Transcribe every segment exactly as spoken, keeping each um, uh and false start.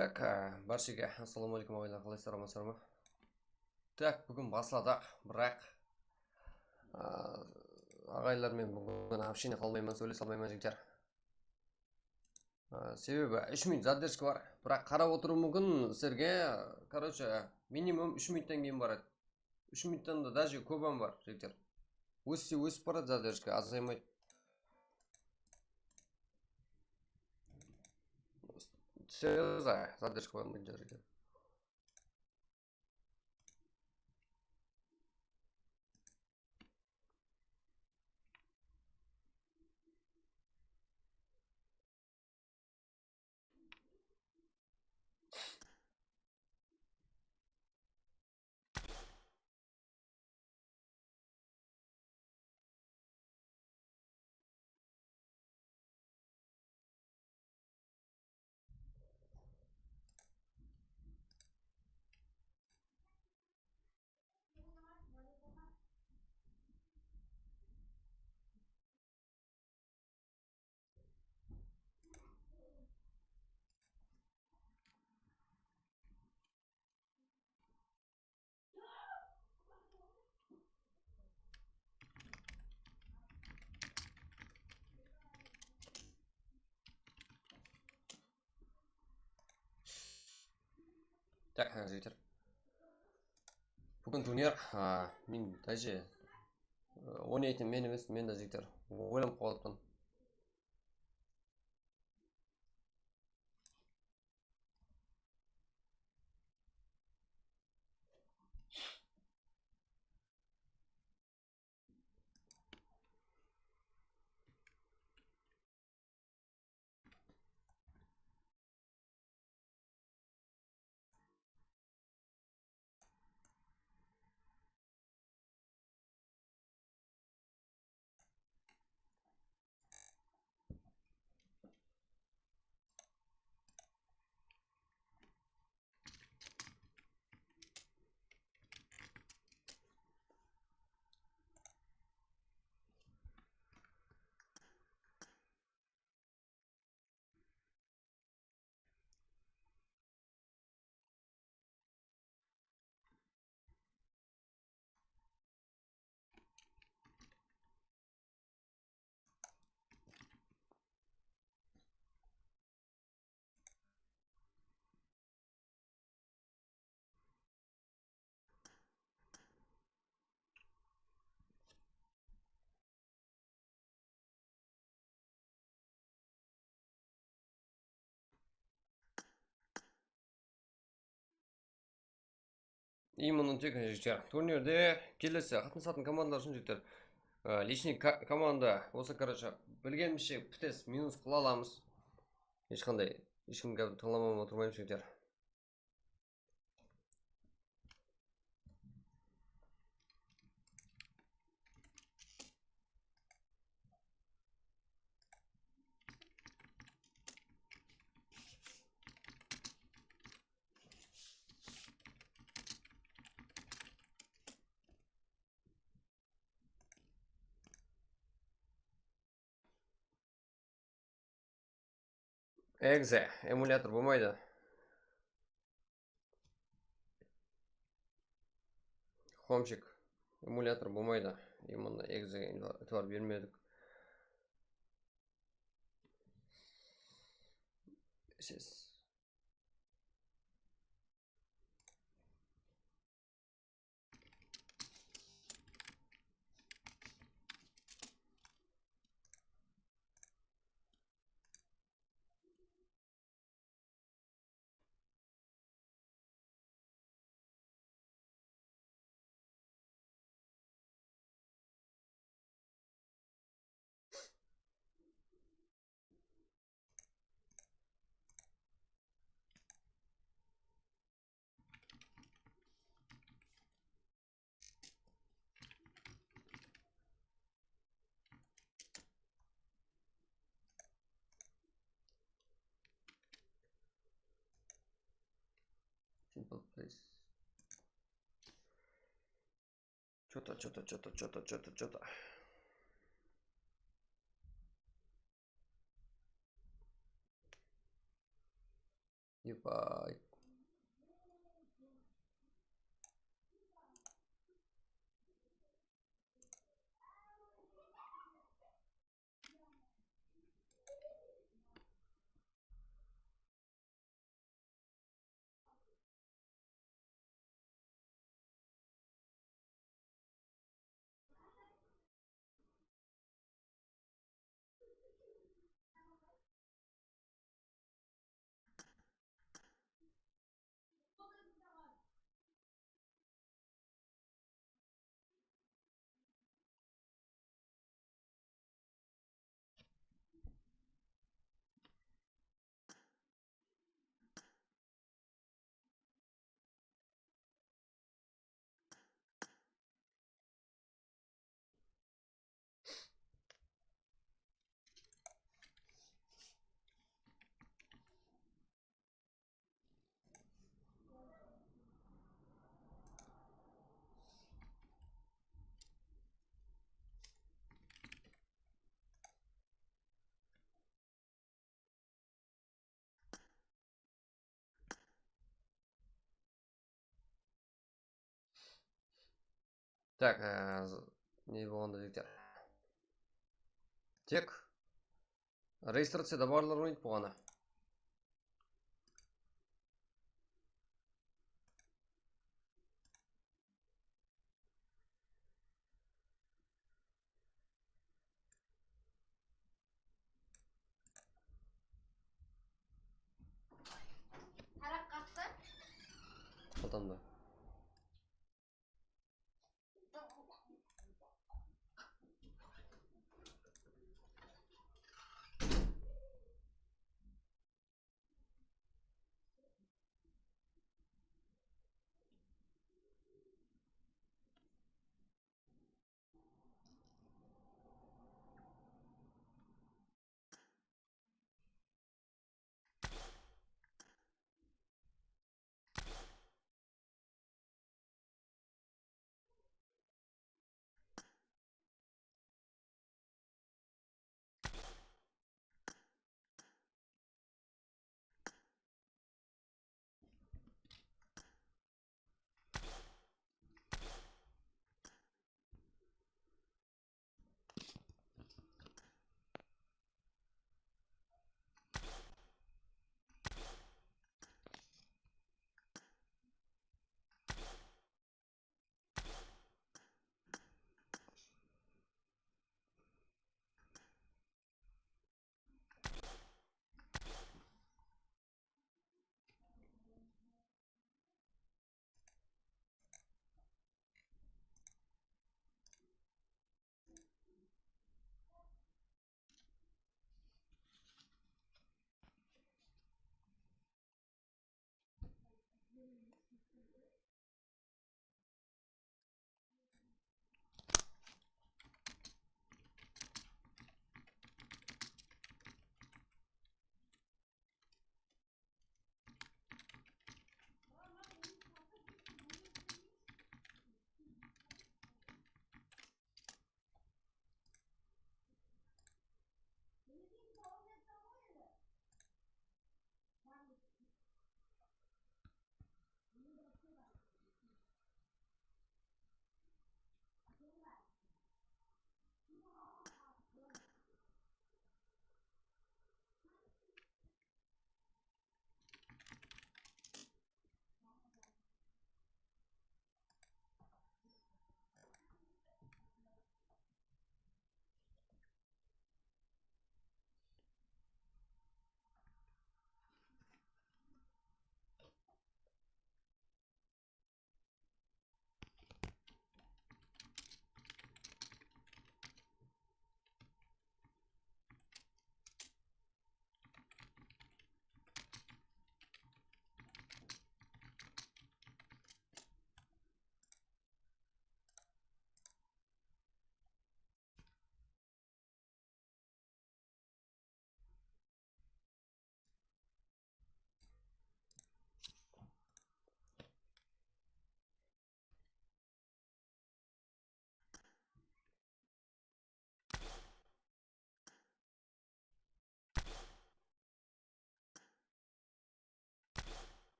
Tak, á, bárshege assalamu aleykum, aǵaylar, qalaysızlar, amansızlar ma? Tak, búgin basladıq, biraq, á, aǵaylar, men búgin вообще qala almayman, sóylese almayman, jigitler. Á, sebebi úsh minut zadержка bar. Biraq qarap otırıwı múmkin sizlerge, короче, minimum úsh minuttan keyin baradı. Úsh minuttan da даже kóp hám bar, jigitler. Ósse ósip baradı, задержка azaymaydı. Seryoz, задержка bar, jigitler. Tak, há, jigitler. Búgin turnir, a, men даже, e, oynaytın men emes, men de, jigitler, oylanıp qalıptım. Именно tek, jigitler. Turnirde kelesi qatnasatın komandalar ushın, jigitler, e, личный ka-, komanda bolsa, короче, bilgenimizshe pites minus qıla alamız. Hesh qanday, hesh kimge tıńlamay otırmaymız, jigitler. Exe, emulyator bolmaydı. Xomchik, emulyator bolmaydı. Именно Exege itibar bermedik. Siz Simple, please. Чё-то, чё-то, чё-то, чё-то, чё-то, чё-то. Epay. Tak, e, z-, ne bolǵanda, jigitler? Tek registraciyada barlar oynaydı buǵana. Qaltamda.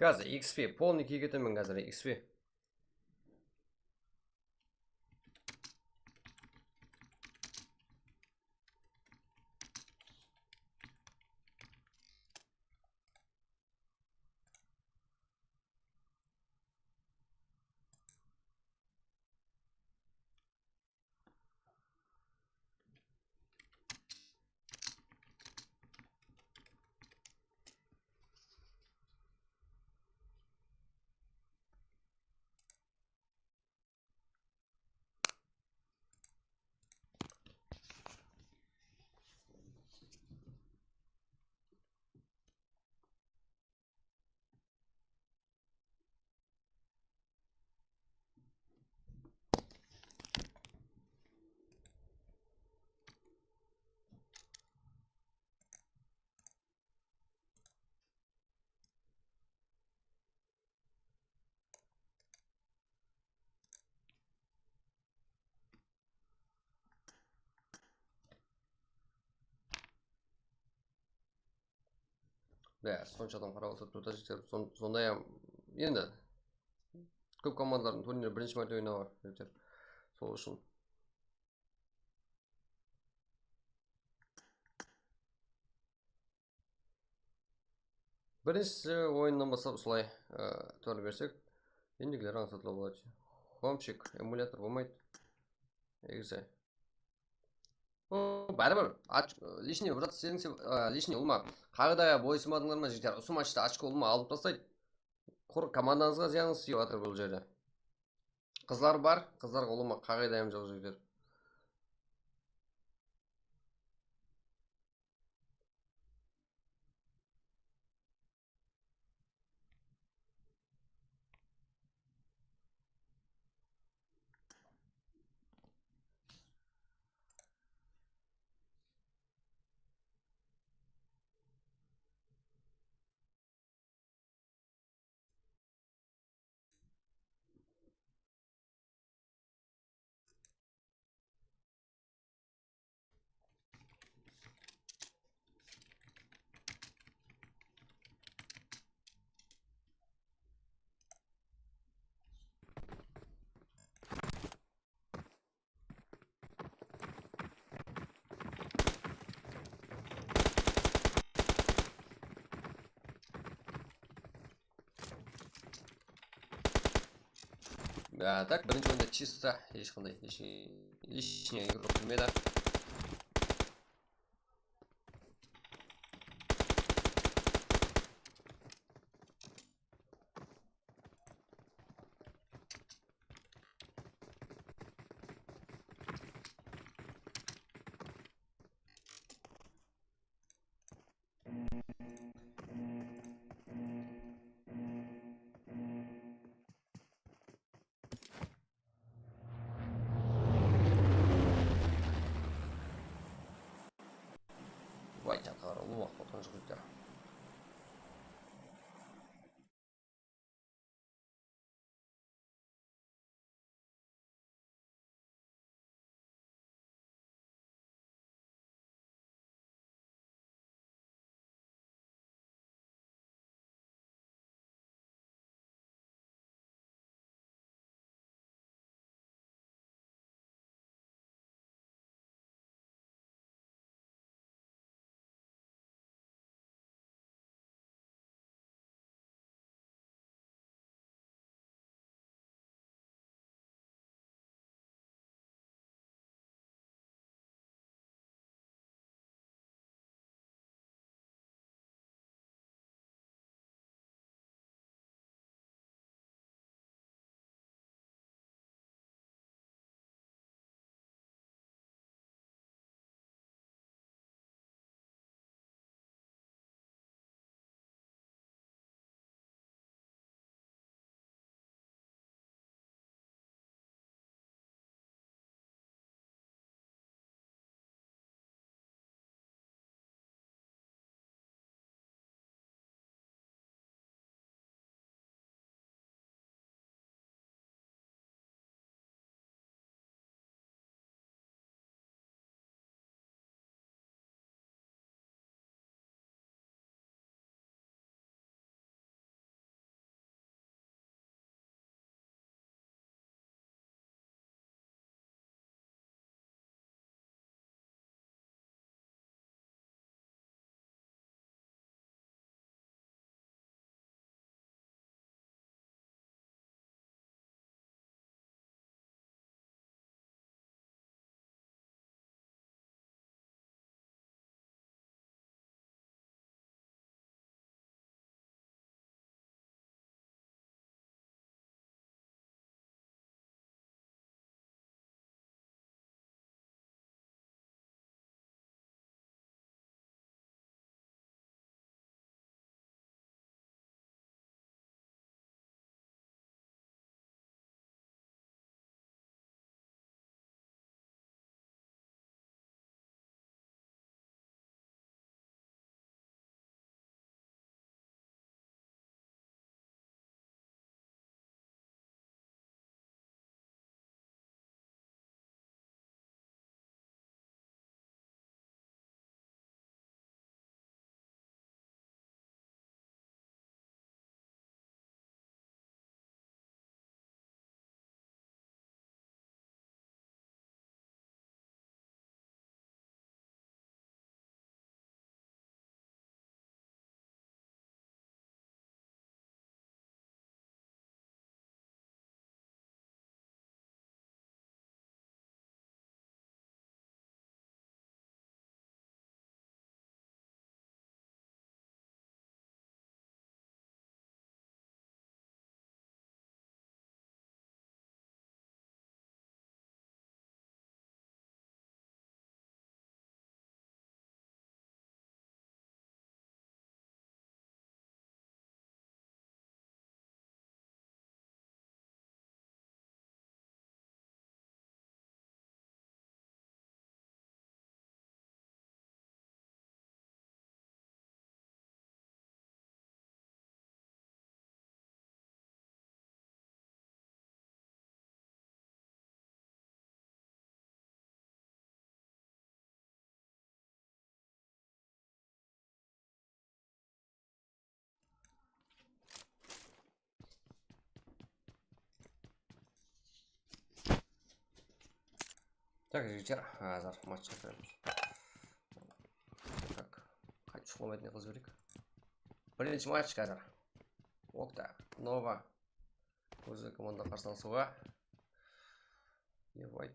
Házir X P, polnıy kiyip ketemen házir X P. Bári sonsha adam qarap otırıp turdı, jigitler. Son-, sonday hám, endi, kóp komandalardıń turniri birinshi márte oynawı, jigitler. Sol ushın. Birinshi oyınnan baslap usılay, e, tórle bersek, endigileri ańsatlaw boladı. Homchik, emulyator bolmaydı. Egize. O, báribir, och-, lishniy, brat, seniń se-, e, lishniy ulıwma. Qaǵıydaǵa boysınbadıńlar ma, jigitler? Usı matchta ochko ulıwma alıp taslaydı. Qur komandańızǵa zıyanıńız tiyip atır bul jerde. Qızlar bar, qızlarǵa ulıwma qaǵıyda hám joq, jigitler. A tak, birinshi oyında чисто, hesh qanday, hesh, лишний igrok kirmedi. Vay, jantalar, ulıwma qotqan jigitler. jigitler, házir matchqa kiremiz. Tak, qaytip shıǵıp bolmaydı, ne qılıp jibereyik. Birinshi match házir. Okta, Nova. Ózi komanda qarsı alısı bar. Invite.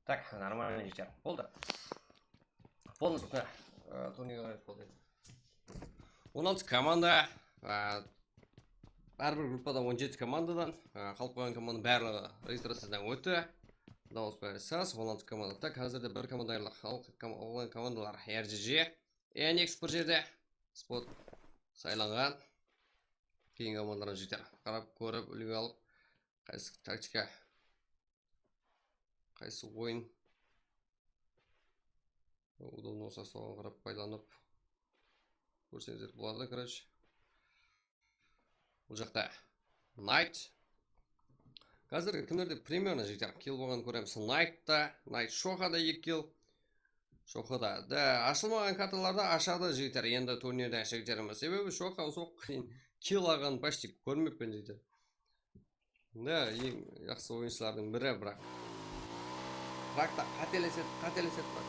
Tak, нормально, jigitler. Boldı. Полностью, e, turnirge qarayıq boldı. On altı komanda, e, hár bir gruppada on jeti komandadan, e, qalıp qoyǵan komandanıń barlıǵı registraciyadan ótti. Dawıs berip alasız, on altı komanda. Tak, házirde bir komanda ayırıldı. Qalǵan kom-, qalǵan komandalar R G G, Enix bir jerde. Spot saylanǵan. Keyingi komandalardan jigitler. Qarap, kórip, úlgi alıp, qaysı taktika, qaysı oyın udobno bolsa, soǵan qarap paydalanıp kórseńizler boladı, короче. Bul jaqta Knight. Házir kimlerde примерно, jigitler, kill bolǵanın kóremiz. Knight ta, Knight Shoxa da eki kill. Shoxa da. Da, ashılmaǵan kartalardı ashadı, jigitler. Endi turnirde ashıp júremiz. Sebebi Shoxa usı waqıtqa deyin kill alǵanın почти kórmeppen, jigitler. Da, eń jaqsı oyınshılardıń biri, biraq. Biraq ta qátelesedi, qátelesedi, biraq.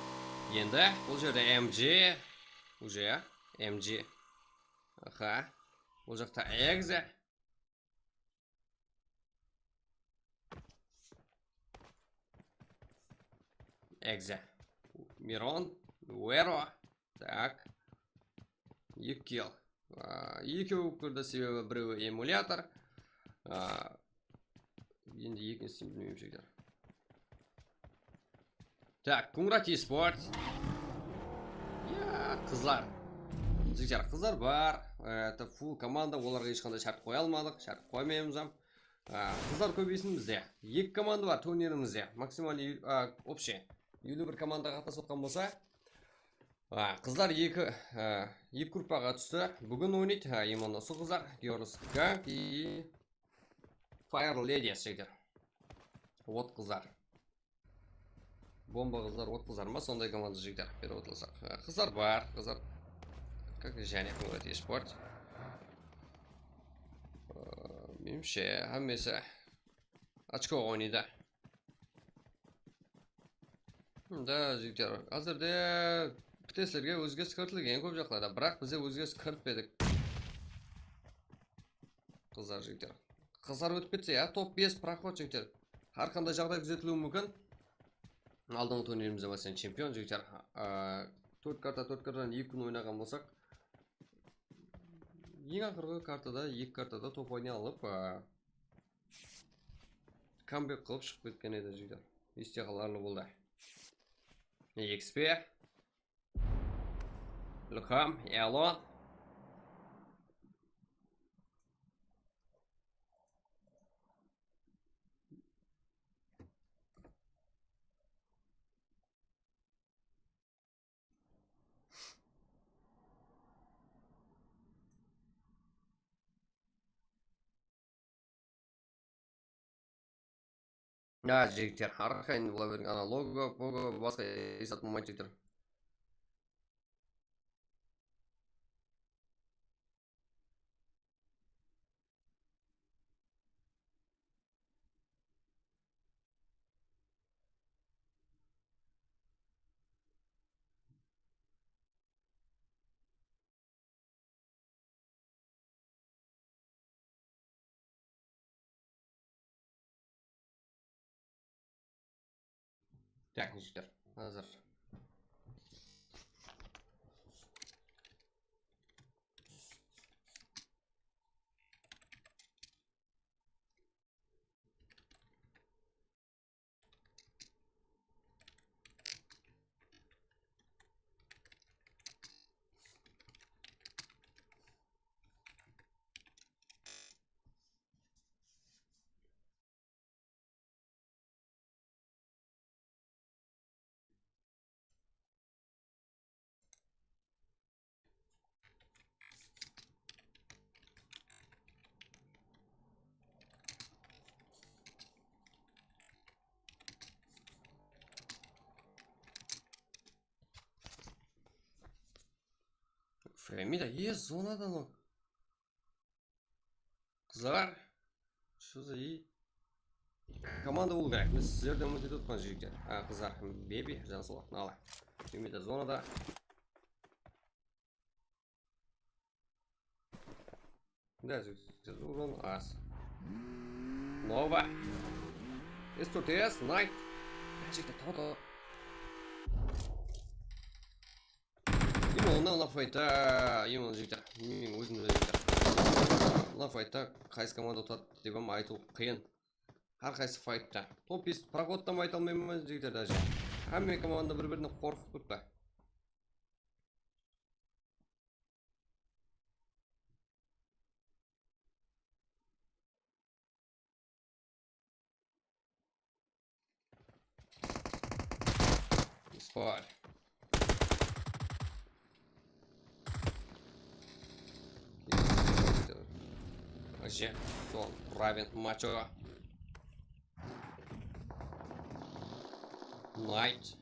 Endi bul jerde M G, уже M G. Aha. Bul jaqta Exe. Exe. Miron, Vero. Tak. Eki kill. A, ekewi kirdi, sebebi birewi emulyator. A, endi ekinshisi bilmeymen, jigitler. Tak, Kungrat Esports. Ya, qızlar. Jigitler, qızlar bar. E, это full komanda, olarǵa hesh qanday shárt qoya almadıq, shárt qoymaymız hám. A, qızlar kóbeysin bizde. Eki komanda bar turnirimizde. Maksimalnıy, a, общий eliw bir komanda qatnasıp atqan bolsa, a, qızlar eki, a, eki gruppaǵa tústi. Búgin oynaydı, a, именно usı qızlar. Girls Gang и Fire Ladies, jigitler. Ot qızlar. Bomba qızlar, ot qızlar ma? Sonday komanda, jigitler, berip otırlasaq. A, qızlar bar, qızlar. Как jáne Kungrat Esports. A, menimshe, hámmesi ochko oynaydı. Da, jigitler, házirde piteslerge ózgeris kiritilgen kóp jaqlarda, biraq bizler ózgeris kiritpedik. Qızlar, jigitler. Qızlar ótip ketse, ya, top bes proxod, jigitler. Hár qanday jaǵday kúzetiliwi múmkin. Aldınǵı turnirimizde, máselen, chempion, jigitler. A, tórt karta, tórt kartadan eki kún oynaǵan bolsaq, eń aqırǵı kartada, eki kartada top oynay alıp, a, kambek qılıp shıǵıp ketken edi, jigitler. Este qalarlı boldı. X P. Ilham, Ealon. Ya, jigitler, arqayın bola beriń, ana, logo, pogo, basqa esat bolmaydı, jigitler. Tak, jigitler, házir. Femida, e, zonadan o. Qızlar, что за и? Komanda bol kerek. Biz sizlerden úmit etip otqan jigitler. Ha, qızlar, Bebi, Jansol, Nala. Femida zonada. Да, jigitler, urın az. Nova. S tórt S, Knight. Jigitler, tawa, tawa. Imo, mına, mına faytta, imo, jigitler, meniń ózimde jigitler. Mına faytta qaysı komanda utadı dep hám aytıw qıyın. Hár qaysı faytta. Top bes prohodtan ayta almayman, jigitler, daje. Hámme komanda bir-birine qorqıp turıptı. Спать. Вообще, он равен мачо. Найт.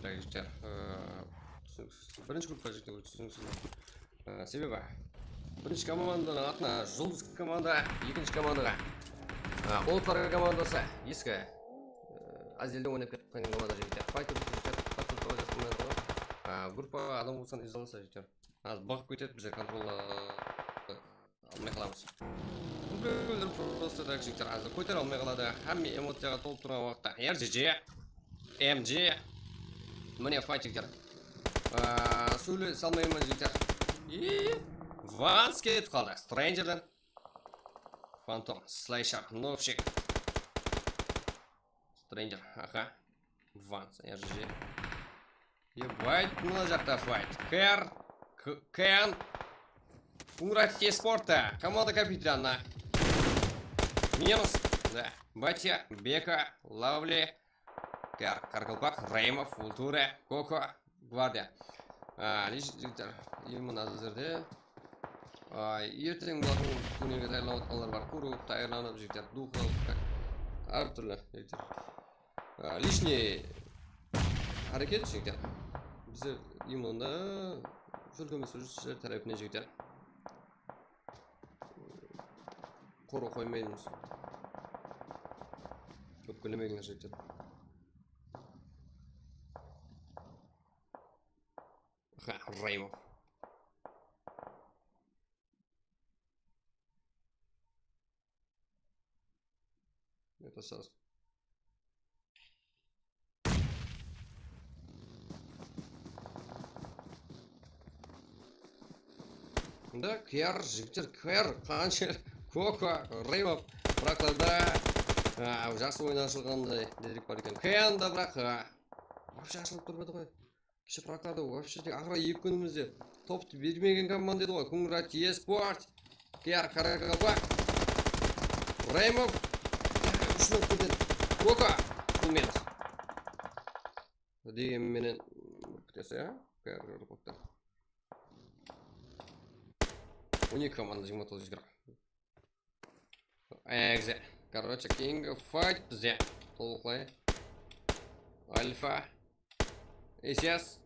Jigitler, e, túsiniksiz. Birinshi gruppa, jigitler, túsiniksiz. E, sebebi birinshi komandanıń atına Juldız komanda, ekinshi komandaǵa, e, Otlar komandası, eski, e, Azelden oynap ketken komanda, jigitler. Fayt etip júrip, fayt etip júrip, e, gruppa adam bolsa izalasa, jigitler. Házir bıǵıp ketedi, bizler kontrolla almay qalamız. Bul bireulder prosta tak, jigitler, házir kótere almay qaladı. Hámme emociyaǵa tolıp turǵan waqıtta. R J J, M J. Mine fayt, jigitler. Aa, sóylese almayman, jigitler. I Vans ketip qaldı. Strangerden. Fantom, Slasher, Nopshik. Stranger, aha. Vans, R J J. Ебать, mına jaqta fayt. Ker, K-, Ken. Урать спорта. Komanda kapitanı. Minus. Da. Batya, Beka, Lavli. Ker, Karkalpak, Reymov, Vulture, Koko, Gvardiya. A, jigitler, endi mına házirde Ay, erteń bulardıń túnege tayarlanıp atqanlar bar. Kurıp, tayarlanıp, jigitler, duxov, hár túrli, jigitler. A, lishniy háreket, jigitler. Bizler именно shólkemizdiń júzler tárepinen, jigitler, qoraw qoymaymız. Ópkelemeń, jigitler. Ha, Raymov. Это сас. Да, K R, jigitler, K R, qansha, Koko, Raymov, bıraklarda. A, jaqsı oyın ashılǵanday, dedik bar eken. K N da, biraq, a, вообще ashılıp turmadı ǵoy. Kishi fraklardı вообще tek aqırı eki kúnimizde toptı bermegen komanda edi ǵoy. Kungrat Esport. K R Karakalpak. Raymov. Úsh minut birden. Koka. Bul minus. Degen menen kútese, ya? K R Karakalpaktan. On eki komanda, jigirma toǵız jigirma. Exe. Короче, keyingi fight bizde. Tolıqlay. Alfa. S S.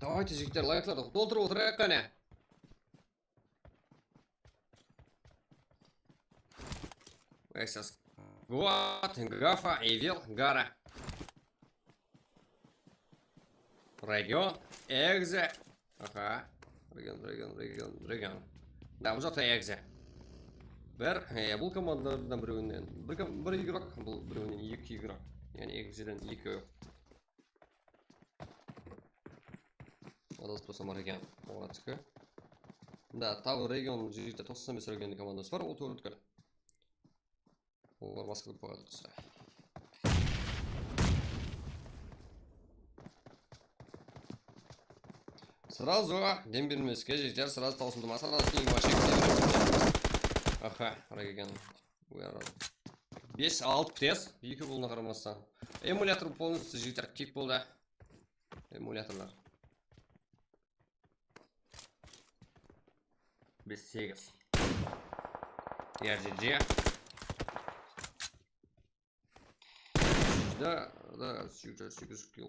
Давайте, jigitler, layklardı toltırıp otırayıq qáne. S S. Goat, Gafa, Evil, Gara. Region, Exe. Aha. Region, region, region, region. Da, bul jaqta Exe. Bir, e, bul komandalardan birewinen bir kom-, bir igrok, bul birewinen eki igrok. Yaǵnıy Exeden eki. Adaspasam, region. Oradiki. Da, taw region jigitler toqsan bes region komandası bar, ol tórtki. Olar basqa gruppaǵa tústi. Сразу dem bermeske, jigitler, сразу tawsıldı ma, сразу keyin вообще. Aha, region. Bes altı pres, eki bolına qaramastan. Emulyator полностью, jigitler, kik boldı. Emulyatorlar. Bes segiz. R G G. Da, da, segiz, segiz kill.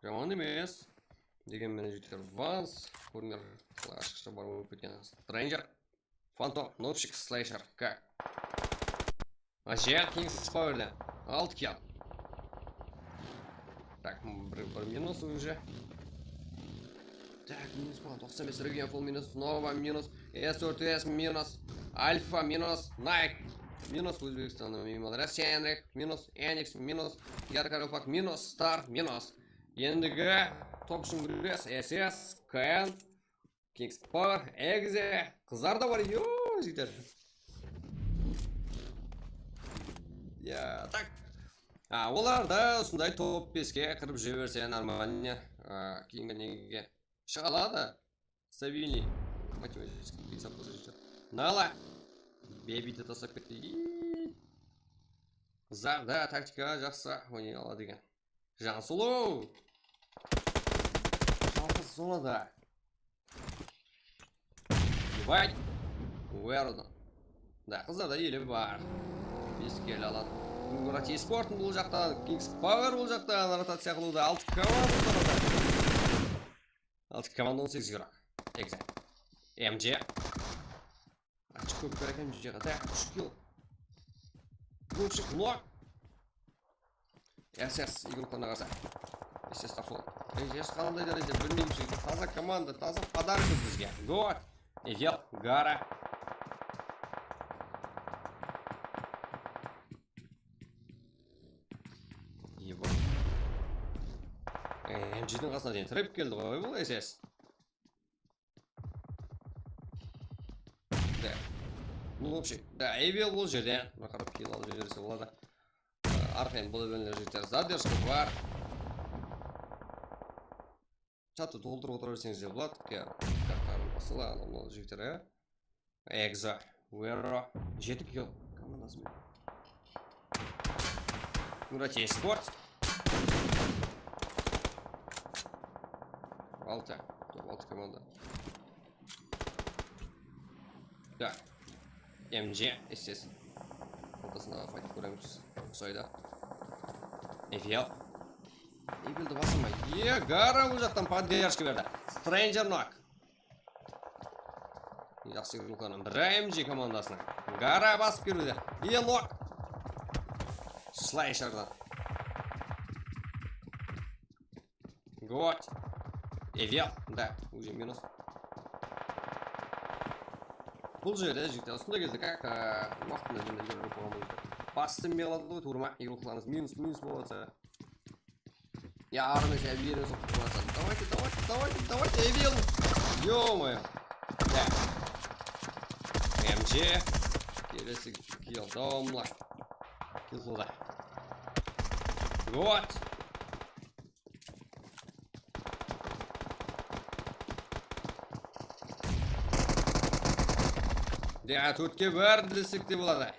Jaman emes. Degen menen jigitler, Vans, Korner, ashıqsha bar bolıp ketken. Stranger, Phantom, Nopshik, Slasher, K. Aje, Kings Power'da. Altı kill. Так, bir, bir minus уже. Так, minus bolǵan, toqsan bes region full minus, Nova minus, S dört S minus, Alfa minus, Nike minus, Ózbekstannan miymanlar, Senrik minus, Enix minus, Yarkar Upak minus, Star minus. Endigi top ushın gúres, S S, K N, Kings Power, Exe, qızlar da bar, yo, jigitler. Ya, так. A, olar da usınday top beske kirip júre berse, нормально. A, keyingi negege shıǵa aladı. Стабильный. Математический esap bolsa, jigitler. Nala. Bebidi taslap ketti. Qızlar da taktika jaqsı oynay aladı eken. Jansuluw! Jalǵız zonada. Ебать! Уэрден. Da, qızlarda ele bar. Bes kill aladı. Murat Esportın bul jaqtan, Kings Power bul jaqtan rotaciya qılıwda altı komanda turdı. Altı komanda, on segiz igrok. Exe. M G. Açıq kóp bar eken, M G ǵa. Tak, úsh kill. Lópshik, nok. S S, igroklarına qarsa. S S tafol. S S qanday dárejede bilmeymiz. Taza komanda, taza podarok bizge. Goat. Evel, Gara. Ебать. E, M G-diń qasına deyin tirep keldi ǵoy bul S S. Да. Ну, вообще, да, Evil bul jerden. Mına qarap, kill alıp jiberse boladı. Arqayın bola berińler, jigitler. Задержка bar. Chattı toltırıp otıra berseńiz de boladı. Ke, basıla, mına jigitler, ya. Exa, Vero, jeti kill komandası menen. Murat Esport. Altı. Top altı komanda. Tak. M C, S S. Ortasına fayt kóremiz. Usaydı. Evil. Evildi basırmay. Ye, Gara bul jaqtan podderjka berdi. Stranger knock. Jaqsı ruxlanın. Biri M C komandasına. Gara basıp keliwde. Ye, knock. Slasherdan. Got. Evil. Da, уже minus. Bul jerde, jigitler, usınday gezde как, e, waqtında jende júrip bolmaydı. Bastı meladı ǵoy, tuwrı ma? Ruxlanıńız minus, minus bolıp atsa. Ya, armıs, ya, bir yere soqıp atsa. Давайте, давайте, давайте, давайте, Evil. Ё-моё. Da. M C. Kelesi kill, dawamlı. Kill qıldı. Got. Ya, tórtke bir desek te boladı.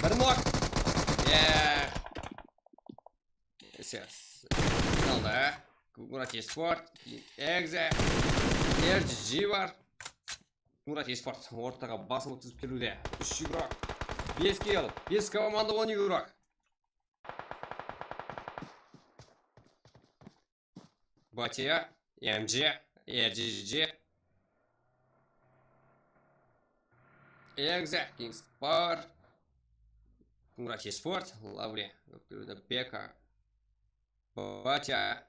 Bir nok. Ya. Ses. Kaldı. Murat Esport. Egze. R G G bar. Murat Esport ortaǵa basıp ótkizip keliwde. Úsh igrok. Bes kill. Bes komanda, on igrok. Batiya, M C, R G G, Egze, Kings Power, Murat Esport, Lovely, Beka, Batiya,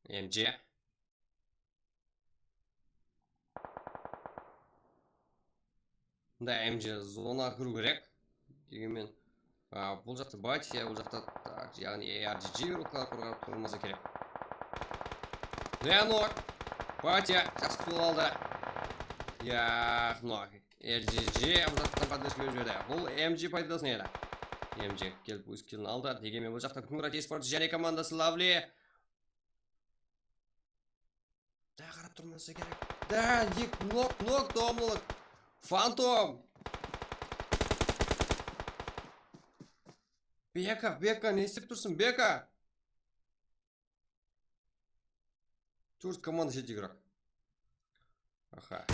M C. Mında M C zona kiriw kerek. Degenmen, a, bul jaqta Batiya, bul jaqta, tak, yaǵnıy R G G ruxlar qorǵanıp turmasa kerek. Leonor, Batiya, jaqsı kutılıp aldı. Yaq, no. R G G bul jaqtan podderjka berip jiberdi. Bul M C paydasına edi. M C kelip óz killin aldı. Degenmen bul jaqta Kungrat Esport jáne komandası Lovely. Da, qarap turmasa kerek. Da, ek nok, nok, dawamlılıq. Fantom. Beka, Beka, ne istep tursın, Beka? Tórt komanda, jeti igrok. Aha.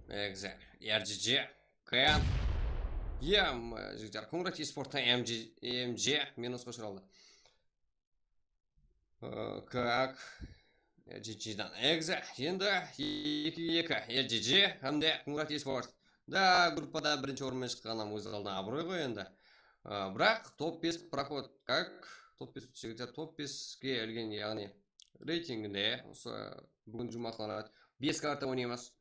Egze, R G G, Ken. Em, jigitler, Kungrat Esportta M G, M G minusqa ushıraldı. Ee, Kak, R G G-dan Egze, endi eki eki, R G G hám de Kungrat Esport. Da, gruppada birinshi orın menen shıqqanı hám óz aldına abıroy ǵoy endi. Ee, biraq top bes proxod, kak, top bes, jigitler, top beske ilgen, yaǵnıy reytinginde usı búgin jumaxlanadı. Bes karta oynaymız.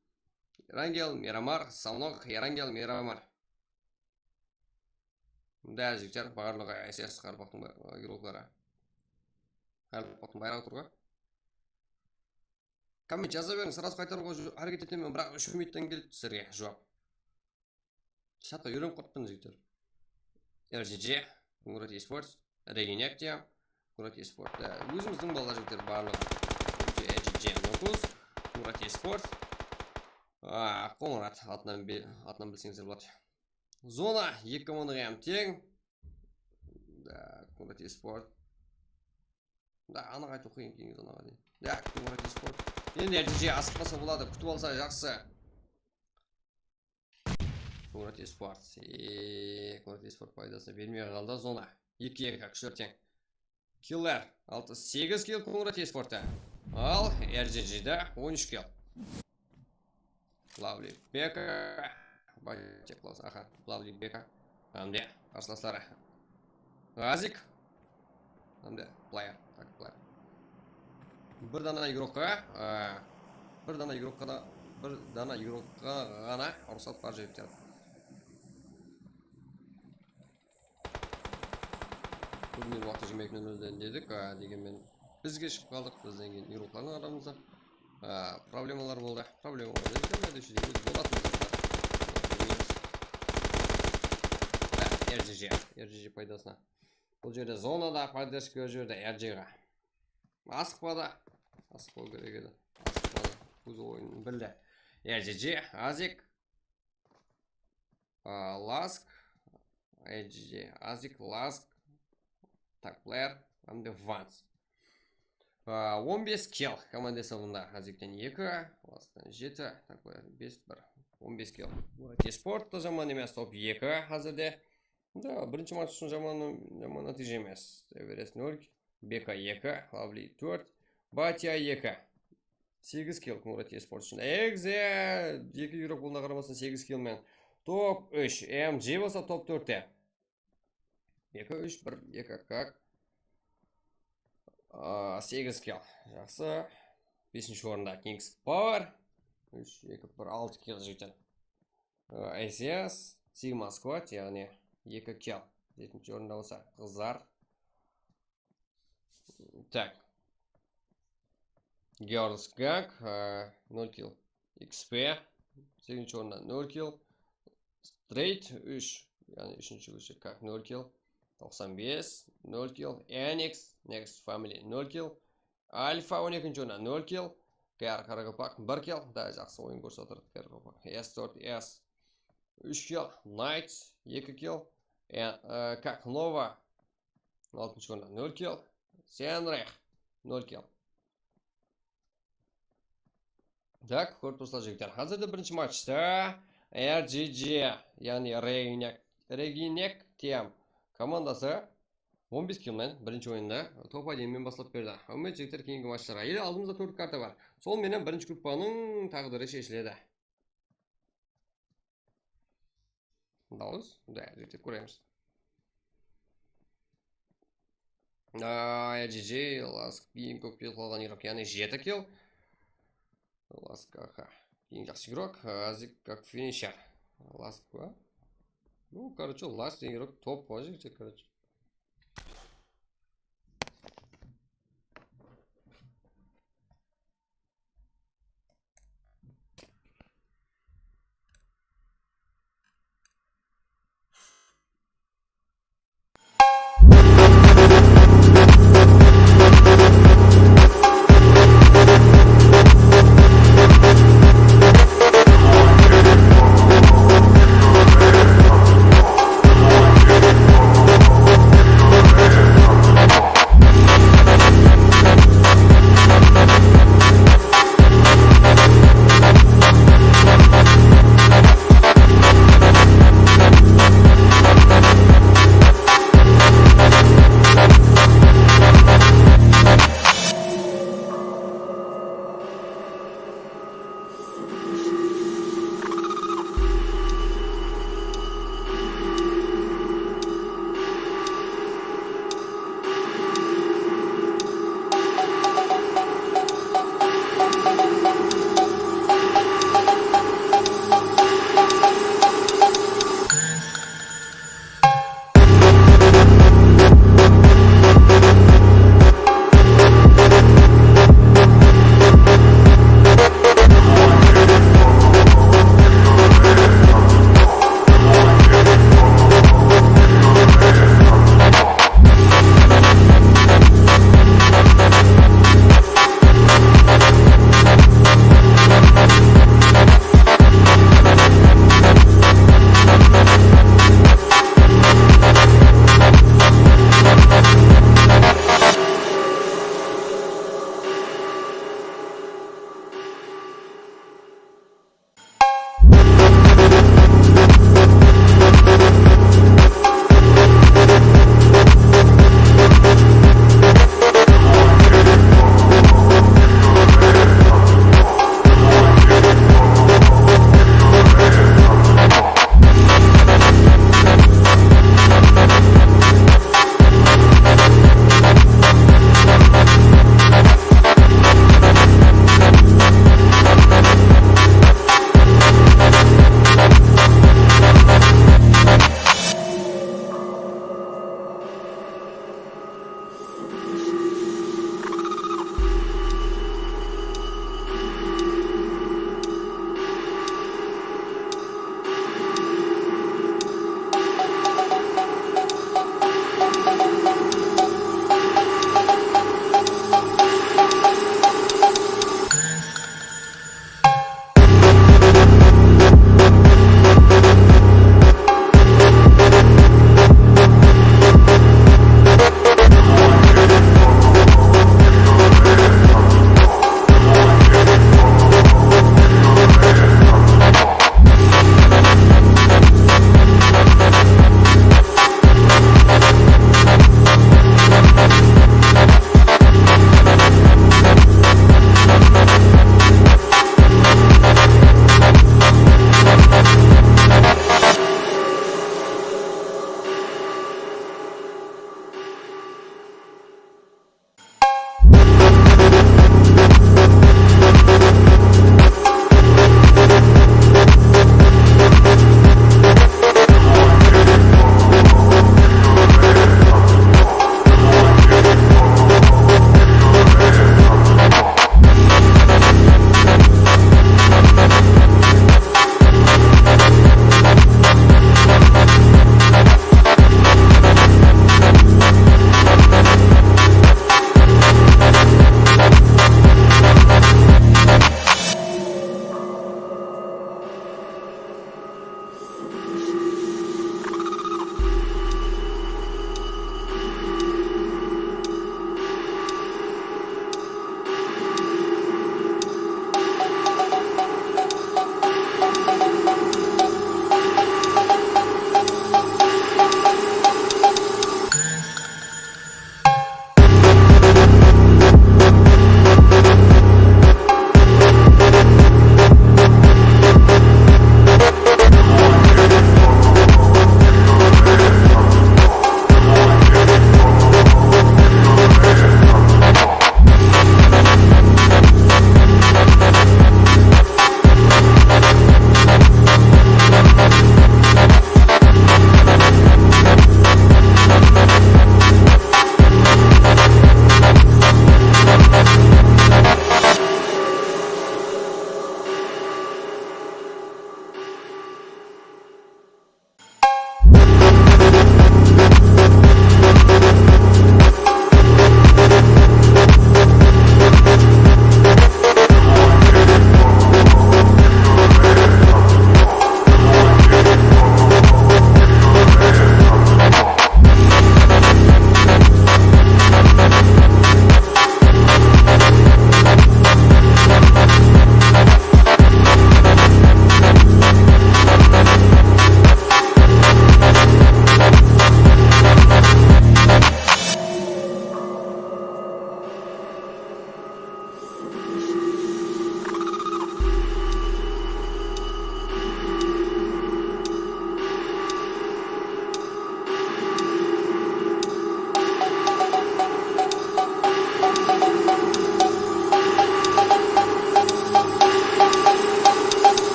Erangel, Miramar, Salnoq, Erangel, Miramar. Da, jigitler, barlıǵı S S Qaraqalpaqtıń ba-, igrokları. Qaraqalpaqtıń bayraǵı tur ǵoy. Komment jaza beriń, srazı qaytarıwǵa ju-, háreket etemen, biraq úsh minuttan keledi sizlerge juwap. Chatqa úyrenip qappan, jigitler. R G G, Kungrat Esports, Reginektia, Kungrat Esports. Da, ózimizdiń balalar, jigitler, barlıǵı. R G G, Nokus, Kungrat Esports. A, Qońırat, atınan be-, atınan bilseńizler boladı. Zona, eki komandaǵa hám teń. Da, Kungrat Esport. Da, anıq aytıw qıyın keyingi zonaǵa deyin. Da, Kungrat Esport. Endi R G G asıqpasa boladı, kútip alsa jaqsı. Kungrat Esport. Eee, Kungrat Esport paydasına bermey qaldı zona. Eki eki, kúshler teń. Killer. Altı, segiz kill Kungrat Esportta. Al, R G G-de on úsh kill. Lovely Beka. Batiya Klaus, aha, Lovely Beka. Hám de qarsılasları Ǵazik. Hám de player, tak, player. Bir dana igrokqa, a, bir dana igrokqa da, bir dana igrokqa ǵana ruxsat bar, jigitler. Turnirdin waqtı jigirma eki nol nolden dedik, a, degenmen bizge shıǵıp qaldıq, bizden keyin igroklardıń aramızda, a, problemalar boldı. Problema boldı. Biz de, ózi bolatın zatlar. Bilmeymiz. A, R G G, R G G paydasına. Bul jerde zonada podderjka berip jiberdi R G-ǵa. Asıqpadı. Asıqpaw kerek edi. Asıqpadı. Óz oyının bildi. R G G, Azik. A, Lask. I G G, Azik, Lask, Takler, hám de Vans. A, on bes kill komanda esabında Azikten eki, Lasktan jeti, Takler bes, bir. On bes kill. Esport da jaman emes, top eki házirde. Da, birinshi match ushın jaman, jaman nátiyje emes. Everest nol, B K eki, Lovely tórt, Batya eki. Segiz kill Murat Esport ushın. Egze, eki igrok bolǵanına qaramastan segiz kill men. Top úsh, M G bolsa top tórtte. Eki úsh, bir eki kak. A, segiz kill. Jaqsı. Besinshi orında Kings Power. Úsh, eki, bir, altı kill jigitler. A, S S, Sigma Squad, yaǵnıy eki kill. Jetinshi orında bolsa qızlar. Tak. Girls Gang, e, nol kill. X P, segizinshi orında nol kill. Straight úsh, yaǵnıy úshinshi óshek kak nol kill. Toqsan bes, nol kill. Enix, Next Family, nol kill. Alfa on ekinshi orında nol kill. K R Qaraqalpaq bir kill. Da, jaqsı oyın kórsetip atır Qaraqalpaq. S tórt S úsh kill. Knight eki kill. E, e, Kak Nova altınshı orında nol kill. Senreh nol kill. Tak, kórip turıpsızlar, jigitler. Házirde birinshi matchta R G G, yaǵnıy Reginek, Reginek Team komandası on bes kill menen birinshi oyında top odin men baslap berdi. Úmit, jigitler, keyingi matchlarǵa. Ele aldımızda tórt karta bar. Sol menen birinshi gruppanıń táǵdiri sheshiledi. Dawıs? Da, jigitler, kóremiz. Ay, R G G, Lask, eń kóp kill qalǵan igrok, yaǵnıy jeti kill. Lask, aha. Eń jaqsı igrok, Azik, как финишер. Lask pa? Ну, короче, Lask degen igrok top pa, jigitler, короче.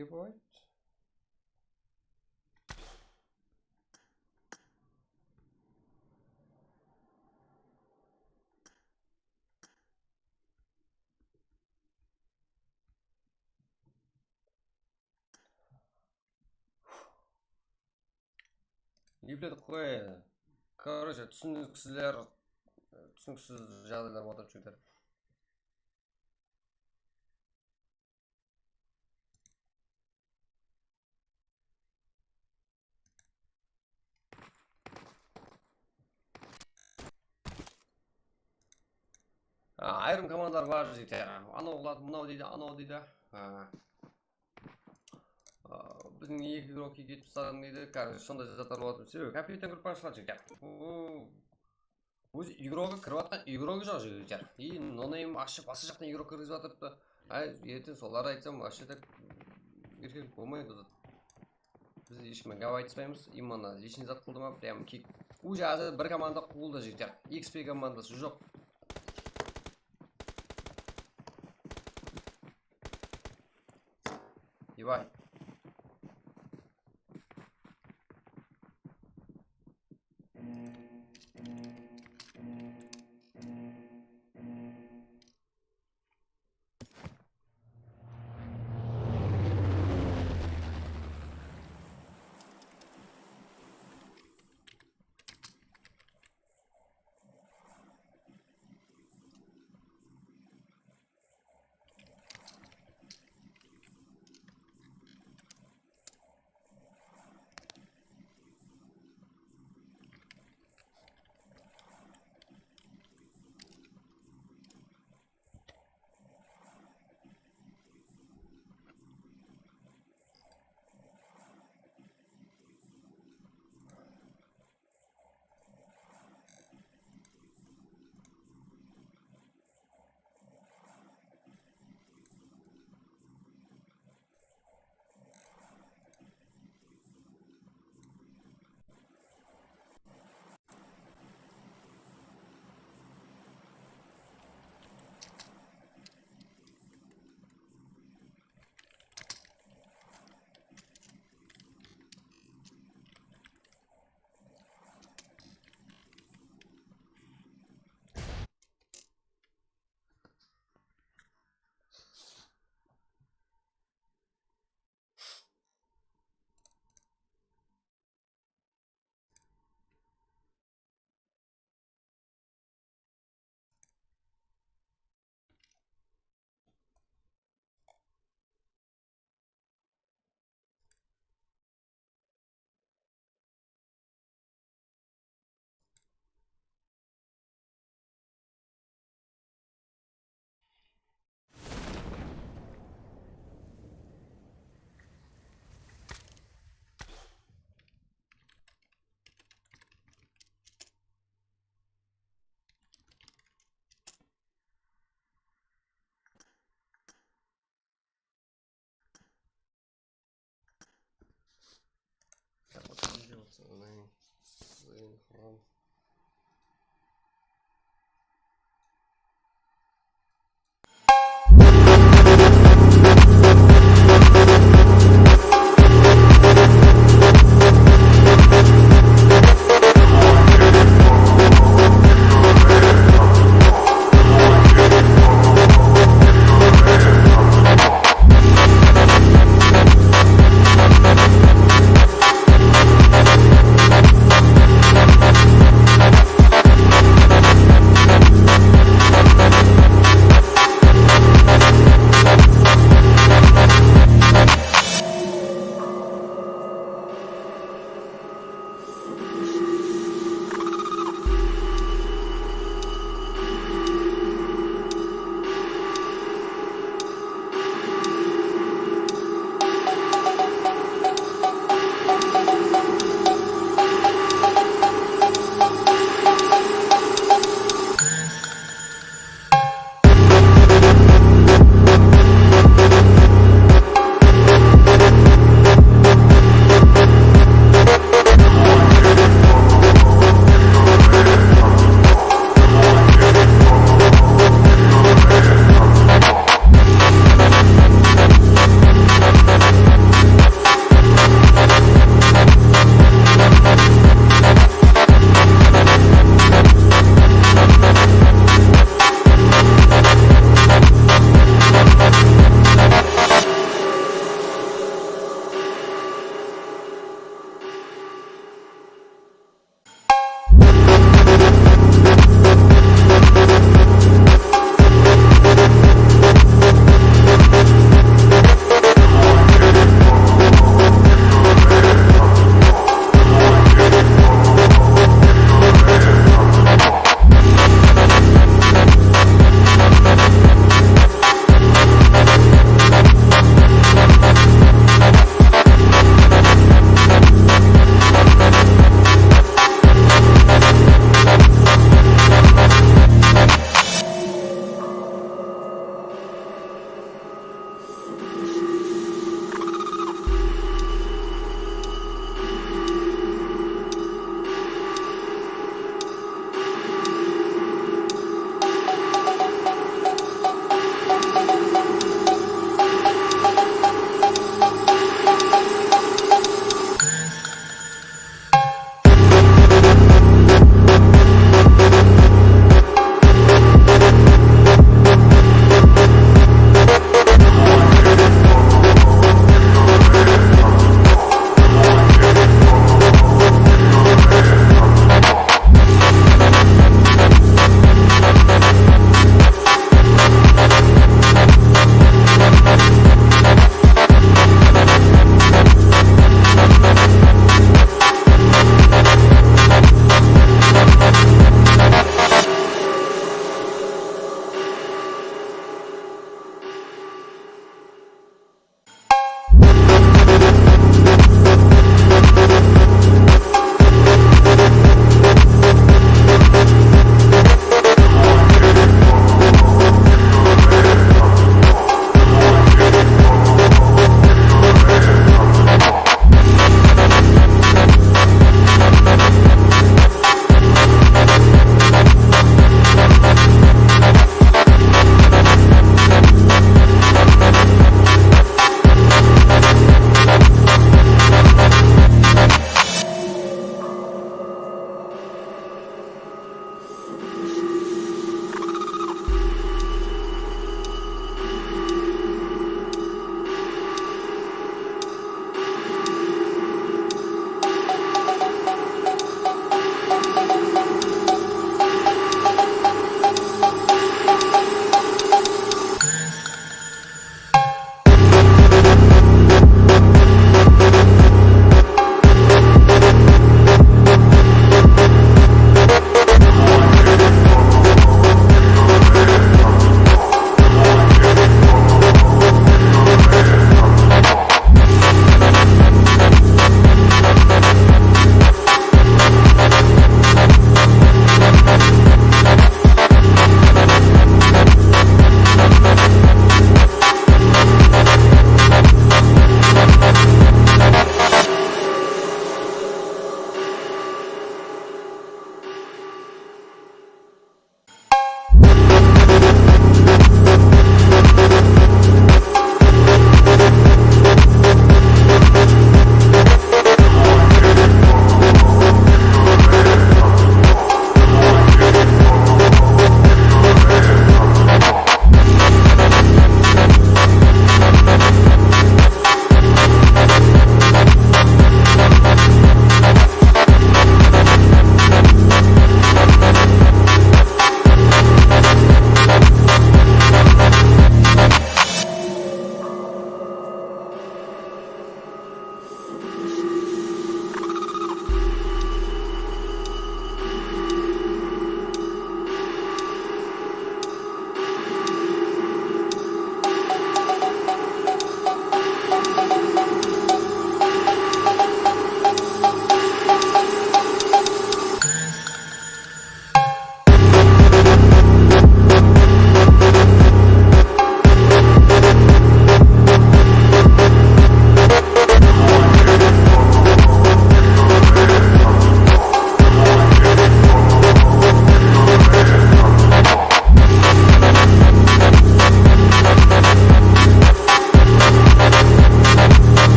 Keyboard. Epledi qoy. Короче, túsiniksizler, túsiniksiz jaǵdaylar bolıp atır, jigitler. A, ayırım komandalar bar, jigitler. Anaw qıladı, mınaw deydi, anaw deydi. A, a, biziń eki igrok ketip tasladı deydi. Короче, sonday zatlar bolıp atır. Sebebi kompyuterden kórip barıp shıǵadı, jigitler. O, óz igrogı kirip atqan igrogı joq, jigitler. I, no name ashıp, basqa jaqtan igrok kirgizip atırıptı. Ay, erteń solardı aytsam, вообще так, erkelik bolmaydı. Biz hesh kimge gáp aytıspaymız. Imенно личный zat qıldı ma, прям kik. Уже házir bir komanda quwıldı, jigitler. X P komandası joq. Ебать.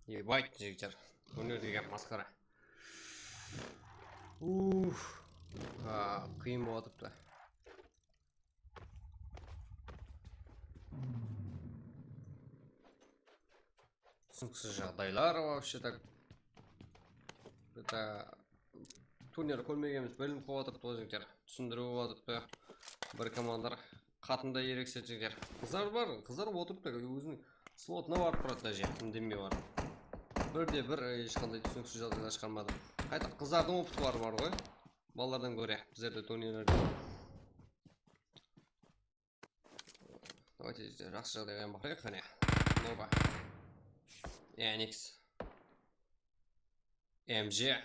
Ебать, jigitler. Turnirdegi masqara. Uf. Ha, qıyın bolıp atırıptı. Túsiniksiz jaǵdaylar, вообще так. Это turnir kórmegenimiz bilinip qalıp atırıptı, jigitler. Túsindiriw bolıp atırıptı. Bir komandalar qatında ereksedi, jigitler. Qızlar bar, qızlar otırıptı, óziniń slotına barıp turadı, даже, indemey barıp. Bir de bir, e, hesh qanday túsiniksiz jaǵdaylar shıǵarmadı. Qayta qızlardıń opıtı bar, bar ǵoy. Balalardan góre bizlerde turnirlerde. Давайте, jaqsı jaǵdayǵa baqayıq, qáne. Nova. Enix. M J.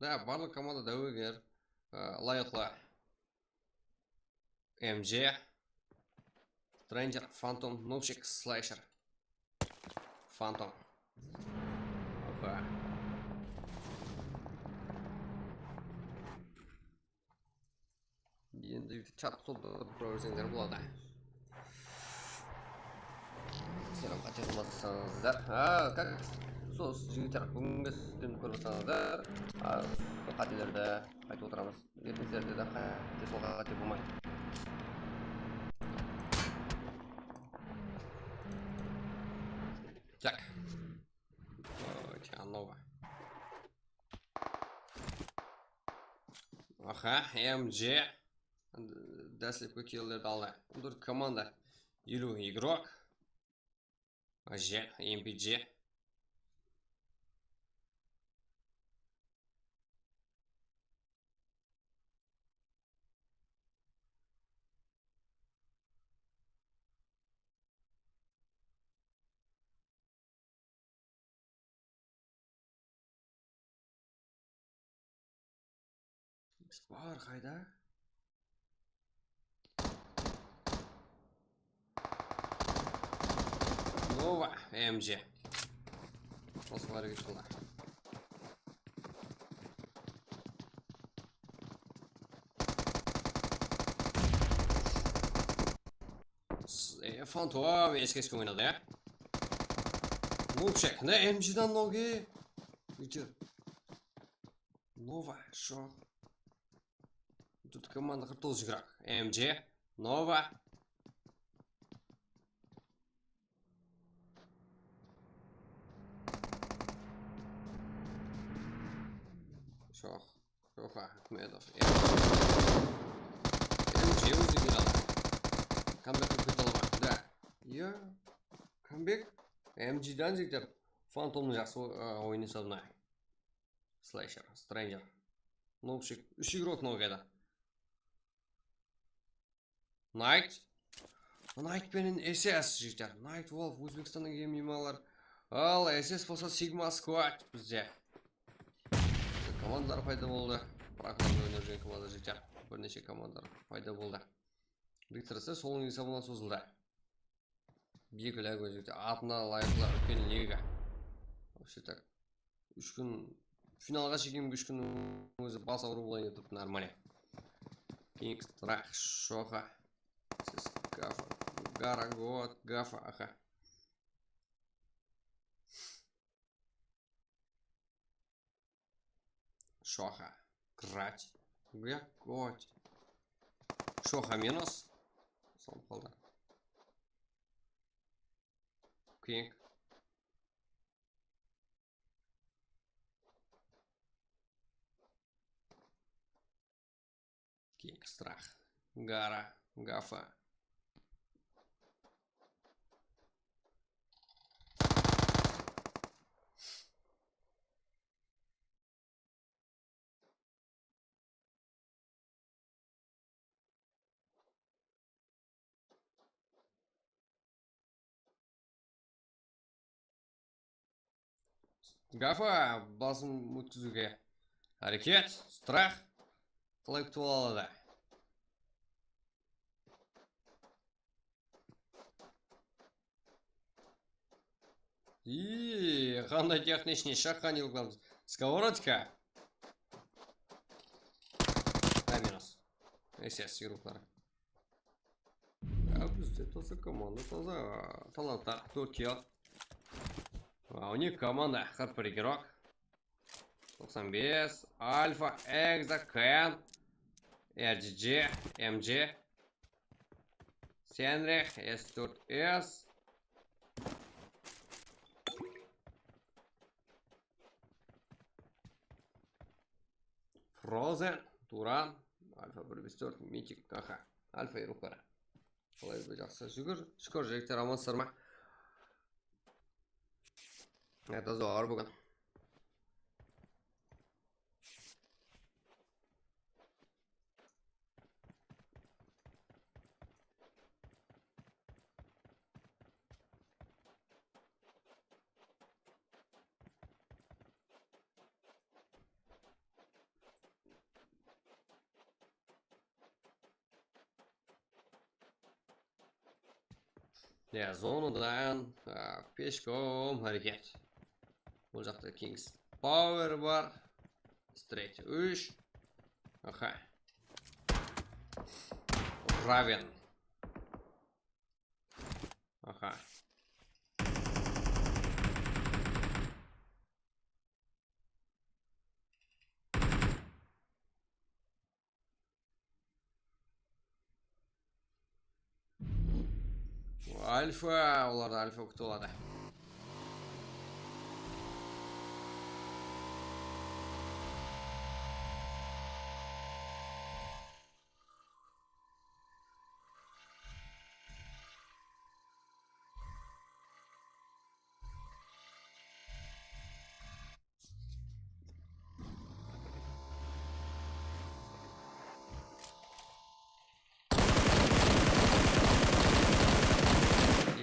Da, barlıq komanda dáweger. Á, ılayıqlı. M J. Stranger, Phantom, Nubchik, Slasher. Phantom. Opa. Endi chat solda turıp berseńler boladı. Selam, qáte qılmasańızlar. Ha, как, sol jigitler, búgingi sistemdi kórip atsańızlar. Ha, qátelerdi aytıp otıramız. Erteń sizlerde de qáte, sol qáte bolmaydı. Так. Давайте, Nova. Aha, M J. Dáslepki killlerdi aldı. Dur, komanda. Eliw igrok. J, M P J. Biz bar qayda? Nova M J. Osılar eki qıla. S-, e, Fantom eski-eski oynadı, ya. Nubchik, ne M J'den nogi? Bitir. Nova, shox. Тут команда qırq toǵız igrok. M J, Nova. Shox. Shoxa Ahmedov. M J ózi kire aladı. Kambek qılıp kete ala ma? Da. Ya. Kambek. M J'den jigitler. Fantomnı jaqsı o-, a, oyın esabına. Slasher, Stranger. Nubchik. Úsh igrok nogi edi. Night. Night penen S S, jigitler. Night Wolf, Ózbekstannan kelgen miymanlar. Al, S S bolsa Sigma Squad bizde. Komandalar payda boldı. Praklarda oynap júrgen komanda, jigitler. Bir neshe komandalar payda boldı. Viktor S S onıń esabınan sozıldı. Biyik liga, jigitler, atına ılayıqlı úlken liga. Вообще так. Úsh kún, finalǵa shekem úsh kún ózi bas awırıw bolayın dep turıptı, нормально. Keyin Strah, Shoxa. Siz Gafa, Gara, Goat, Gafa, aha. Shoxa. Grać. Goat. Shoxa minus. Sol qaldı. King. King, Strah, Gara, Gafa. Gafa basım ótkiziwge háreket. Strah qalay kútip aladı? Iiii, qanday техничный shaqqan yıqlamız. Сковородка. Da minus. S S yıqlıqları. Ya, bizde taza komanda, taza talantlar, tórt kill. On eki komanda, qırq bir игрок. Toqsan bes, Alfa, Exa, Ken, R G G, M G, Senrix, S tórt S, Frozen, Turan, Alfa bir bes tórt, Mitik, aha, Alfa игроклары. Qalay, jaqsı, shúkir, shúkir, jigitler, amansızlar ma? Ayta zor búgin. Ya, zonadan, a, peshkom háreket. Bul jaqta Kings Power bar. Straight úsh. Aha. Raven. Aha. Alfa, olardı Alfa kútip aladı.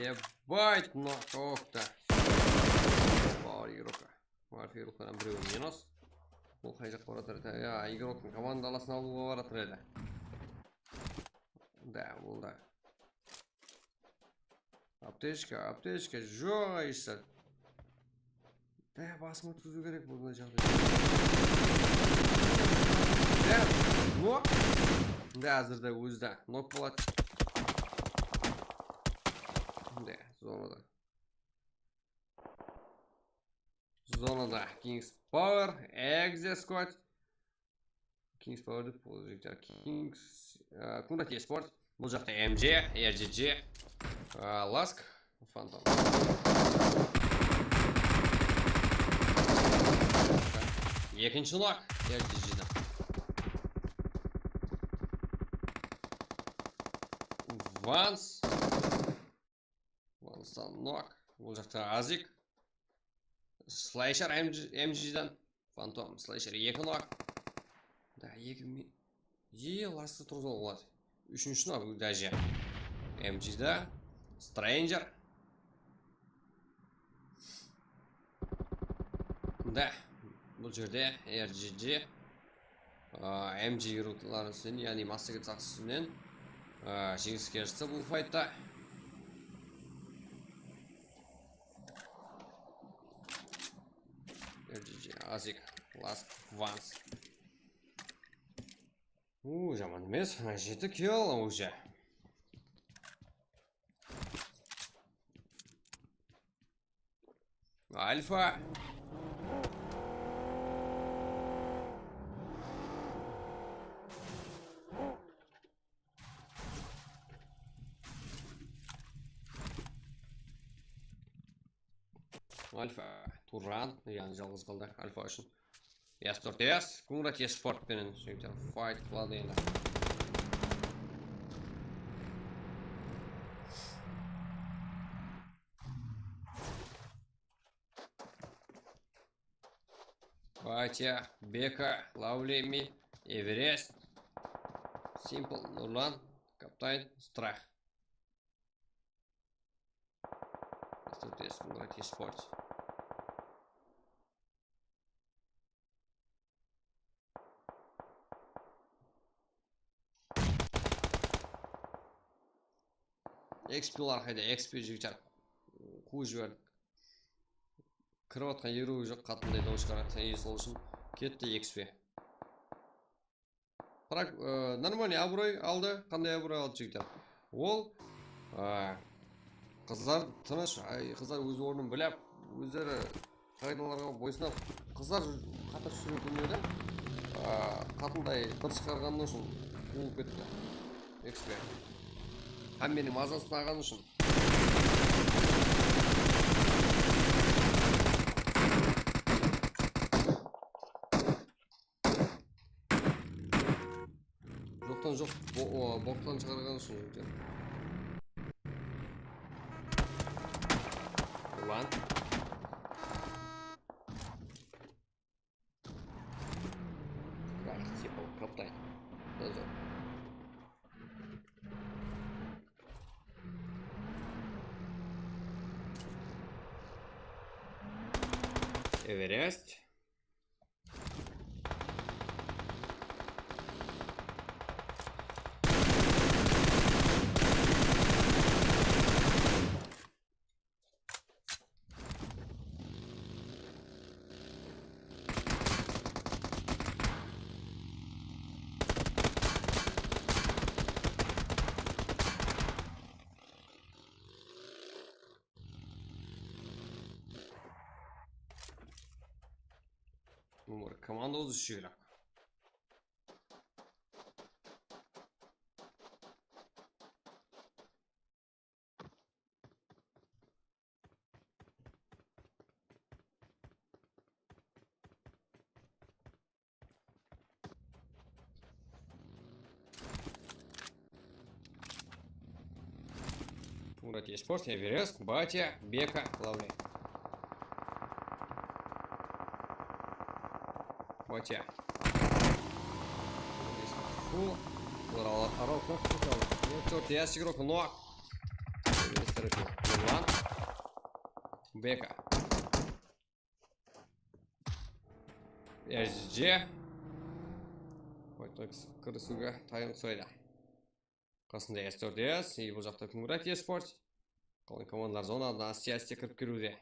Ебать, нокаут-та. Bar игрока. Bar игроklaran birewi minus. Bul qay jaqqa baratır edi? Ya, игроктың komandalasın alıwǵa baratır edi. Da, bul da. Aptechka, aptechka, joq, aysa. Da, basıma túziw kerek bunday jaǵdayda. Da, nok. Da, házirde ózi de nok boladı. Da, zonada. Zonada Kings Power, Exe Squad. Kings Power dep, bul jigitler Kings, e, Kunrat Esport. Bul jaqta M G, R G G, e, Lask, Phantom. Ekinshi nok R G G-den. Vans. Vans-tan nok. Bul jaqta Azik. Slasher M G, M G-dan. Phantom Slasher eki nok. Da, eki mi-, e, Laskı turǵızıp aladı. Úshinshi nok, daje. M G-da. Stranger. Da, bul jerde R G G. A, M G rutarları ústinen, yaǵnıy massagetsaq ústinen, a, jeńiske shıqtı bul faytta. R G G, Azik, Lask, Vans. U, jaman emes, jeti kill уже. Alfa. Alfa, Turan, yaǵnıy jalǵız qaldı Alfa ushın. S tórt S, Kunrat Esport penen jigitler fayt qıladı endi. Batya, Beka, Lovely Me, Everest, Simple, Nurlan, Kaptan, Strah. S tórt S, Kunrat Esport. X P lar qayda? X P jigitler. Quwıp jiberdik. Kirip atqan erewi joq, qatınday daw shıǵaratın, sol ushın ketti X P. Birak, e, нормальный abıroy aldı. Qanday abıroy aldı, jigitler? Ol, e, qızlar tınısh, ay, qızlar óz ornın bilip, ózleri qagıydalarǵa boysınıp, qızlar qatı júre bilmedi. A, qatınday bir shıǵarǵanı ushın quwılıp ketti. Ekstra. Hámmeniń mazasın alǵanı ushın. Joqtan joq, bo-, o, boktan shıǵarǵan ushın. Ulan. Bırak, sıypal, kaptay. Nazar. Эверест. Umar, komanda uzıshı. Murat Esports, Эверест, Батя, Бека, Лавли. Батя. Фу. Bular ara-, aralıq. Нет, tórtey yas igrók, но. Эверест, Нурлан. Beka. Erje. Qoytıq kırısıwǵa tayın usaydı. Qasında S tórt S, e, bul jaqta Kungrat Esport. Qalan komandalar zonadan áste-áste kirip keliwde.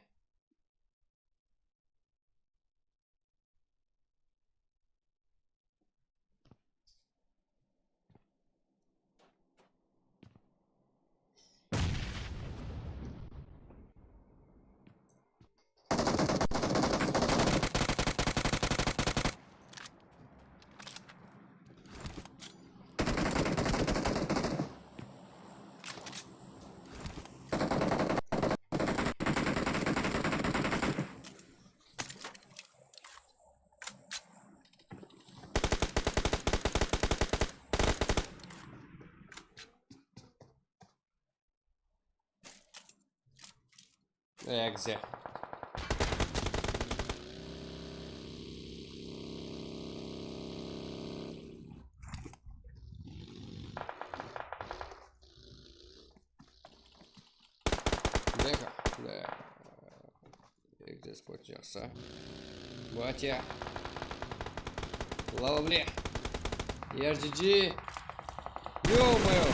Exe. Beka, beka. Exe, sport jaqsı. Батя. Лавли. R G G. Ё-моё.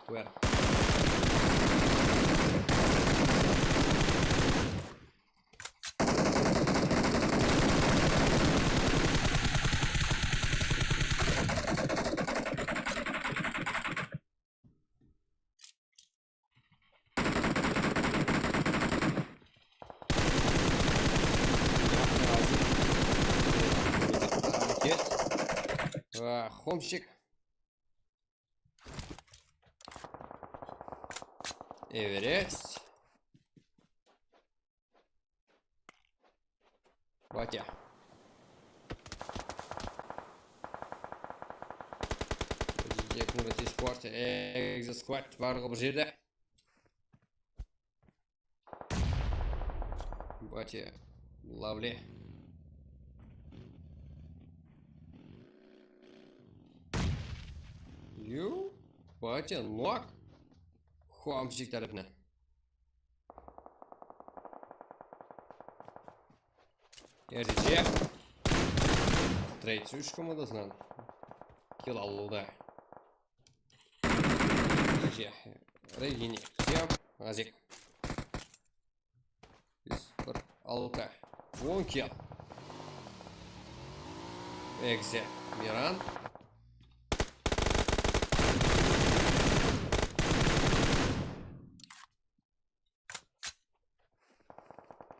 Where? Aa, Homşik. Everest. Батя. Джек Мурат Спорт, Экзо Сквад, barlıǵı bir jerde. Батя, Лавли. Ю, Батя, нок. Homşik tárepinen. R G G. Trade úsh komandadan kill alıwda. R G G. Regine. Azik. Bes, bir, altı. On kill. Exe, Miran.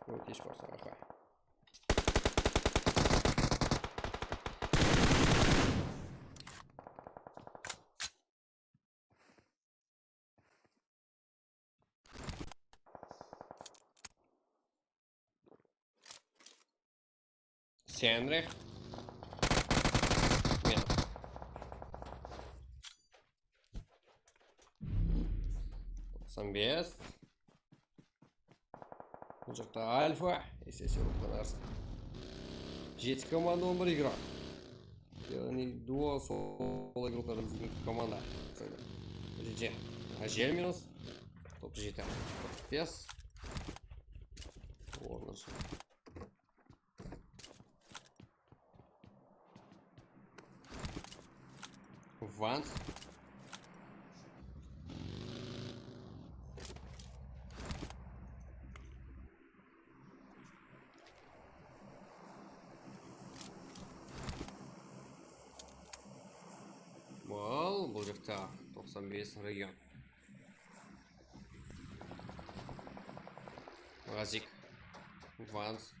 Ótish barsa, aqay. Senrix. Men. Toqsan bes. Bul jaqta Alfa, S S ruxlanarsiz. Jeti komanda, on bir igrok. Yaǵnıy duo, solo igroklardan bizdiń komanda. Jete. Ajel minus. Top jeti. Top bes. Ornı. Vans. Bul, bul jaqta toqsan bes rayon. Razik. Vans.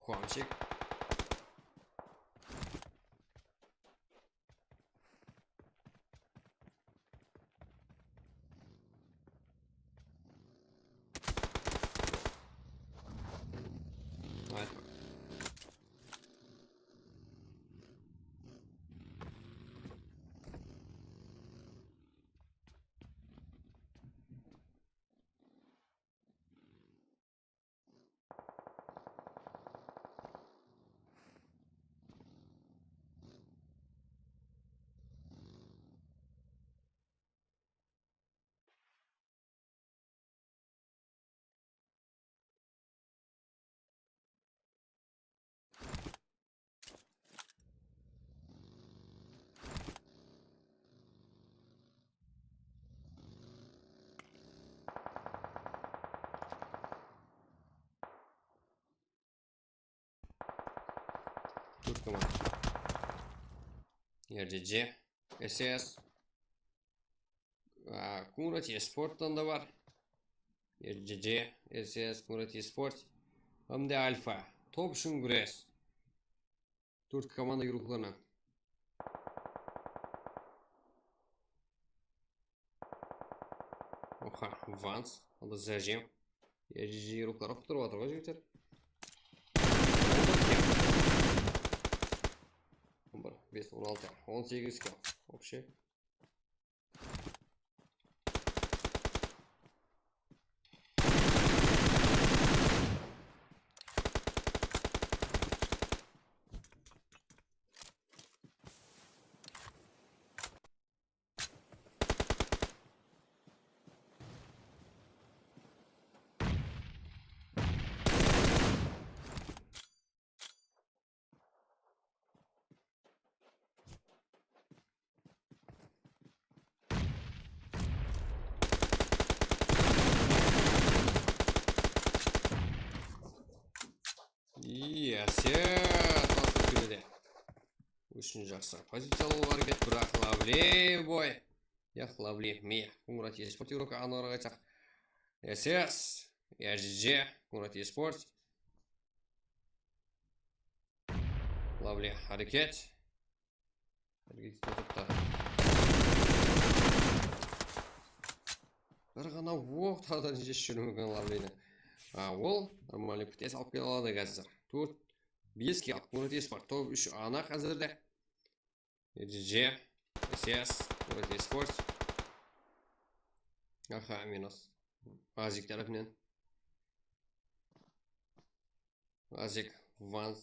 Quwanchik. Tórt komanda. R J J, S S. Aa, Kuńrat Esporttan da bar. R J J, S S, Kuńrat Esport. Hám de Alfa. Top ushın gúres. Tórt komanda igroklarınan. Oha, Vans, aldı Zajem. R J J igroklar qutırıp atır ǵoy, jigitler. On bir, bes, on altı, on segiz kill. Вообще. Iya, set, basıp keledi. Úshinshi jaqsı poziciya alıwǵa háreket, biraq Lovely boy. Yaq, Lovely, mine, Kuńrat Esport igroki, anıǵıraq aytsaq. S S, R J J, Kuńrat Esport. Lovely, háreket. Háreket etip atırıptı. Bir ǵana oq taǵıdan jep júrmegen Lovelyni. A, ol нормальный P T S alıp kele aladı házir. Tórt, bes kill, Kuńrat Esport, top úsh anaq házirde. R J J, S S, Kuńrat Esport. Aha, minus. Azik tárepinen. Azik, Vans.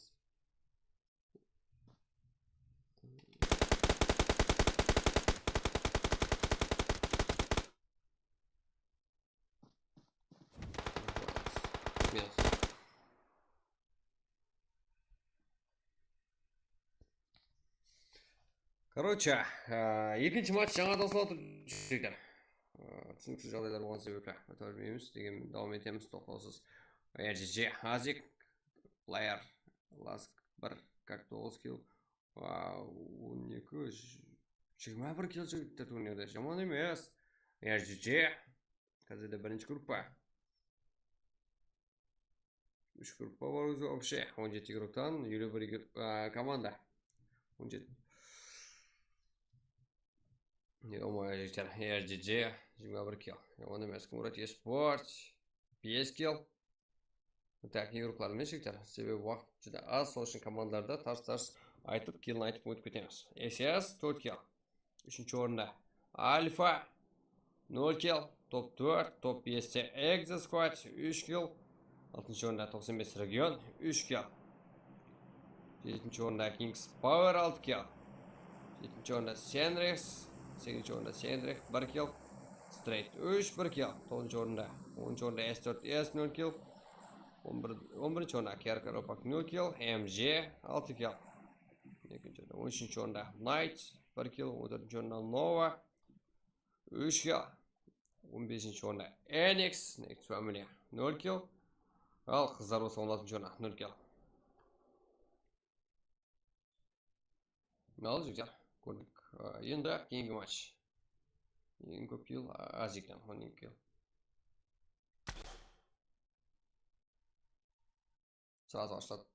Minus. Короче, e, ekinshi match jańa taslanıp atır, jigitler. E, túsiniksiz jaǵdaylar bolǵan sebepli óte bermeymiz, degen dawam etemiz toqtawsız. R J J, Azik, Player, Lask bir, Kak toǵız kill. Vau, on eki, j-, jigirma bir kill jigitler turnirde. Jaman emes. R J J, házirde birinshi gruppa. Úsh gruppa bar ózi вообще. On jeti igroktan eliw bir igr-, a, komanda. On jeti. Yo-moyo, jigitler, R J J, jigirma bir kill. Jaman emes, Murat Esport, bes kill. Так, igroklar emes, jigitler. Sebebi waqıt júdá az, sol ushın komandalarda tars-tars aytıp, killin aytıp ótip ketemiz. S S, tórt kill. Úshinshi orında Alfa, nol kill, top tórt, top beste Exa Squad, úsh kill. Altınshı orında toqsan bes Region, úsh kill. Jetinshi orında Kings Power, altı kill. Jetinshi orında Senrix, segizinshi orında Senrix, bir kill. Straight úsh, bir kill. Toǵızınshı orında, onınshı orında S tórt S, nol kill. On bir, on birinshi orında Kerka Ropak, nol kill, M J, altı kill. Ekinshi orında, on úshinshi orında Knight, bir kill, on tórtinshi orında Nova, úsh kill. On besinshi orında Enix, Next Family, nol kill. Al, qızlar bolsa on altınshı orında, nol kill. Al, jigitler, kórdik. Á, endi keyingi match. Eń kóp kill Azikten, on eki kill. Sırası başladı.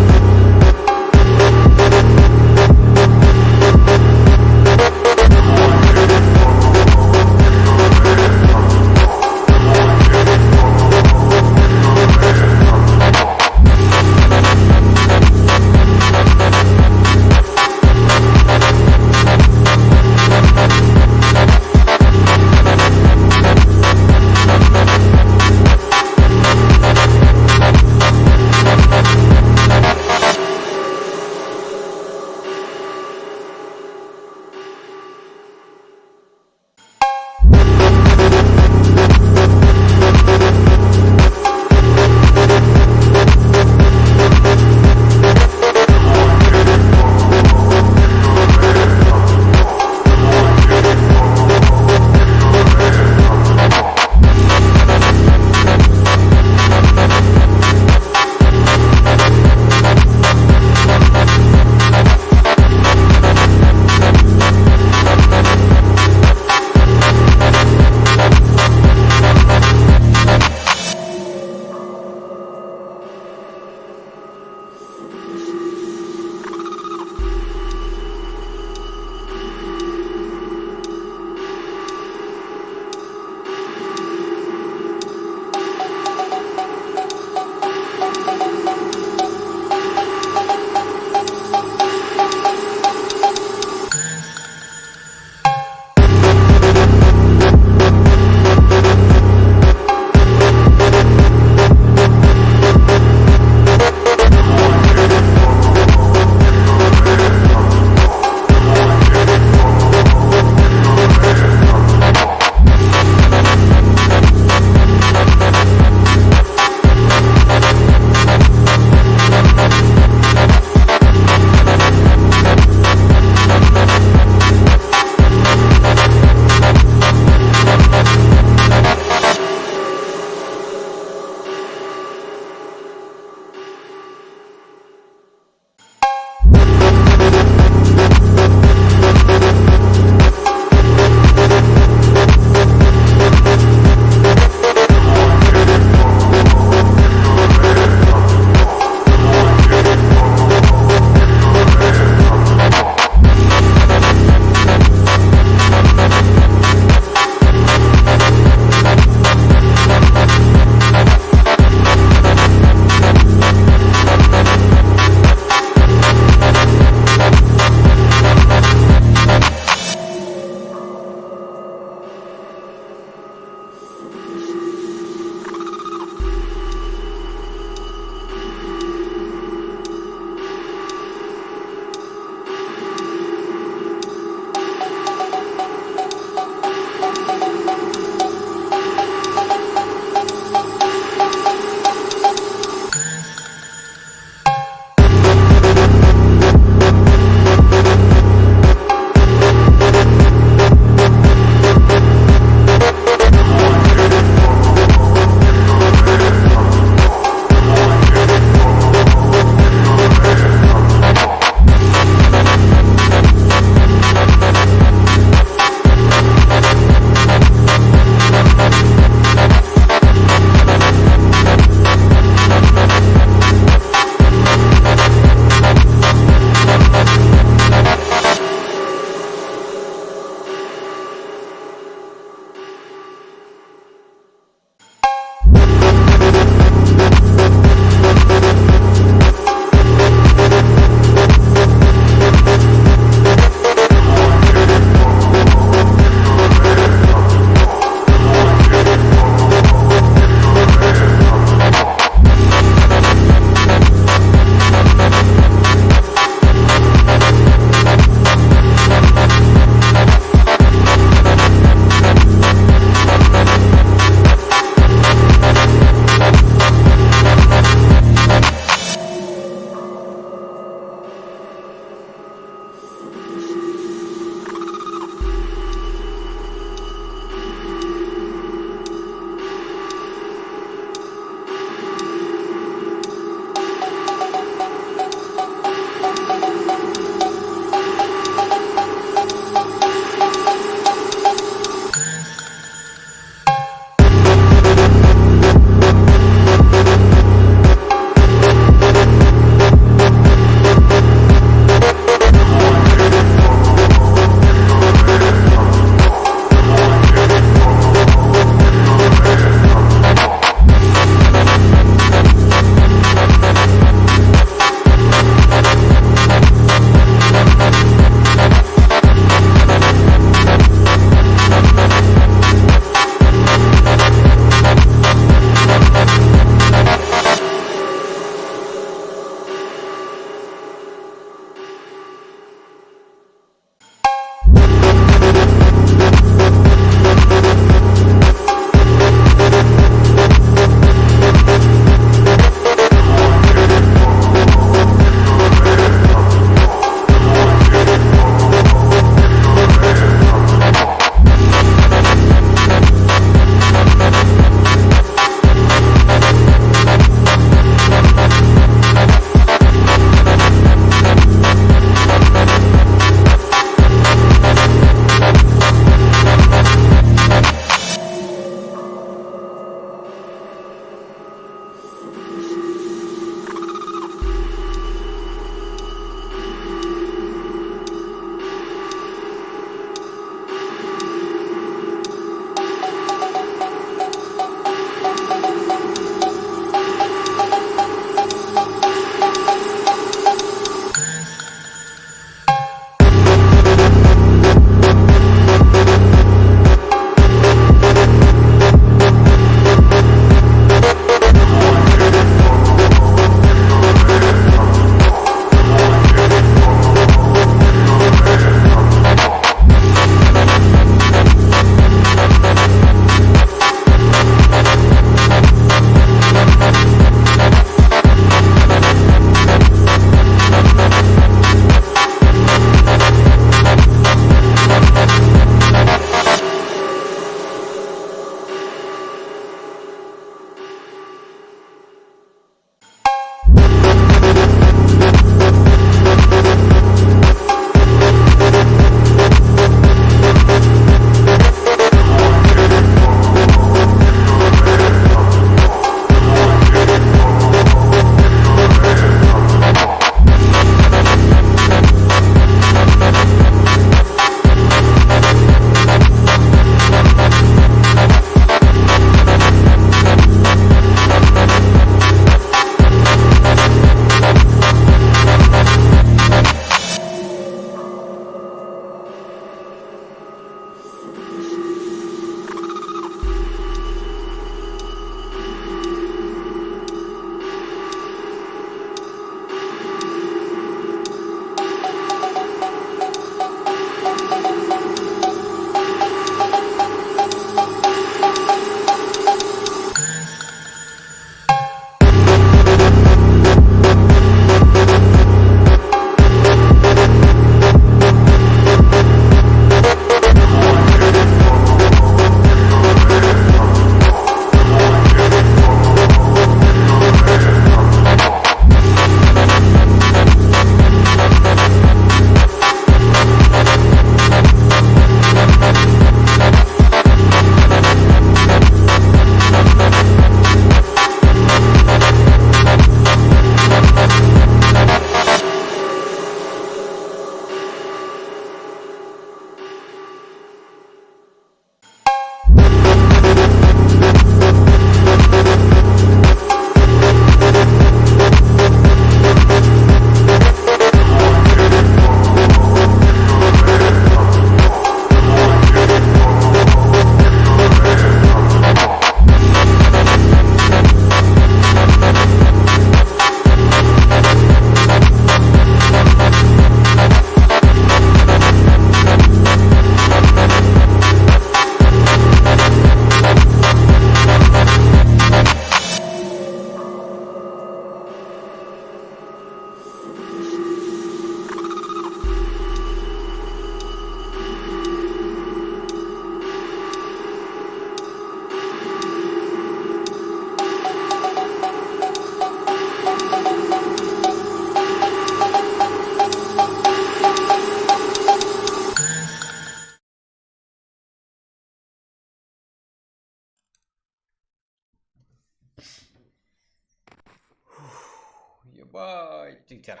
Bay, jigitler.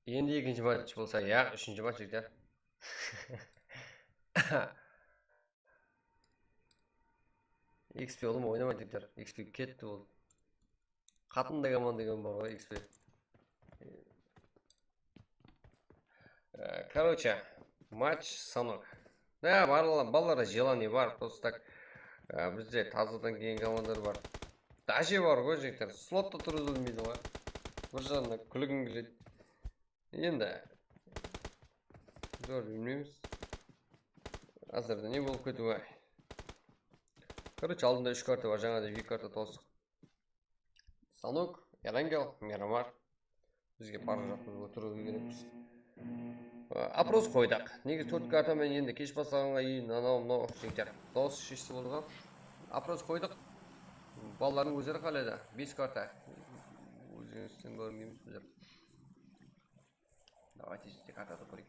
Endi ekinshi match bolsa, ya, úshinshi match, jigitler. X P ulım oynamaydı, jigitler. X P ketti ol. Qatınday komanda eken bar ǵoy, X P. Ee, короче, match, Sanok. Da, balalar, balalarda желание bar, просто так, ee, bizde tazadan kelgen komandalar bar. Daje bar ǵoy, jigitler, slotta turǵızıp bilmeydi ǵoy. Bir jaǵınan kúlgim keledi. Endi, zor bilmeymiz. Házirde ne bolıp ketiwi. Короче, aldında úsh karta bar, jańada eki karta tosıq. Sanok, Erangel, Miramar. Bizge barǵan jaqta biz oturıw kerekpiz. Oпрос qoydıq. Nege tórt karta menen endi kesh baslaǵanǵa deyin anaw mınaw jigitler dawıs sheshse bolǵan. Oпрос qoydıq. Balalardıń ózleri qáledi. Bes karta. Ózimizden kórmeymiz bizler. Давайте jigitler, kartadı kóreyik.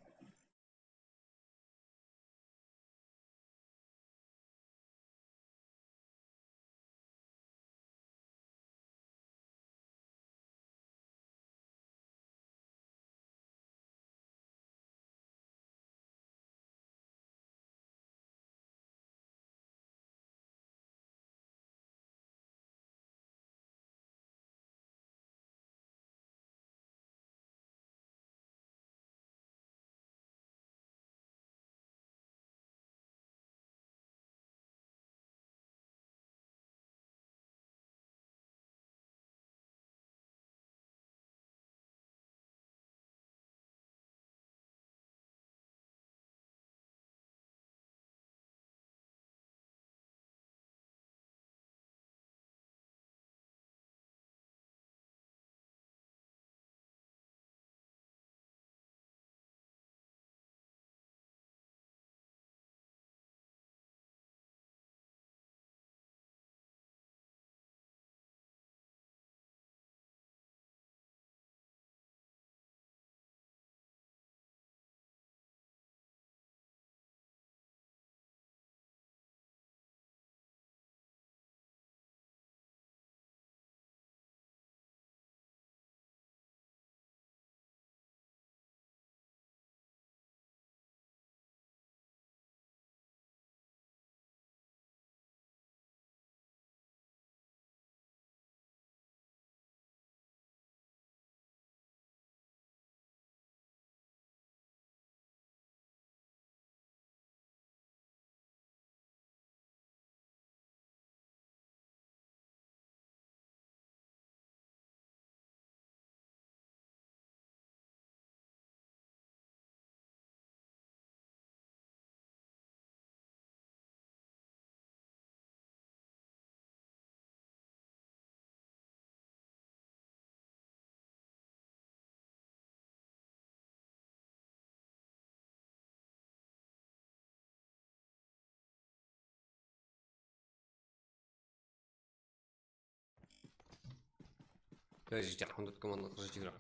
Подождите, а он тут команда тоже игрок.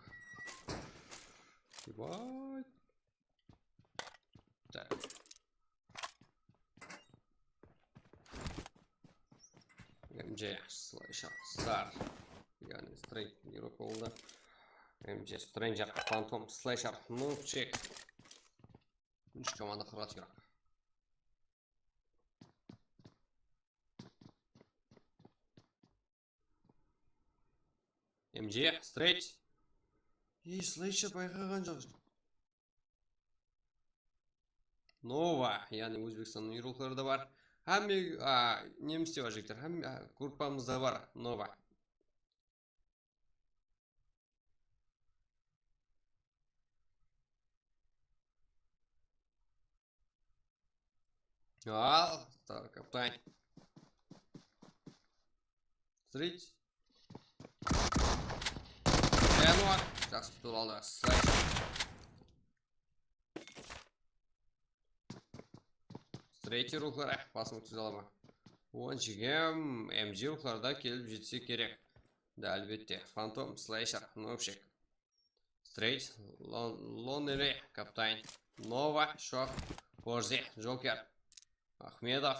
Ебать. Так. M J, слэшер, Star. Яғни Straight игрок boldı. M J, Stranger, Phantom, Slasher, Noobchik. Úsh komanda qırq altı игрок. M J, Straight. Ey, Slasher bayqaǵan joq. Nova, yaǵnıy Ózbekstannıń ruxları da bar. Hámme, a, nemiste bar, jigitler, hámme, a, gruppamızda bar Nova. Al, Star kaptan. Zrыть. Jaqsı tutıp aldı. Say. Straight ruxları, basın ótkerize ala ma? On jigem M J ruxları da kelip jetse kerek. Da, álbette. Phantom, Slasher, Noobchik. Straight, Lon-, Lonely, Kaptan. Nova, Shox, Forze, Joker, Axmedov.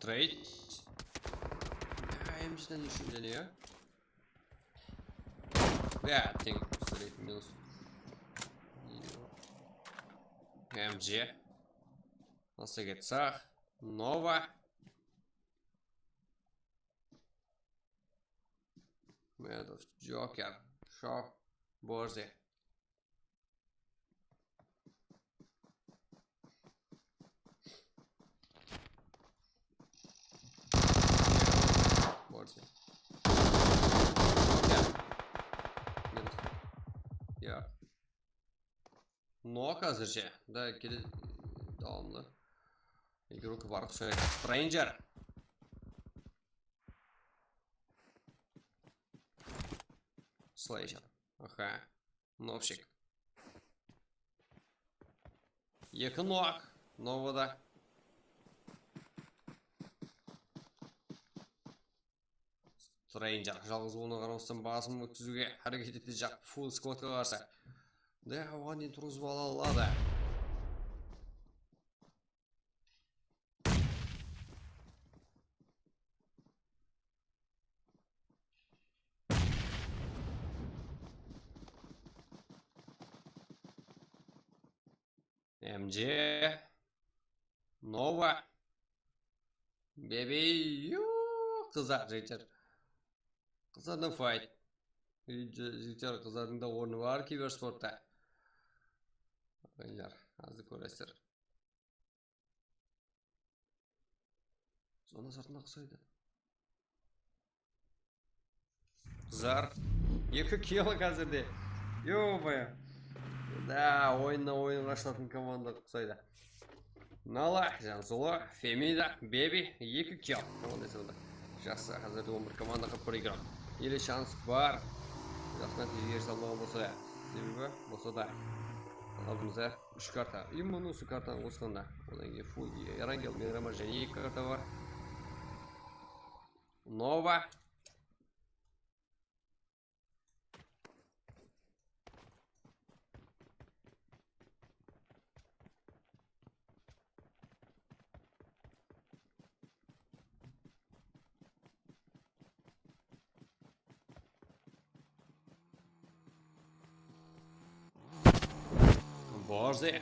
Trade. Ya, M C'den ещё bir dene ya. Ya, teń. Straight minus. M C. Nasıl geçsek? Nova. Medov, Joker, Shaw, Borze. Borze. Joker. Medov. Ya. Nok házirshe. Da kele davamlı. Eki ruki bar uqsaydı. Stranger. Slasher. Aha. Nopshik. Eki nok. Novada. Stranger. Jalǵız bolıwına qaramastan basın ótkiziwge háreket etedi, jaq, full skvadqa qarsı. Da, oǵan deyin turǵızıp ala aladı. M C. Nova. Bebey. Yuuu, qızlar, jigitler. Qızlardan fight. Jigitler, qızlardıń da ornı bar kibersportta. Aǵaylar, házir kóresizler. Zona sırtına uqsaydı. Qızlar. Eki kill házirde. Ё-моё. Da, oyınnan oyınǵa ashılatuǵın komanda uqsaydı. Nala, Jansulı, Femida, Bebi, eki kill. Komanda esabında. Jaqsı, házirde on bir komanda, qırq bir игрок. Ele shans bar. Jaqsı nátiyjege erişe almaǵan bolsa da. Sebebi bolsa da. Aldımızda úsh karta. Именно usı kartanı qosqanda. Odan keyin full Erangel, Miramar jáne eki karta bar. Nova. Borze.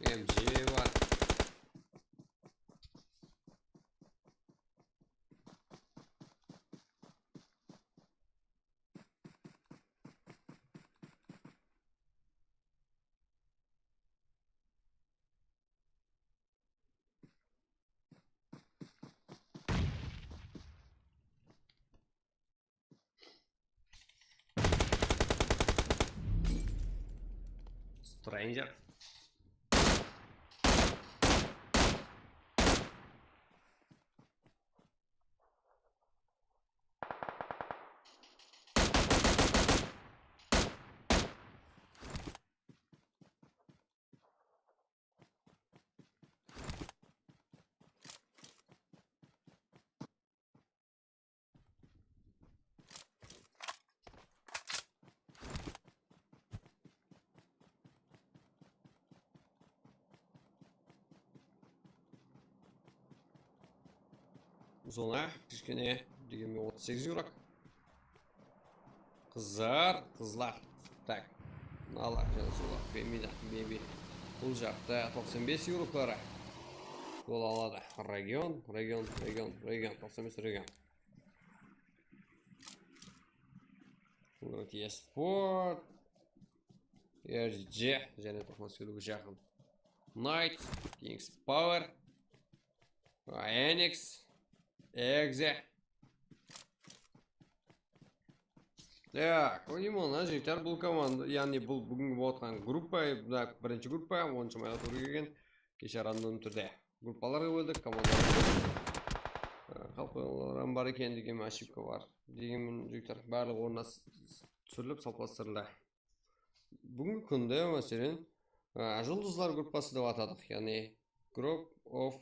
M C bar. Stranger. Zona, kishkene, degenmen otız segiz игрок. Qızlar, qızlar. Tak. Nala, Jansulı, Femida, Bebi. Bul jaqta toqsan bes игрокları gol aladı. Region, region, region, region, toqsan bes region. Esport. R J, jáne toqsan bes kiloga jaqın. Knight, King's Power, Enix, Exe. Tak, именно, jigitler, bul komanda, yaǵnıy bul búgingi bolıp atqan gruppa, mına birinshi gruppa, onınshı mayǵa tuwrı kelgen, keshe random túrde gruppalarǵa bóldik, komandalarǵa bóldik. Xalqlar bar eken degen ошибка bar. Degenmen, jigitler, barlıq ornına s-, s-, túsirilip, salıplastırıldı. Búgingi kúnde, máselen, A, Juldızlar gruppası dep atadıq, yaǵnıy Group of,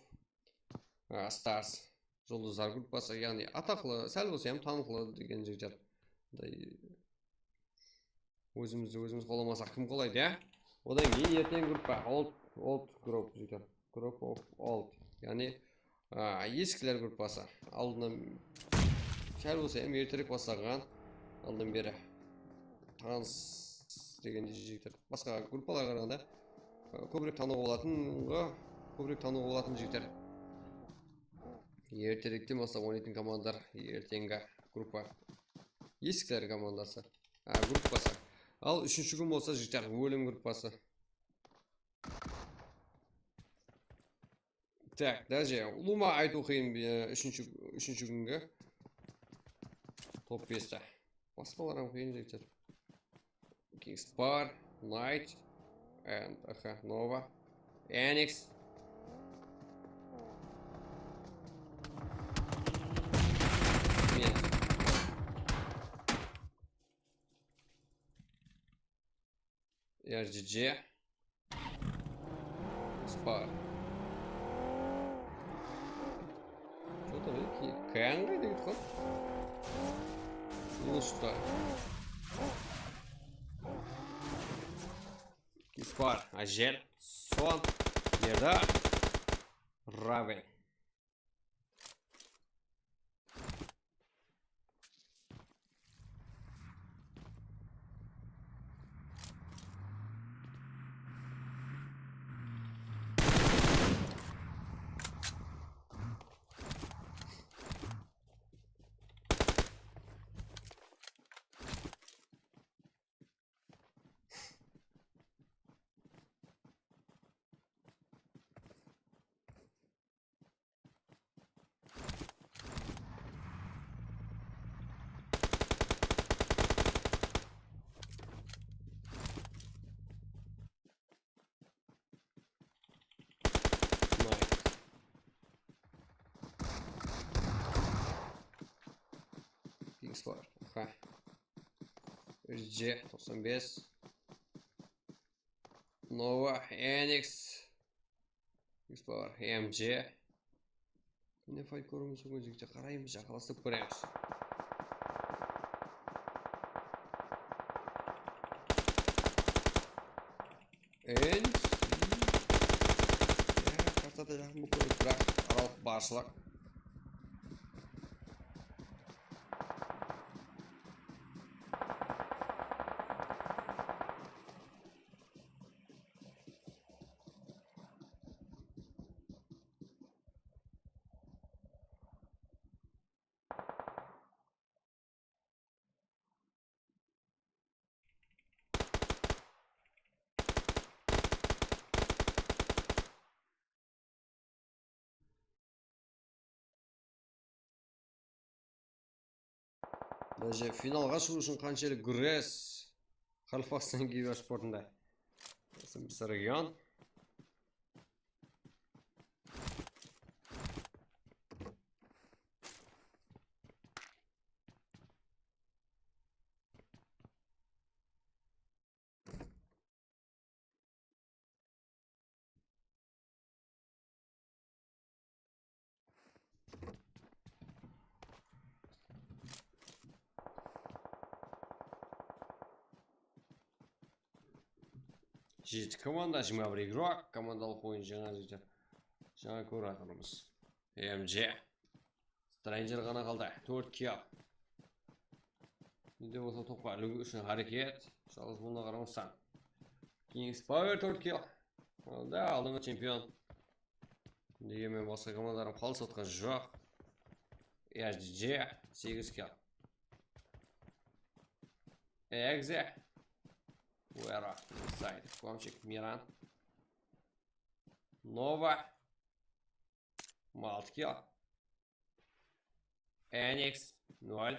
a, Stars. Juldızlar gruppası, yaǵnıy ataqlı, sál bolsa hám tanıqlı degen jigitler. Bunday ózimizdi ózimiz qolamasaq, kim qolaydı, ya? Odan keyin erteń gruppa, Old, Old Group, jigitler. Group of Old. Yaǵnıy, a, esikler gruppası. Aldınnan sál bolsa hám erterek baslanǵan. Aldınnan beri tanıs degen jigitler. Basqa gruppalarǵa qaraǵanda, a, kóbirek tanıwǵa bolatın, kóbirek tanıwǵa bolatın jigitler. Erterekten baslap oynaytın komandalar, erteńgi gruppa. Esikler komandası. A, gruppası. Al, úshinshi kún bolsa jigitler, ólim gruppası. Tak, даже ulıwma aytıw qıyın, e, úshinshi, úshinshi kúngi top besti. Basqalar hám qıyın jigitler. Kings Power, Knight, and, aha, Nova, Anix. Mine. R G G. Spar. Что-то ki-, Kang qayda ketip qaldı? Usta. Spar, Ajel, Son, Gerda, Raven. Kings Power. Aha. R G toqsan bes. Nova, Anix. Kings Power, M G. Mine, fayt kóriwimiz múmkin, jigitler, qaraymız, jaqınlastırıp kóremiz. Anix. Ya, kartada jaqın bolıp kóredi, biraq aralıq barshılıq. Даже finalǵa shıǵıw ushın qanshelli gúres. Qaraqalpaqstan kiyber sportında. Biz region. Jeti komanda, jigirma bir igrok, komandalıq oyın jańa jerde. Jańa kórip atırmız. M G. Stranger ǵana qaldı. Tórt kill. Nede bolsa topqa iliw ushın háreket. Jalǵız bolǵanına qaramastan. Kings Power tórt kill. Onda aldınǵı chempion. Degen men basqa komandalarım qalıs atqan joq. R G G segiz kill. Exe. Where are inside? Gomchik, Miran. Nova. Altı kill. Anix, nol.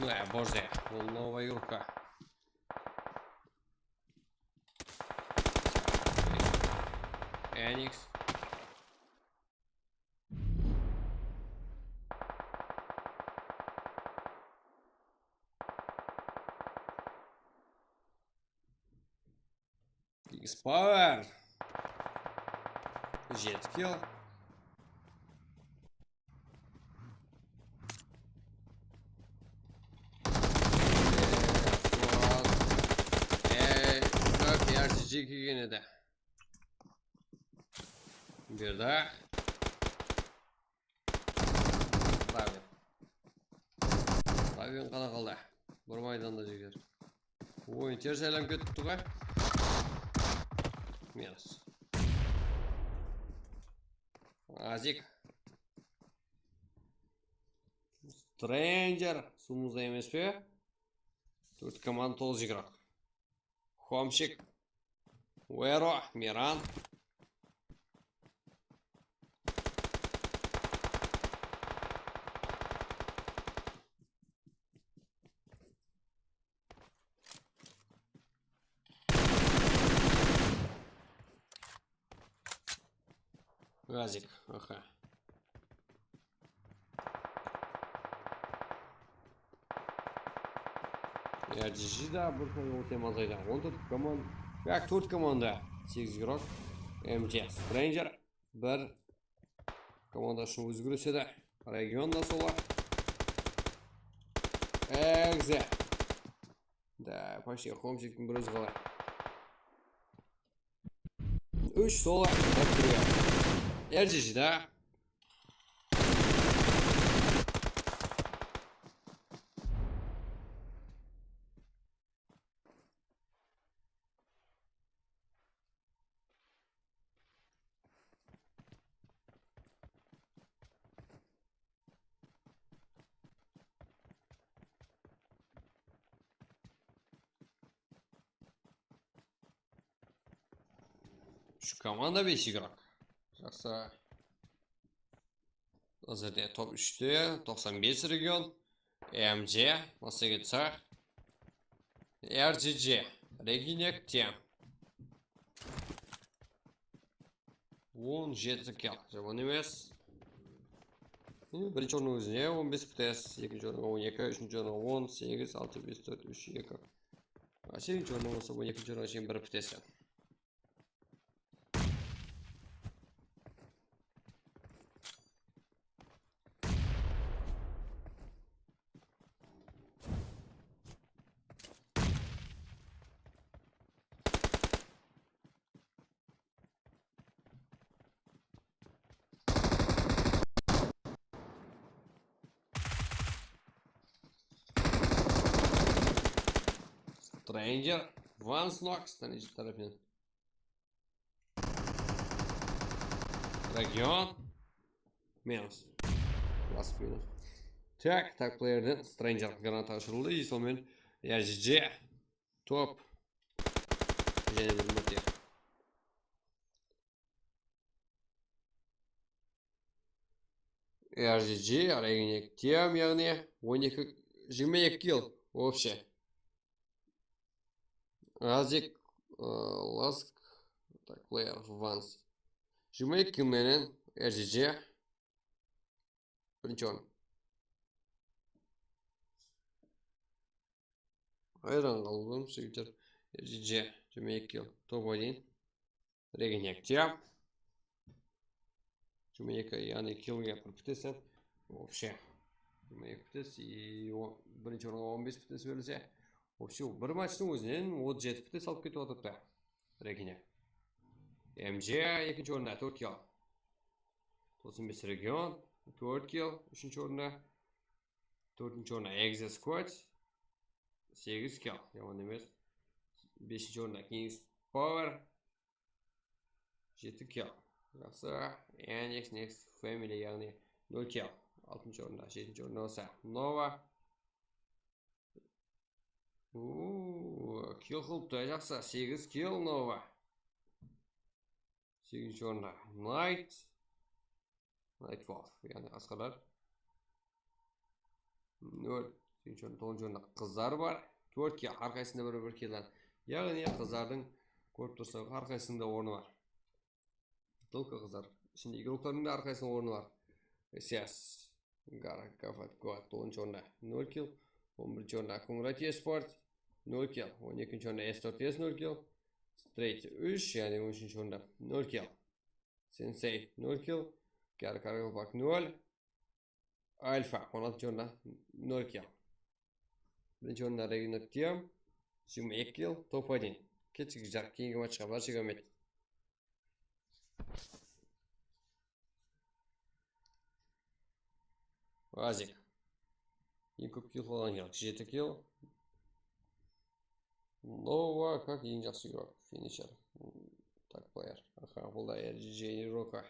Ну, э, боже, ол новая игрушка. Эникс. X Power. Jeti kill. Ey, kak R G G kelgen edi. Berdi. Slavin. Slavin qana qaldı. Bir maydanda jigitler. Oyın ters aylanıp ketipti ǵoy. Minus. Azik. Stranger. Sumuzda emes pe? Tórt komanda, toǵız igrok. Homchik. Wero, Miran. Gazik, aha. Ya, G G da bir soń ote mazayda. On tórt komanda, yak, tórt komanda, segiz igrok. M C Stranger, bir komanda ushın ózi kúresedi. Region da solar. Egze. Da, почти Homchiktiń bir ózi qalay. Úsh solar. R G G da. Úsh komanda, bes igrok. Jaqsı. Házirde top úshte, toqsan bes region. M C, Massagetsar. R G G, Reginek, Tem. On jeti kill, jaman emes. Birinshi orınnan ózine on bes P T S, ekinshi orınǵa on eki, úshinshi orınǵa on segiz, altı, bes, tórt, úsh, eki. A, segizinshi orınnan bolsa on ekinshi orınǵa shekem bir P T S. Stranger, Vance Knox, Stranger tarafınan. Region. Minus. Klasik minus. Tak, tak playerden Stranger granata ushırıldı, e, sonımen R G G. Top. Jáne bir márte. R G G, Reginek Tem, yaǵnıy on eki, jigirma eki kill, вообще. Azik, ı, Lask, tak, player, Vance. Jigirma eki kill menen R G G. Birinshi orın. Hayran qaldım, jigitler. R G G, jigirma eki kill, top один. Reginek Tem. Jigirma eki, yaǵnıy killge bir P T S. Вообще. Jigirma eki P T S, e, o, birinshi orınǵa on bes P T S berilse. Вообще, bir matchtıń ózinen otız jeti P T S alıp ketip atırıptı. Reginek. M C ekinshi orında, tórt kill. Toqsan bes region, tórt kill, úshinshi orında. Tórtinshi orında Exe Squad, segiz kill, jaman emes. Besinshi orında Kings Power, jeti kill. Jaqsı. Annex Next Family, yaǵnıy nol kill. Altınshı orında, jetinshi orında bolsa Nova. Uuu, kill qılıptı, jaqsı. Segiz kill Nova. Segizinshi orında Night. Night Wolf, yaǵnıy asqarlar. Nol. Toǵızınshı orında qızlar bar. Tórt kill, hár qaysısında bir, bir kill. Yaǵnıy qızlardıń, kórip tursań, hár qaysısında ornı bar. Только qızlar. Ishinde igroklardıń da hár qaysısında ornı bar. Sias, Gara, Gafat, Goat, toǵızınshı orında nol kill, on birinshi orında Akkumrat Esport, nol kill, on ekinshi orında S tórt S, nol kill, Straight úsh, yaǵnıy on úshinshi orında nol kill, Sensei, nol kill, Kar Karaqalpaq, nol, Alfa, on altınshı orında, nol kill. Birinshi orında Regina Tiam, jigirma eki kill, top один. Kettik, keyingi matchqa, barshege áwmet. Azik. Eń kóp kill qılǵan igrok, jeti kill. Nova, как, eń jaqsı igrok, finisher. Tak, player. Aha, bul da R J Roka.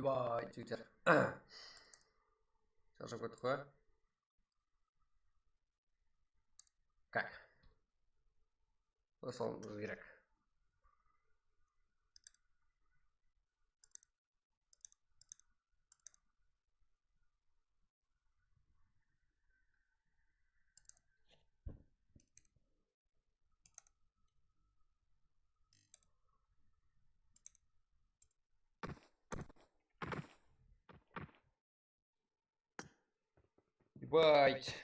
Oybay, jigitler. Sharshap kettik ǵoy. Kak. Usalıwımız kerek. Ебать.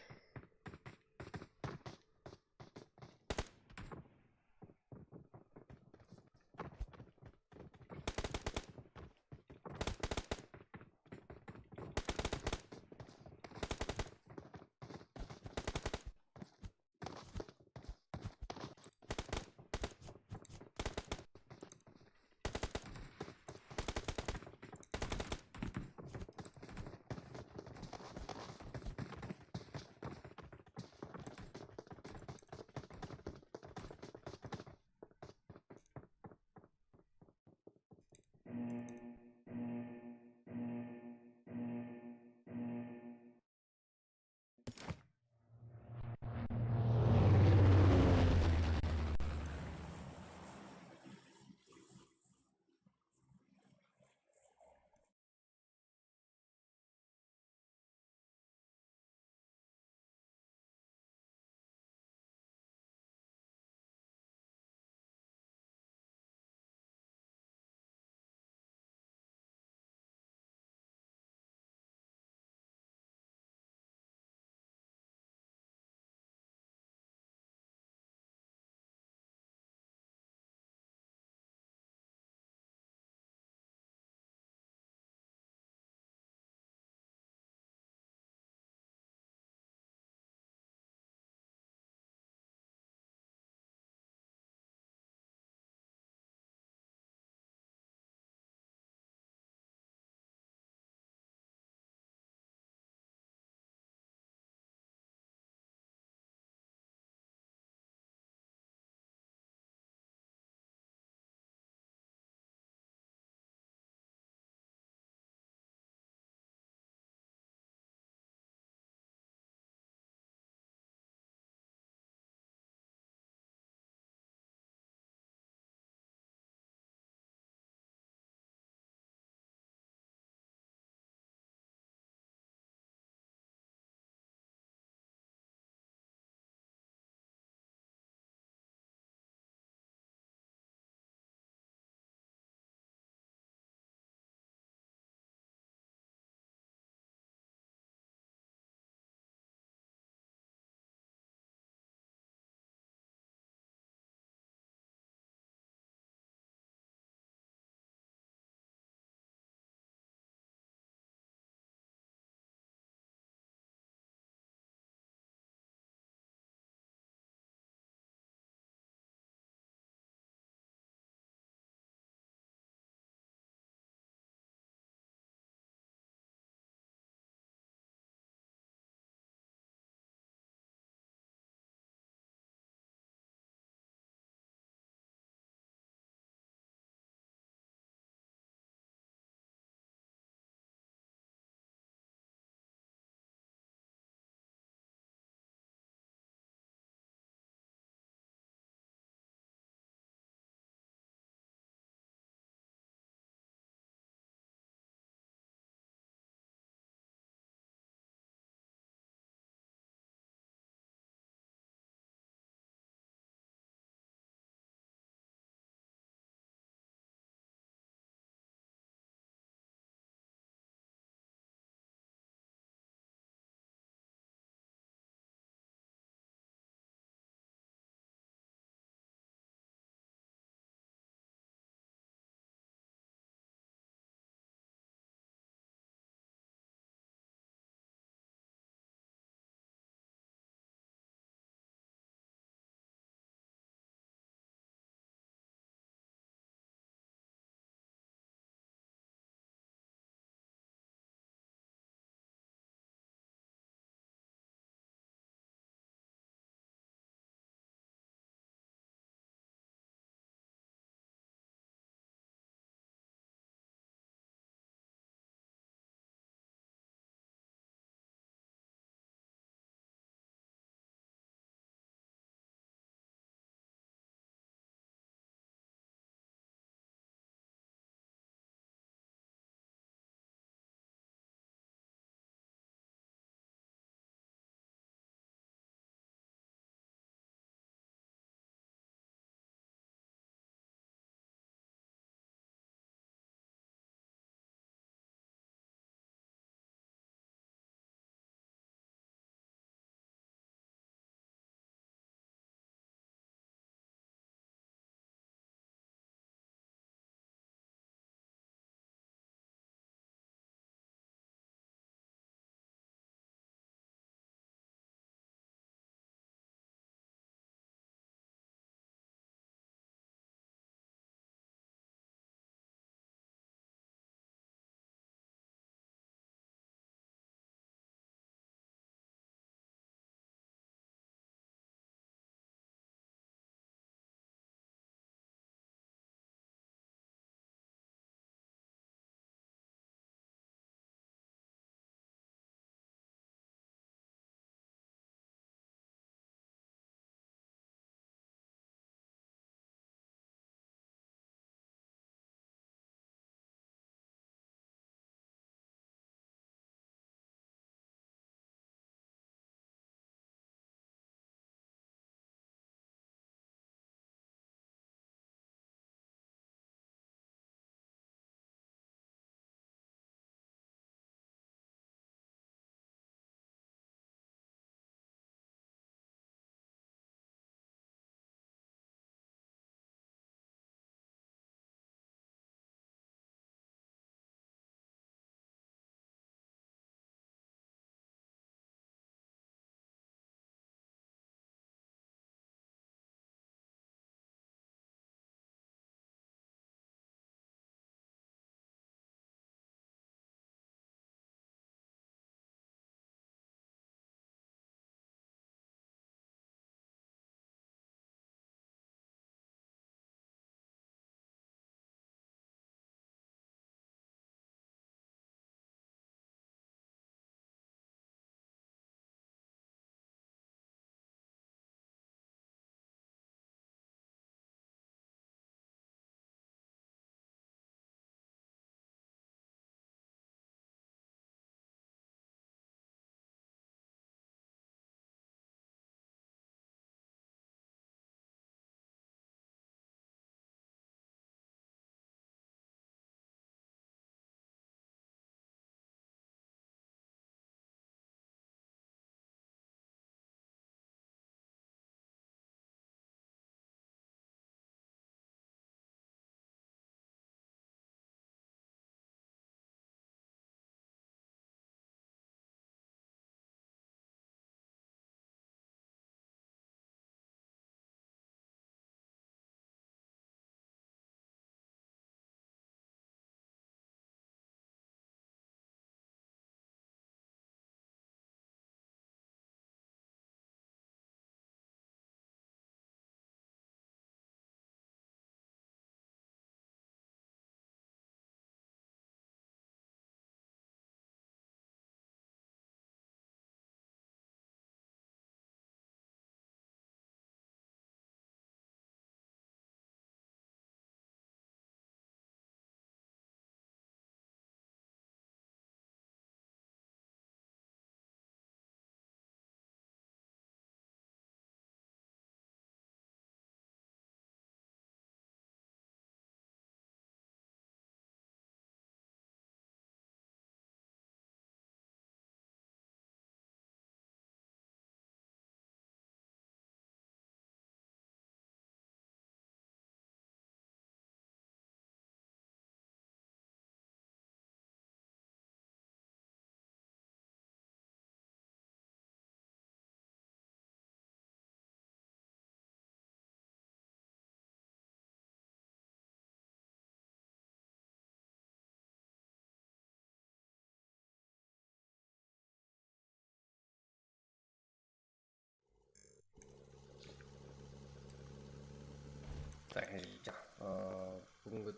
Búgingi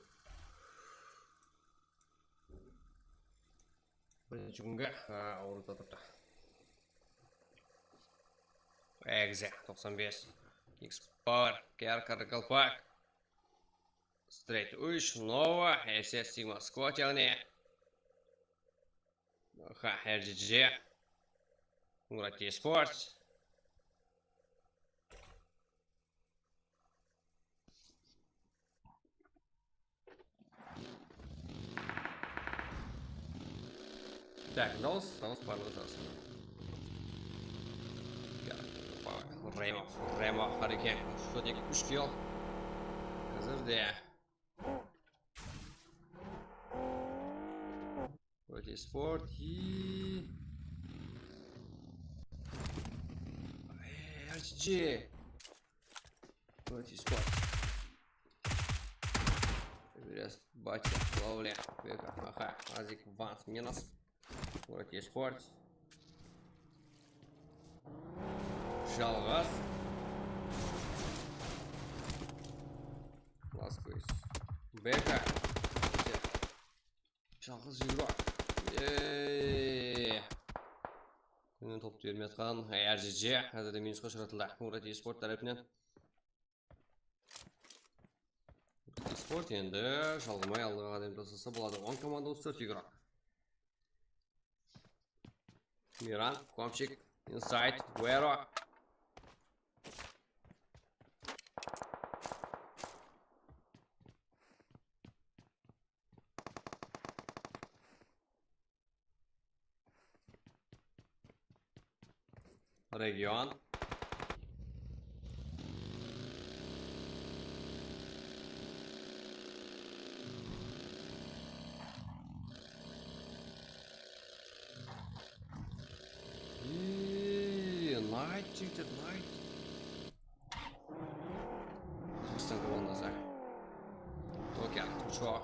birinshi kúnge, a, awırıp atırdı. Exe, toqsan bes. X Power, K R Qaraqalpaq. Straight úsh, Nova, S S Sigma Squad, yaǵnıy. Ha, R G G. Murat Esports. Tak, dawıs, dawıs barlıǵı jazsın. Ya, Remo, Remo, Hariken, Shkotik, úsh kill. Házir de. Murat Esports i R G G. Murat Esports. Biraz Batya, Lawle, Beka, Maxa, Azik, Vans, Minas. Murat Esports. Jalǵız. Last quiz. Beka. Jalǵız Yura. Eee. Kúninen toptı bermey atqan R G G házirde minusqa ushıratıldı. Murat Esports tárepinen. Esports endi shalǵımay aldıǵa qádem taslasa boladı. On komanda, otız tórt igrok. Miran, Komchik, Inside, Guero. Region. Iiii, Knight jigitler, Knight. Ózbekstan komandası. Okey, Txuchua.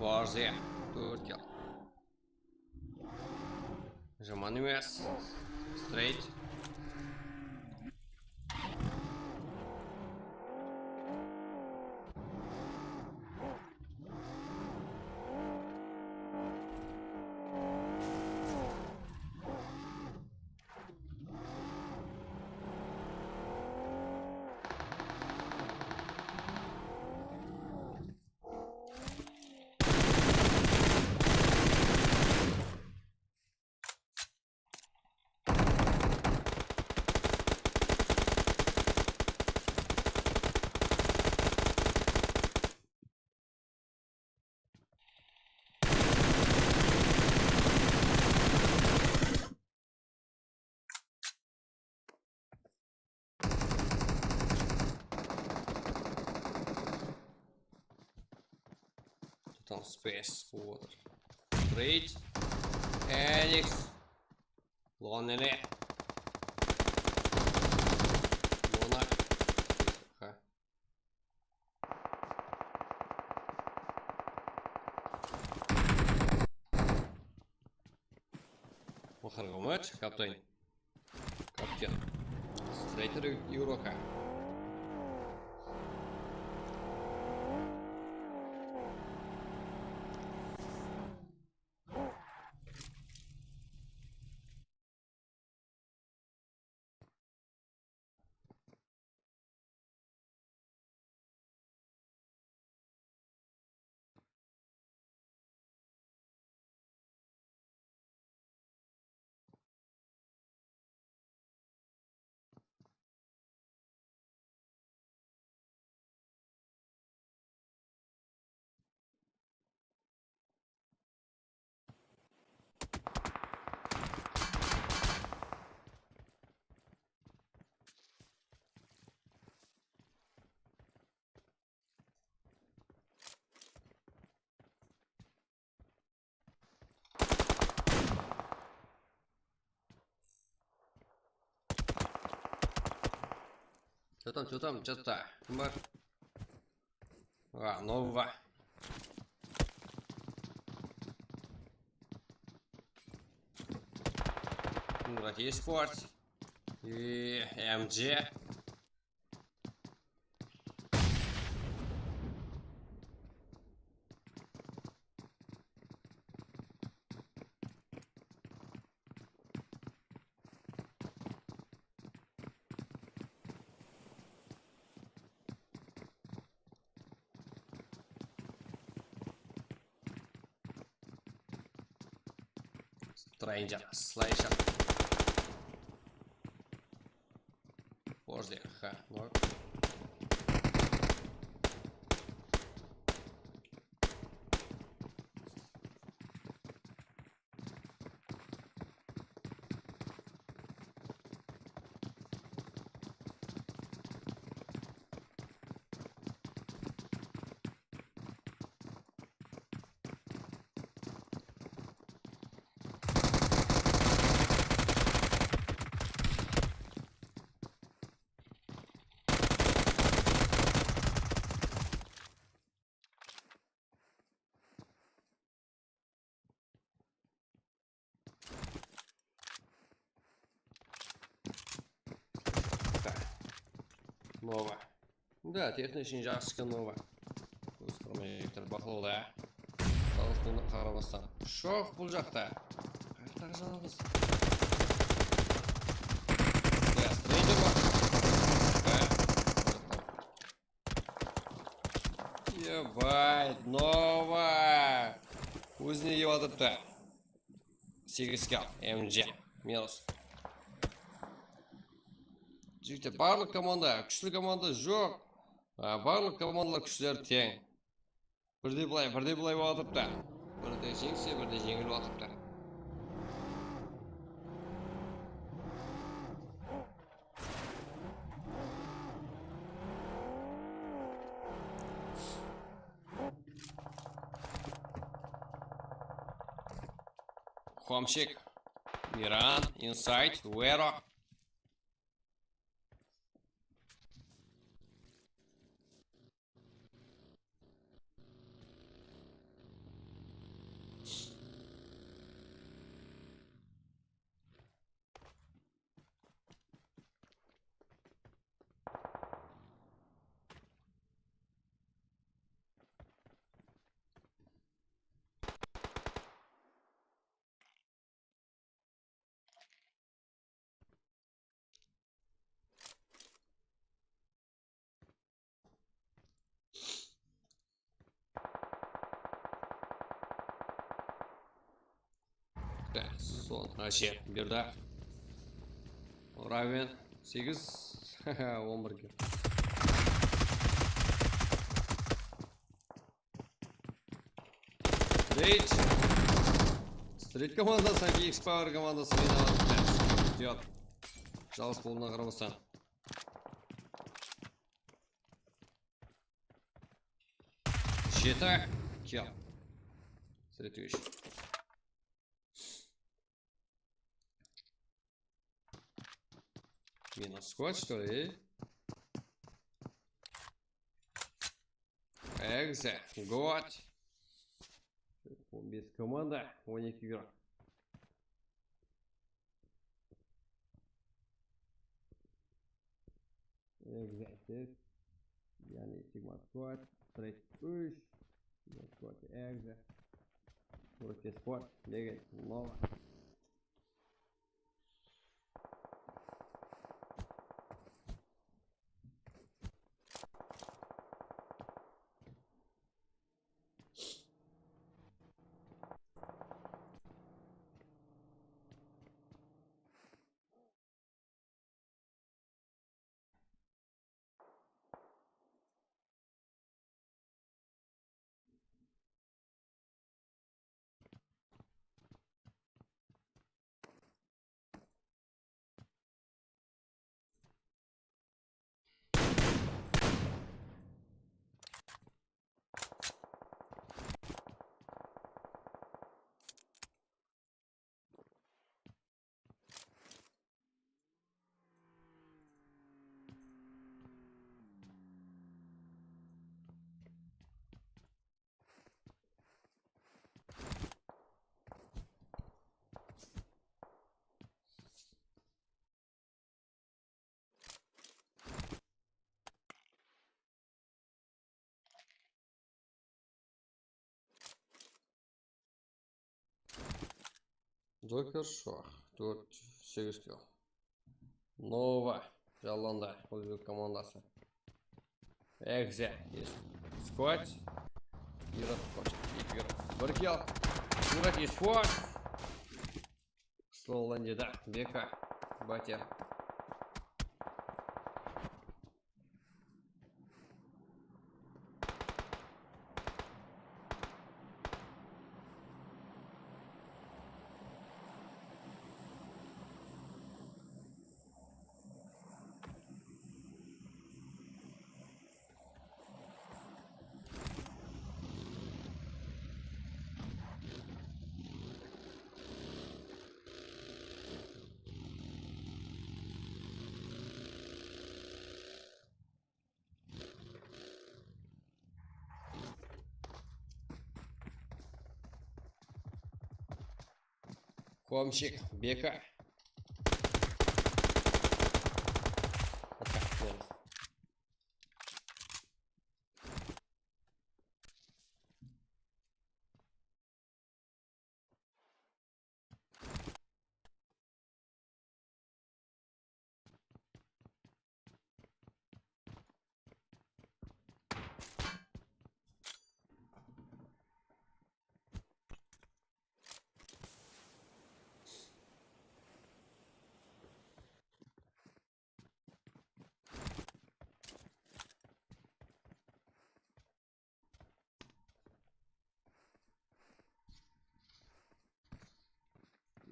Barze, tórt kill. Jaman emes. Straight. Tutam space, вот. Trade. Enix. Lonely. Lona. Ha. Muharramat, kaptan. Kaptan. Straighter Evropa. Что там, что там, что-то. Kim bar? A, Nova. Murat Esports. I M G. Stranger, slasher. Подожди, ха, ну. Так. Nova. Da, texnichniy jaqsı eken, Nova. Kóz qırmay tur, baqlawda. Jalǵız boldı, qarabastan. Joq, bul jaqta. Qayaqtaǵı jalǵız? Ya, Stranger bar. Ha? Ебать, Nova! Ózine kep atırıptı. Segiz kill, M G, minus. Jigitler, barlıq komanda, kúshli komanda joq. A, barlıq komandalar kúshleri teń. Birde bılay, birde bılay bolıp atırıptı. Birde jeńse, birde jeńil bolıp atırıptı. Homchik, Miran, Inside, Vero. Так, sol, вообще, bir de. Raven, segiz, on bir kill. Street. Street komandası, X Power komandası, men alıp. Idiot. Jalǵız bolǵanına qaramastan. Jeti kill. Street úsh. Minus squad, что ли? Exe, God. On bes komanda, on eki igrok. Exe, yaǵnıy Sigma squad, Strike úsh, Sigma squad, Exe, Rocket squad, Legend, Nova. Joker, Shvah, tórt, segiz kill. Nova, jallandı, ózbek komandası. Exe, squad. Yuraq, eki, bir kill. Yuraq, squad. Slow landedi. Beka. Batya. Komshik, Beka.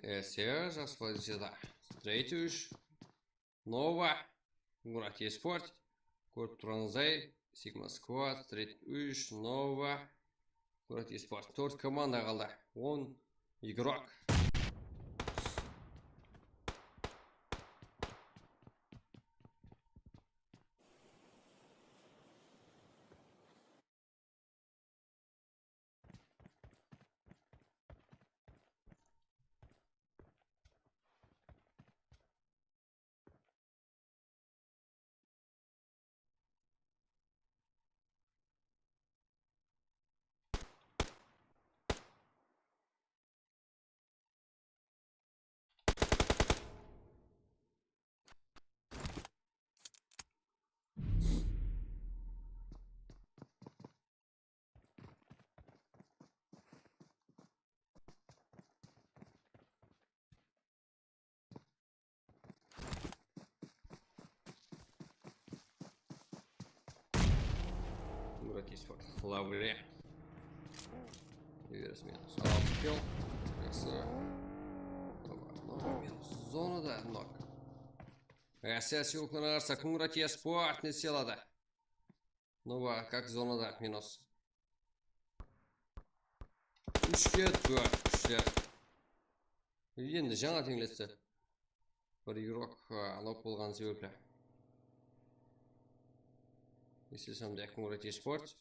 Ese, jaqsı poziciyada. Straight úsh. Nova. Murat Esport. Kórip turǵanıńızday, Sigma Squad, Straight úsh, Nova. Murat Esport. Tórt komanda qaldı. On igrok. Murat Esport. Lovely. Minus altı kill. Jaqsı. Minus. Zonada nok. Ese, Syulkana qarsı Murat Esport ne sıyaladı? Nova, kak zonada, minus. Úshke tórt, kúshli. Endi jańa teńlesti. Bir igrok, a, nok bolǵanı sebepli. Eslesem de, Murat Esport.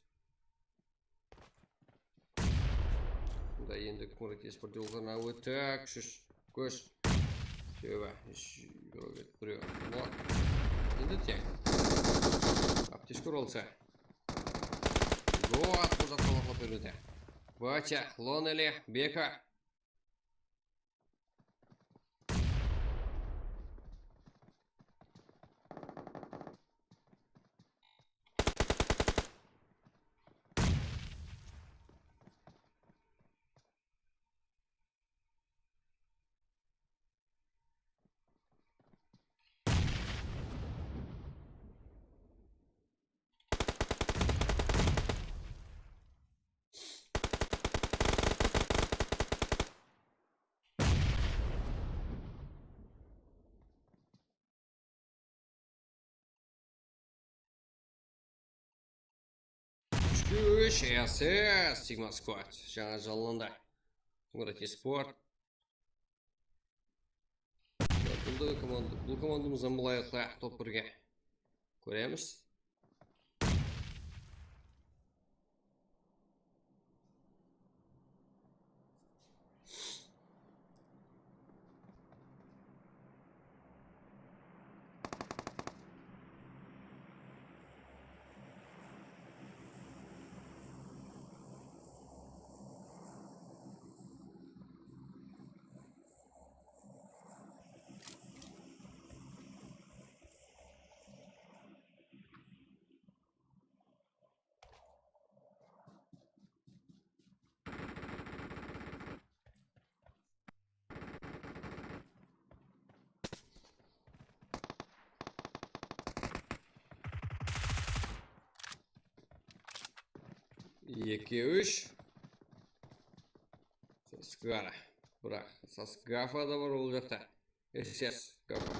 Da endi Murat Esport jollarına ótti. Kúsh, kúsh. Tewba, ish, igrok etip birew. Nok. Endi tek. Aptechka urılsa. Goat, bul jaqtan oqlap bermedi. Batya, Lonely, Beka. Úshke úsh, S S, Sigma Squad. Jańa janlandı. Murat Esport. Bul da komanda, bul komandamızdan bılayıq, top birge. Kóremiz. Eki, úsh. Saskara. Biraq, Saskafa da bar ol jaqta. Yes, yes, gafa.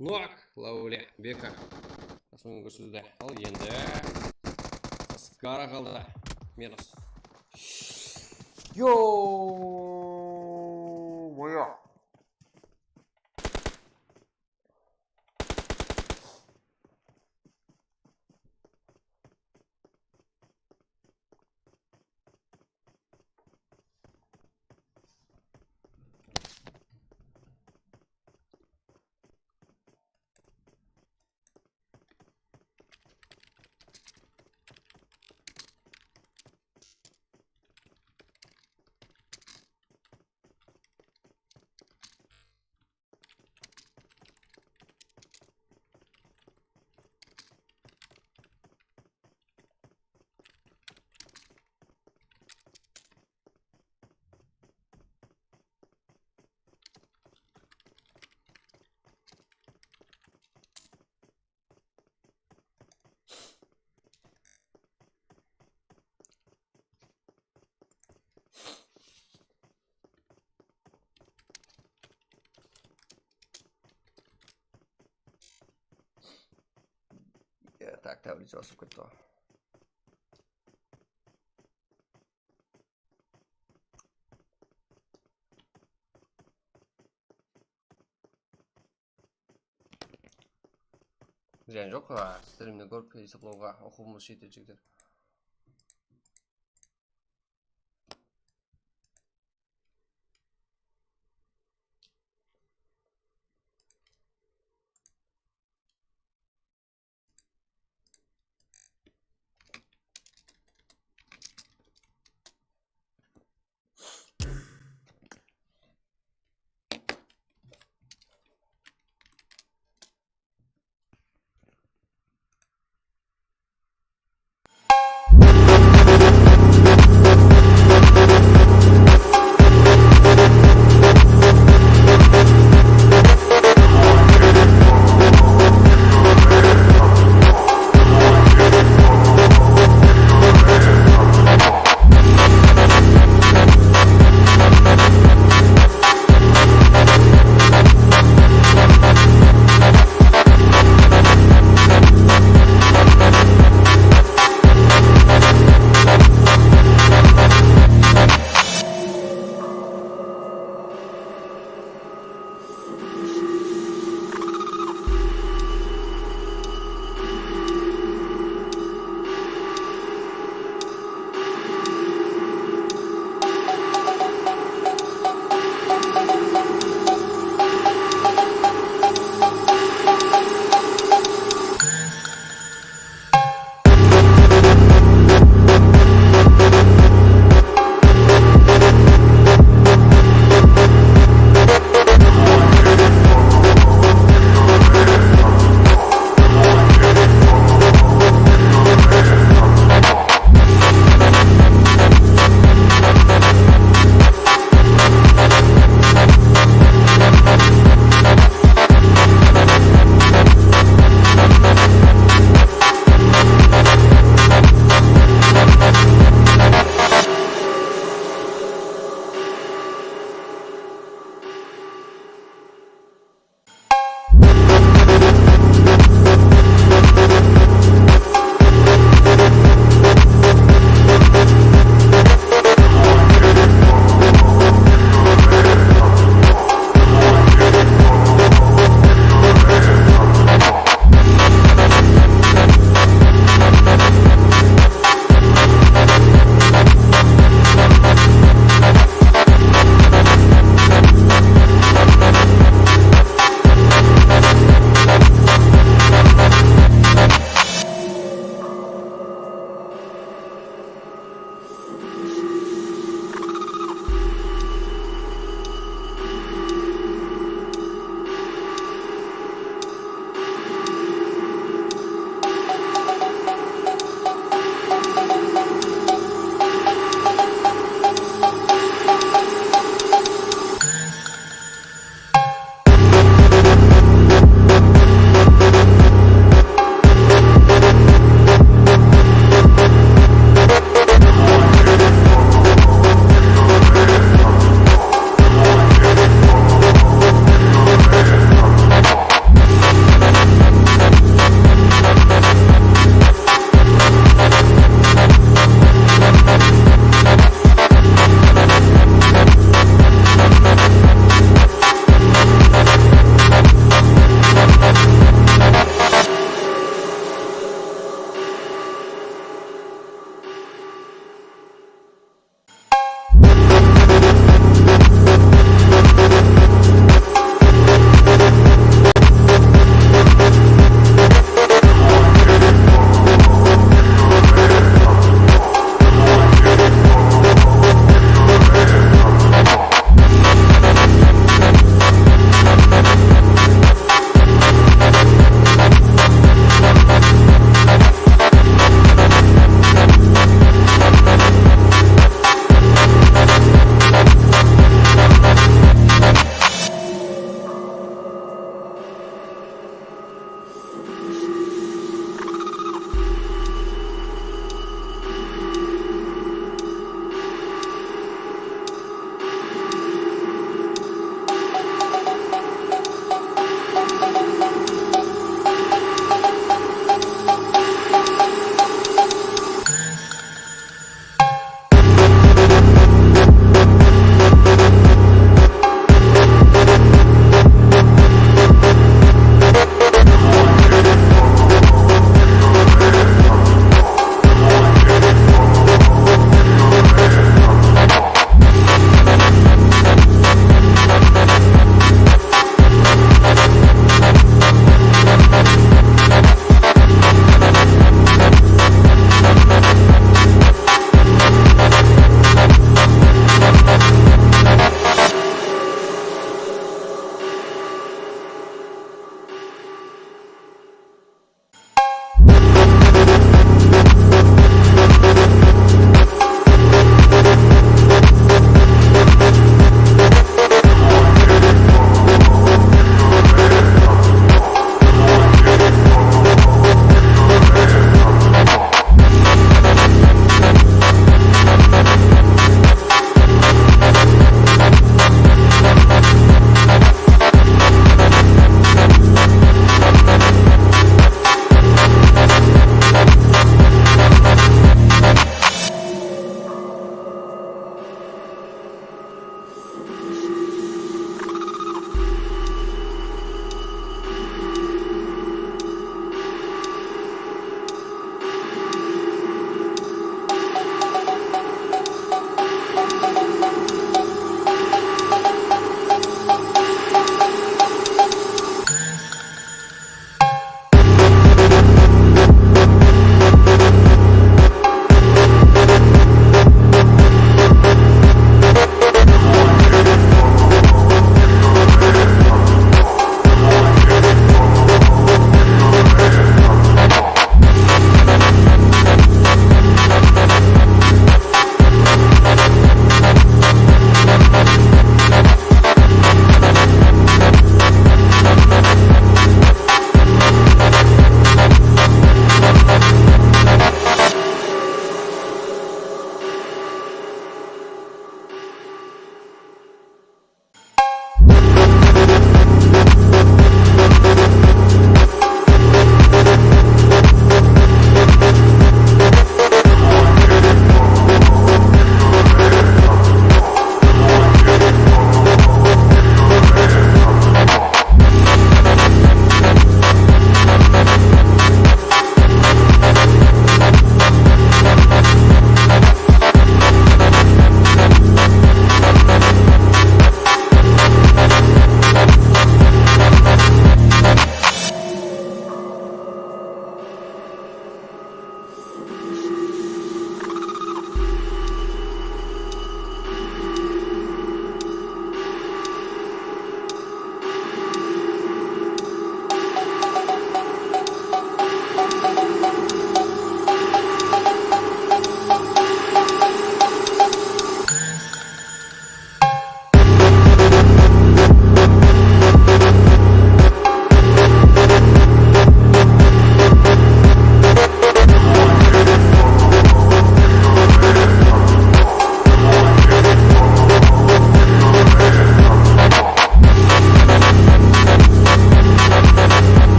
Nok, Laule, Beka. Asmın kórsedi. Al endi. Saskara qaldı. Minus. Yo, moyo. Ya, tak, tablica basıp ketti ǵoy. Zıyan joq, a, strimdi kórip esaplawǵa uqıbımız jetedi, jigitler.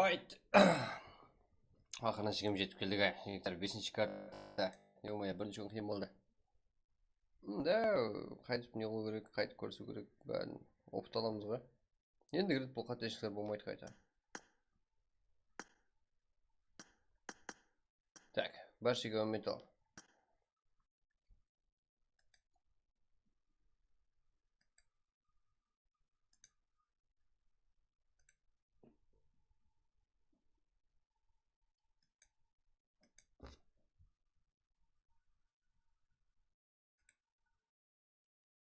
Ayt. Aqırına shekem jetip keldik, ay. Ektar besinshi karta. Yo-moyo, birinshi kún qıyın boldı. Da, qaytıp ne qılıw kerek, qaytıp kórisiw kerek, bárin opıt alamız ǵoy. Endi kirit bul qáteslikler bolmaydı qayta. Tak, bárshege áwmet al.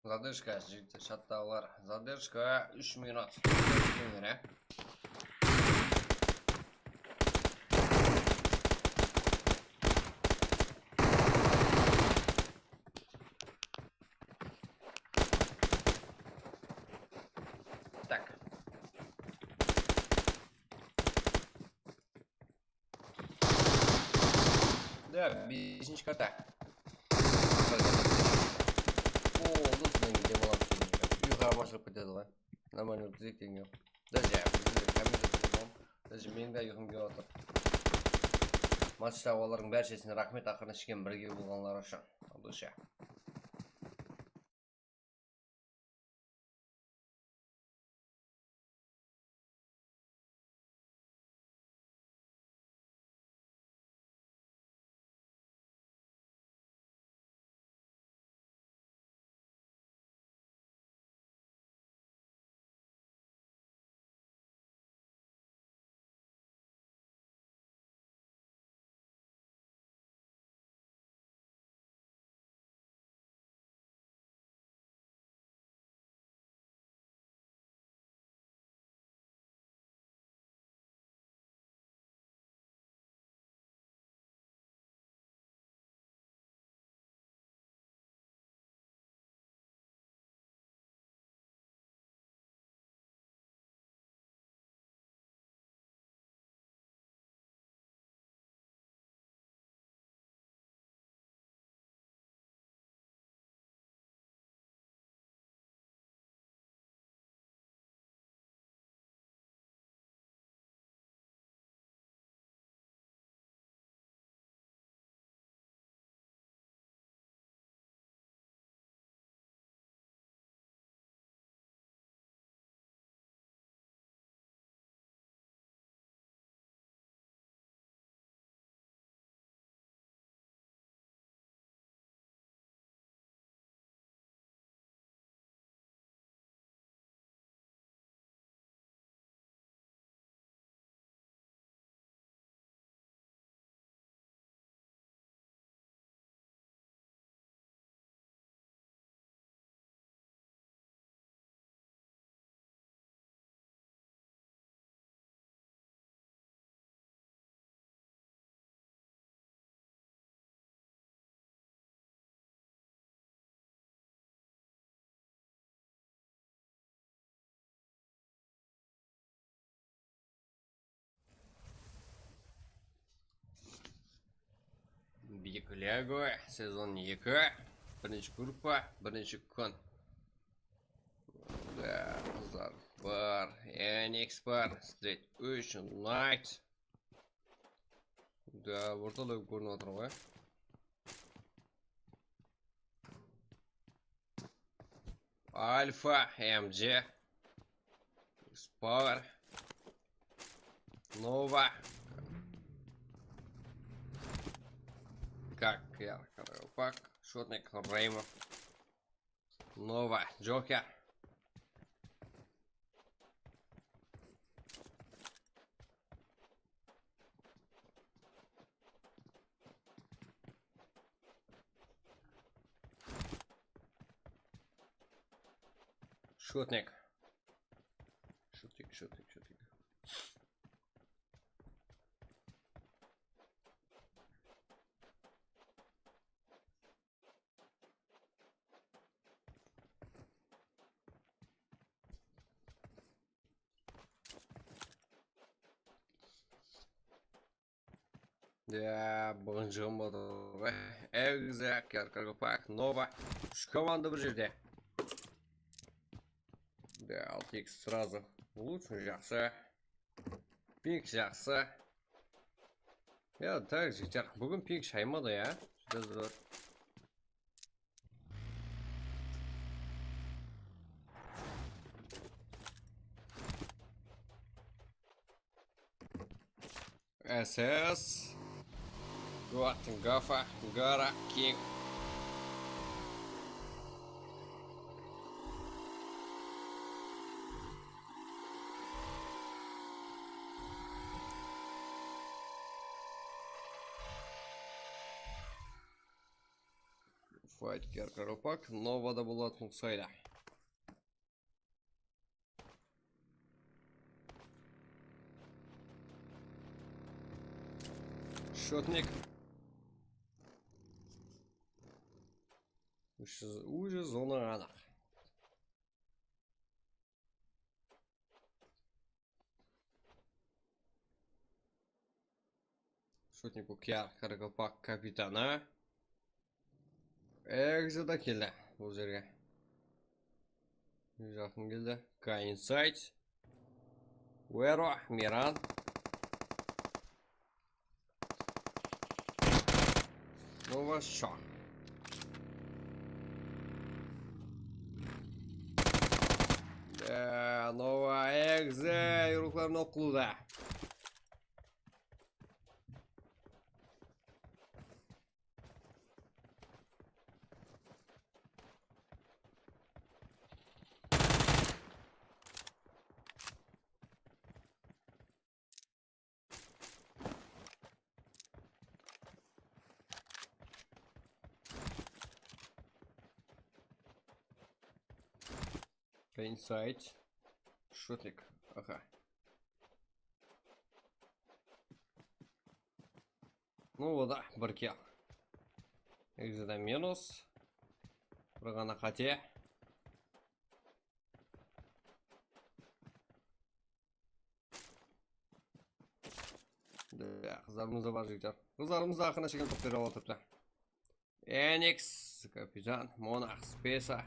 Zadержka, jigitler, shattawlar. Zadержka úsh minut. Tak. Da, besinshi karta. O, bunnan keyin dem alamız. Uyqıǵa basılıp ketedi ǵoy. Normalno ótkizeyik degen joq. Даже bizde kompyuter. Даже meniń de uyqım kelip atır. Match tawǵanlardıń bárshesine raxmet, aqırına shekem birge bolǵanları ushın. Al, dosha. Big Lego, sezon eki, birinshi gruppa, birinshi kún. Da, qızlar bar, Enix bar, Street úsh, Knight. Da, ortalap kórinip atır ǵoy. Alfa, M C, Spar, Nova, как я, Pak, Shotnik, Reymo, Nova, Joker. Shotnik. Shotnik, shotnik, shotnik. Ya, bıǵın jıǵım otır. Exact, Yarkar Kopak, Nova. Úsh komanda bir jerde. Ya, altı X сразу. Lúch, jaqsı. Pik jaqsı. Ya, tak, jigitler, búgin pik shaymadı, ya. Júdá zor. S S. Got Gafa, Gara King. Fight Kerkoropak, Novada bolatuǵın uqsaydı. Shotnik. Úsh júz, úsh júz on anıq. Shotnik Ukiyar, Karakalpak kapitanı. Egzi de keldi bul jerge. Jaqın keldi. K inside. Wero, Miran. Nova shot. Da, Nova egzi, yurıqlarına oqılıwda. Inside. Shotnik. Aha. Ну, o da bir kill. Egziden minus. Bir ǵana qáte. Da, qızlarımız da bar, jigitler. Qızlarımız da aqına shekem top bere alatırıptı. Enix, Kapitan, Monarx, Spesa.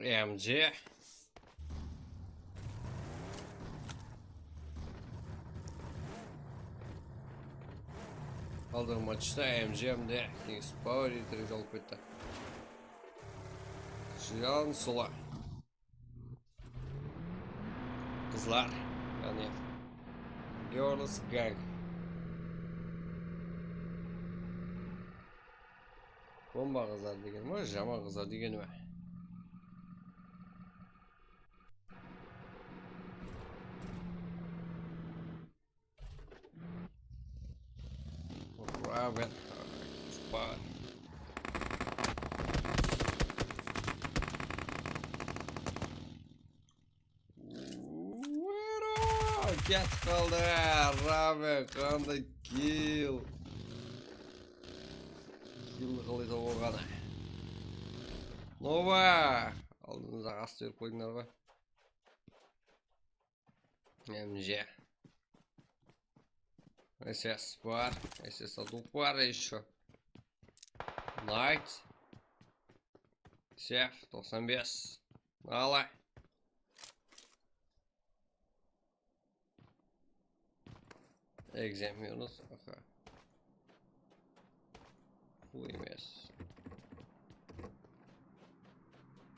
M C. Aldırma tushta M C M de Kings Power Eater alıp ketti. Jiyan Sula. Qızlar, yaǵnıy Girls Gang. Bomba qızlar degeni me, jaman qızlar degeni me? Raven. Spa. Wero! Ketip qaldı. Raven, qanday kill. Killdi qalay tawıp alǵanı. Nova! Aldımızda ast berip qoydıńlar ǵoy. M C. S S bar. S S aduq bar ещё. Knight. Sef, toqsan bes. Ala. Egzem minus, aha. Full emes.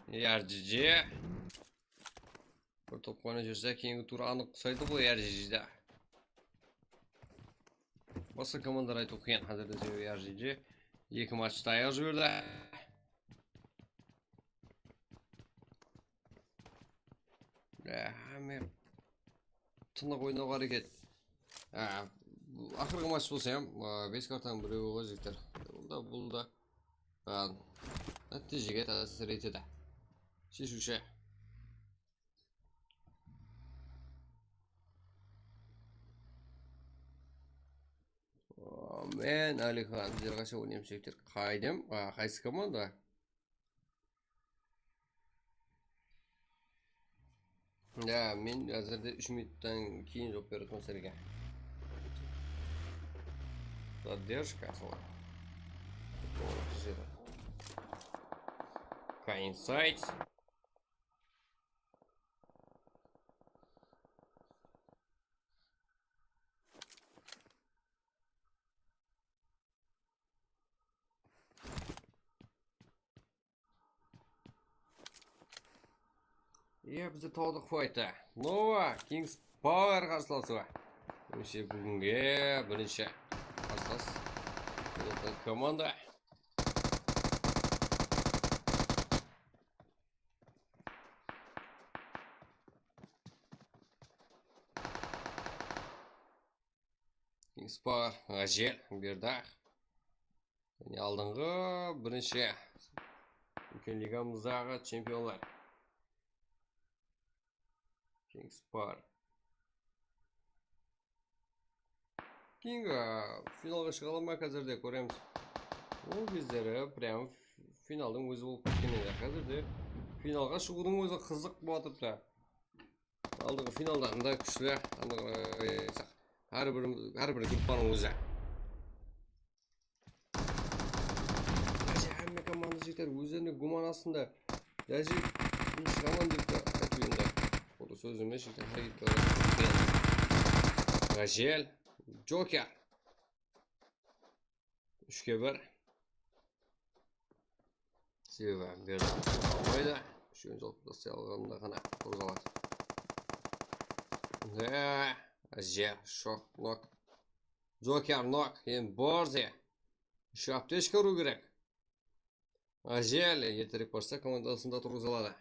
R G G. Bir top qoyna júrse, keyingi tur anıq usaydı bul R G G-de. Basqa komandalar aytıw qıyın, házirde sebebi R G G eki match tayaq jiberdi. Áh, men tınıq oynawǵa háreket. Á, bul aqırǵı match bolsa hám, á, bes kartanıń birewi ǵoy, jigitler. Bul da, bul da, á, nátiyjege tásir etedi. Sheshiwshi. Men Alixan, bizler qansha oynaymız, jigitler? Qaydem? A, qaysı komanda? Ya, men házirde úsh minuttan keyin juwap beretuǵın sizlerge. Задержка, солай. Coincide. Iya, bizde tawdı qoydı. Nova, Kings Power qarsılası. Birinshi, búgingi birinshi qarsılas. Komanda. Kings Power, Ǵájel, Berdaq. Jáne aldınǵı birinshi úlken ligamızdaǵı chempionlar. Kings Power. Keyin, a, finalǵa shıǵa ala ma, házirde kóremiz. Ol gezleri прям finaldıń ózi bolıp ketken edi. Házirde finalǵa shıǵıwdıń ózi qızıq bolıp atırıptı. Aldınǵı finaldan da kúshli, aldınǵı, e, hár bir, hár bir gruppanıń ózi. Hámme komanda jigitler ózlerine guman astında. Даже birinshi komanda dep te aytıp endi. Bul sóz emes, jigitler, háreket qıladı. Gájel, Joker. Úshke bir. Sebebi bu jerde turıp almaydı. Úshewin jol taslay alǵanında ǵana turıp aladı. Há, Gájel, shok, nok. Joker nok, endi bordi. Úsh aptechka urıw kerek. Gájel, erterek barsa komandasında turǵıza aladı.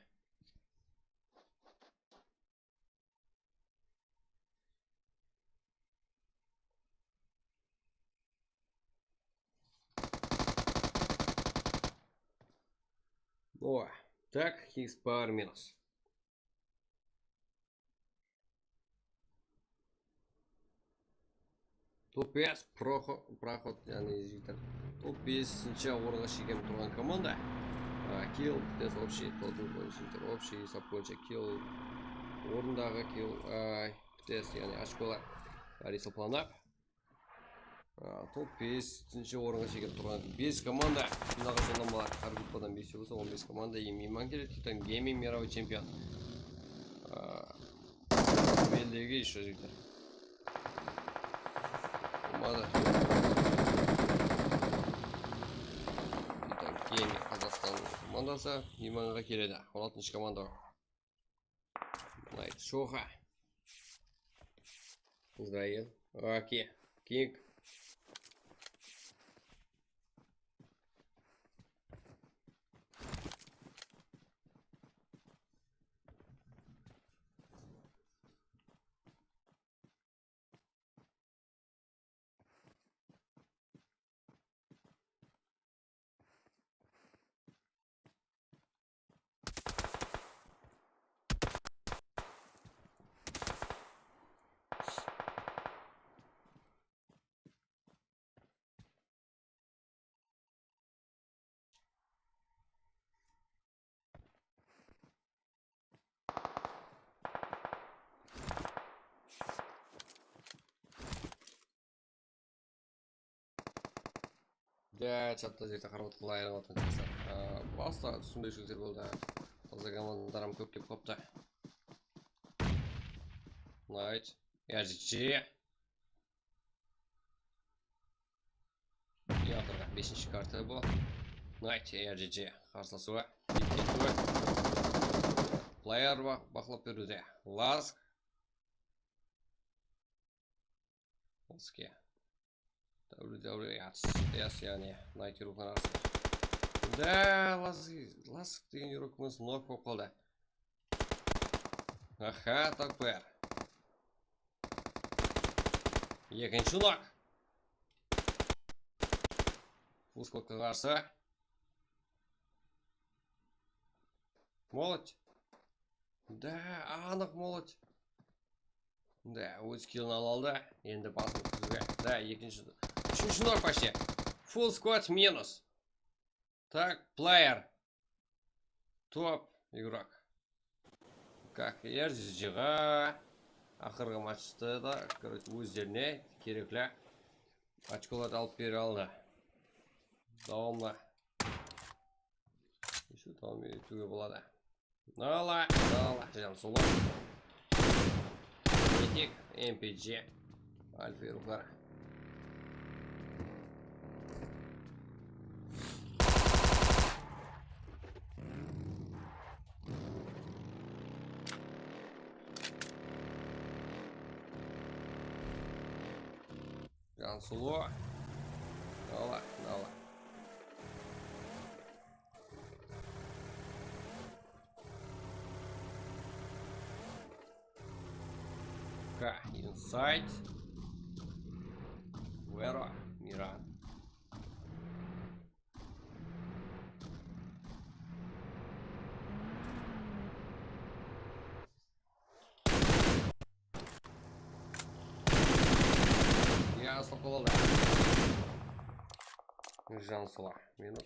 Oy, tak, Kings Power minus. Top bes, proxo-, proxod, yaǵnıy, jigitler. Top besinshi orınǵa shekem turǵan komanda. A, kill, ptes, общий, total boyınsha, jigitler, общий esap boyınsha kill. Orındaǵı kill, ay, ptes, yaǵnıy, ochkolar bári esaplanıp. A, top besinshi orınǵa shekem turǵan bes komanda finalǵa jollama aladı. Hár gruppadan bes bolsa, on bes komanda, em, miyman keledi. Titan Gaming, мировой чемпион. A, Beldegi ещё jigitler. Bolmadı. Titan Gaming, Qazaqstan komandası miymanǵa keledi. On altınshı komanda. Knight, Shoxa. Izrail. Oke. King. Ya, chatta jerde qarap otqanlar ayırıp atqan jaqsı. Aa, basta túsinbewshilikler boldı. Taza komandalar hám kóp kelip qaptı. Knight, R G G. Yaqırǵa besinshi karta bul. Knight, R G G qarsılasıwı. Player ba-, baqlap beriwde. Lask. Laske. W W E, yaǵnıy, Knight Yurukın arasında. Da, Lask, Lask degen Yurukımız nok bolıp qaldı. Aha, takper. Ekinshi nok. Fuskokqa qarsı. Molot. Da, anıq molot. Da, óz killin ala aldı. Endi basın túzge. Da, ekinshi. Úshinshi nol почти. Full squad minus. Так, player. Top игрок. Как, R G ǵa aqırǵı matchta da, короче, ózlerine kerekli ochkolardı alıp bere aldı. Dawamlı. Ещё dawam etiwge boladı. Nala, nala, Jansulı. Etik, M P G. Alfa ruxları. Jansulı. Nala, nala. Ka, inside. Vero, Miran. Ya, aslı qolalı. Jansulı. Minus.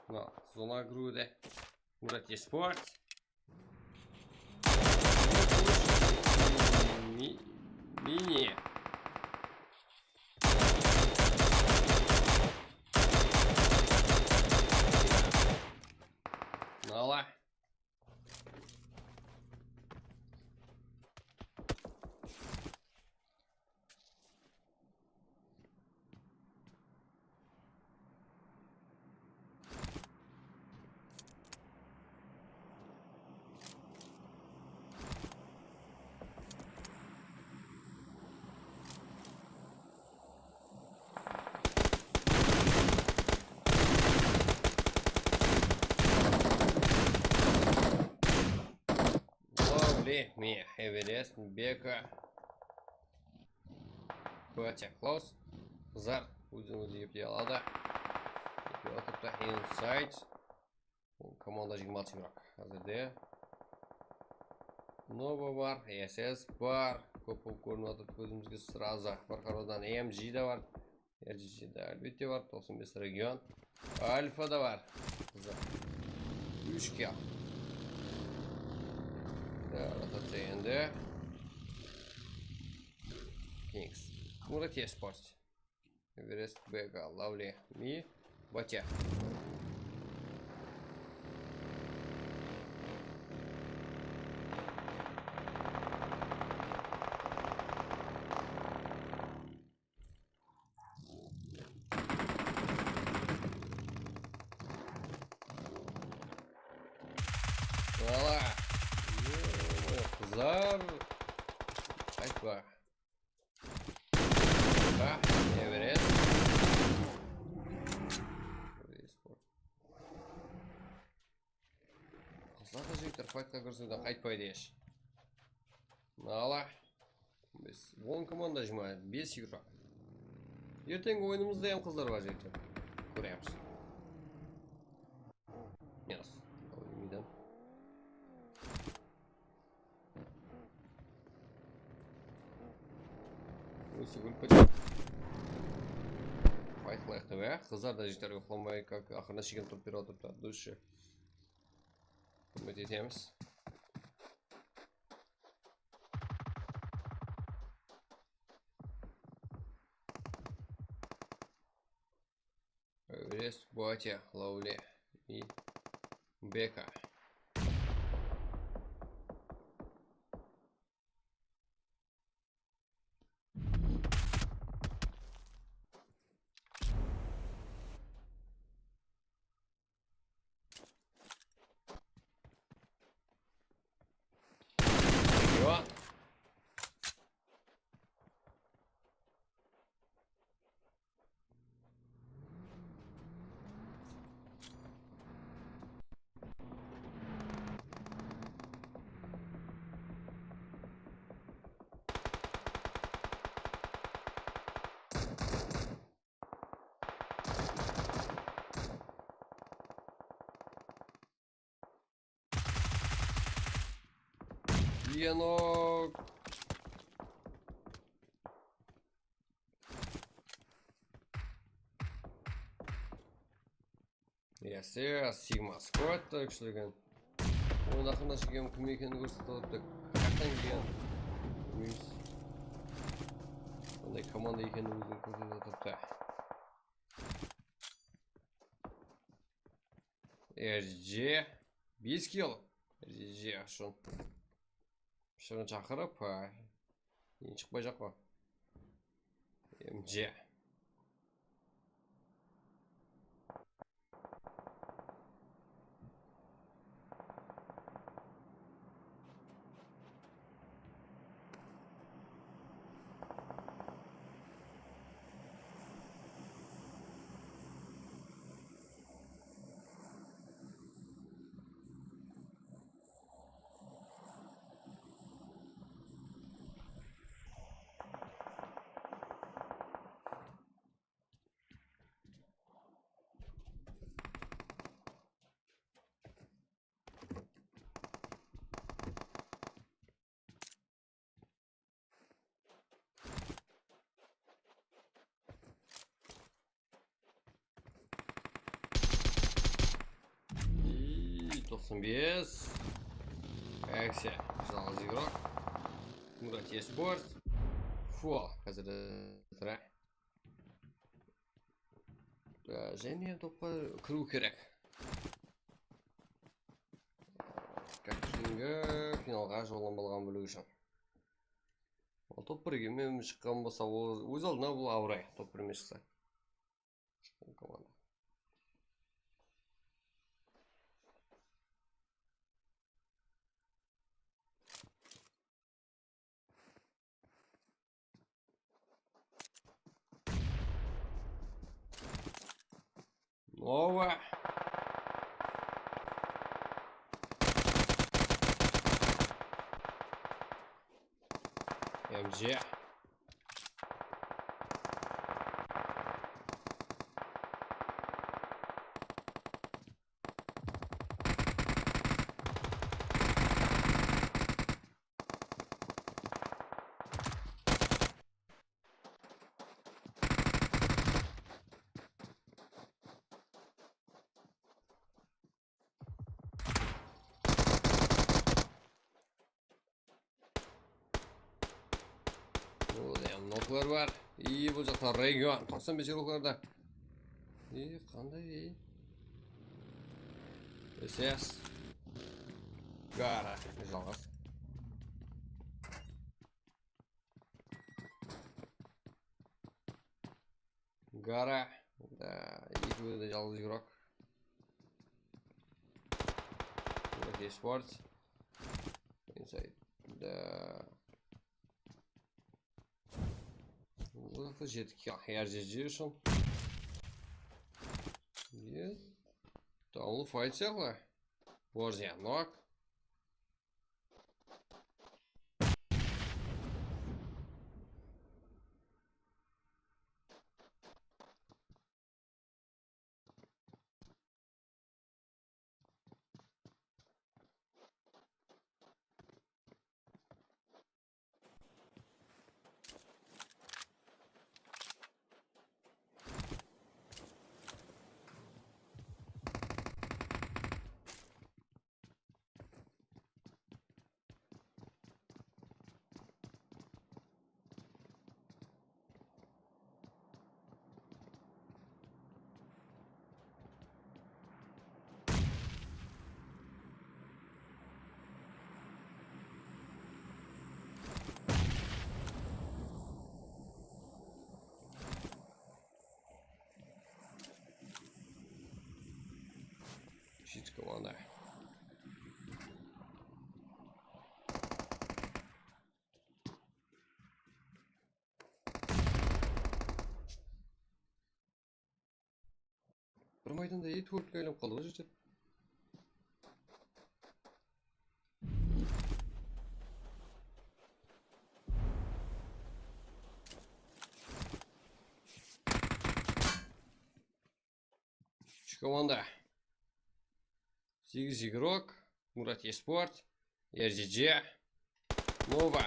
Mına, zona kiriwde. Murat Esport. Mi-, mini. Nala. Lovely, mine, Everest, Beka. Batya, Klaus. Qızlar, ózin-ózi epley aladı. Eplep atırıptı, inside. Komanda jigirma altı игрок házirde. Nova bar, S S bar. Kóp bolıp kórinip atır kózimizge srazı. Bir qaradan M G de bar. R G G de, álbette, bar. Toqsan bes region. Alfa da bar. Qızlar. Úsh kill. Da, rotaciya endi. Kings. Murat Esport. Everest, Beka, Lovely, Mi, Batya. Valla. Yo, qızlar. Aytpa. Ha, Everest. Qızlar da, jigitler, faytqa kirisiwden qaytpaydı hesh. Nala. Biz on komanda, jigirma bes игрок. Erteńgi oyınımızda hám qızlar bar, jigitler. Kóremiz. Minus. Al, miydan. Ósi kúlip ketedi. Fayt qılayıq dep, ya. Qızlar da, jigitler, uyıqlamay, как, aqırına shekem turıp berip atırıptı, от души. Húrmet etemiz. Everest, Batya, Lovely и Beka. Yo. Yenok. Yes, yes, Sigma Squad da kúshli eken. Oyın aqırında shekem kim ekenin kórsetip alıptı. Qayaqtan kelgen? Bilmeymiz. Qanday komanda ekenin ózin kórsetip atırıptı. R J bes kill. R J ushın. Shıǵın shaqırıp, ha. Keyin shıqpay jaq pa? M J. I, toqsan bes. Aksiya, jalǵız igrok. Murat Esport. Fua, házir de sıra. Á, jáne topqa kiriw kerek. Keyingi finalǵa jollanbalıǵın biliw ushın. Al, top birge men shıqqan bolsa, ol óz aldına bul abıray, top birme shıqsa. Shıqqan komanda. Nova. M J. Bul, ya, noklar bar. I, bul jaqta region. Toqsan bes noklarda. I, qanday, i? S S. Gara, jalǵız. Gara. Da, ekewi de jalǵız igrok. Murat Esport. Inside. Da. Bul jaqta jetik R J J ushın. Yes. Tamlı fight sıyaqlı. Borzianok. Jetik komanda. Bir maydanda eki tórtke aylanıp qaldı ǵoy, jetik. Úsh komanda. Segiz igrok, Murat Esport, R J J, Nova.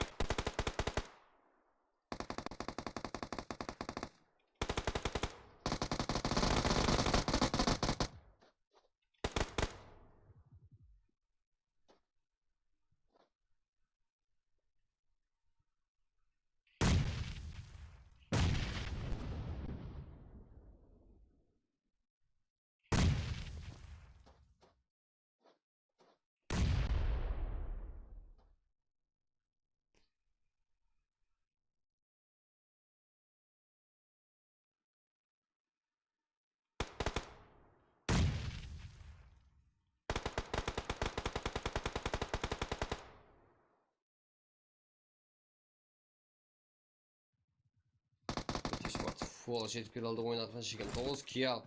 Pol jetip kele aldı, oynatqan sheken. Toǵız kill.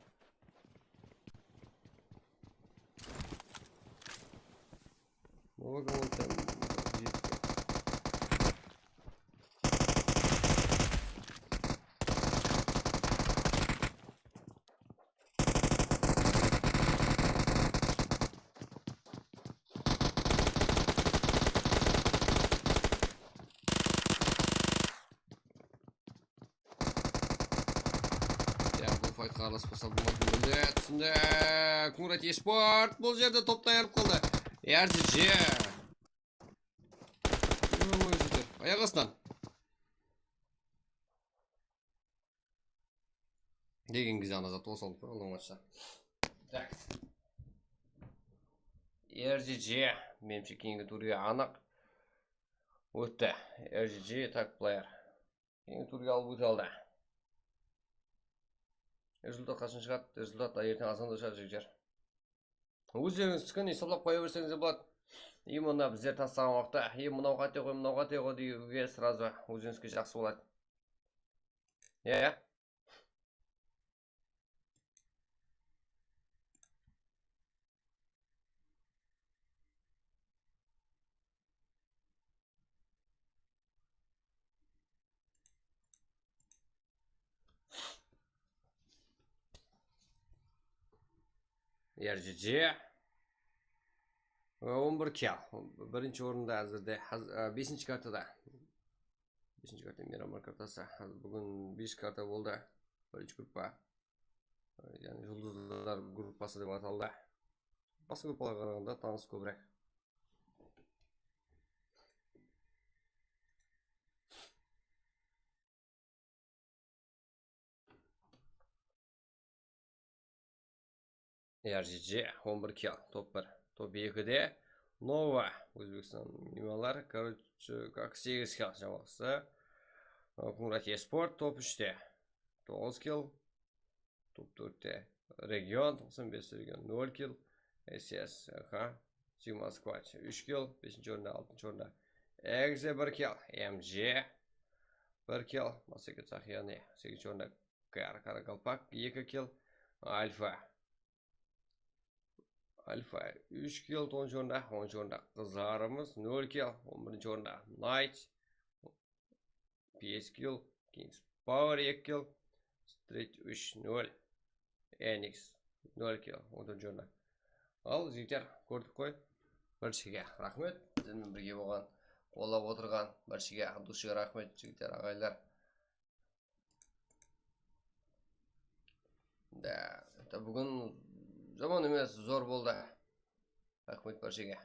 Baba, komanda jetip. Ya, bul faytqa aralaspa bolmadı. Túsindi, túsindi. Kuńrat Esport bul jerde toptı, ayırıp qaldı. R G G. Oy, jeter. Ayaq astınan. Degen gizi ana zat bolsa alıp qoy, Allahu akbar. Tak. R G G, menimshe, keyingi turge anıq ótti. R G G, tak, player. Keyingi turge alıp óte aldı. Rezultat qashan shıǵadı? Rezultat erteń azanda shıǵadı, jigitler. Ózlerińiz túsken esaplap qoya berseńiz de boladı. Em, onda bizler taslaǵan waqıtta, em, mınaw qáte ǵoy, mınaw qáte ǵoy dewge srazu ózińizge jaqsı boladı. Iya, iya. R G G. On bir kill. Birinshi orında házirde, haz-, e, besinshi kartada. Besinshi karta, Miramar kartası. Házir búgin bes karta boldı. Birinshi gruppa. Yaǵnıy, Juldızlar gruppası dep ataldı. Basqa gruppalarǵa qaraǵanda tanıs kóbirek. R G G, on bir kill, top bir. Top ekide Nova, Ózbekstan miymanlar, короче, qırq segiz kill jamoası. Kuńrat Esport, top úshte, toǵız kill. Top tórtte Region, toqsan bes Region, nol kill. S S H, Sigma Squad, úsh kill. Besinshi orında, altınshı orında Exe, bir kill. M J, bir kill. Maseke Caxiyani, segizinshi orında Kar-, Karakalpak, eki kill. Alfa, Alfa, úsh kill. Toǵızınshı orında, onınshı orında Qızarımız, nol kill. On birinshi orında Knight, bes kill, Kings Power, eki kill, Street, úsh nol, Enix, nol kill, on tórtinshi orında. Al, jigitler, kórdik ǵoy. Barshege raxmet, bizlermen birge bolǵan, qollap otırǵan barshege, от души raxmet, jigitler, aǵaylar. Da, da, búgin jaman emes, zor boldı. Raxmet barshege.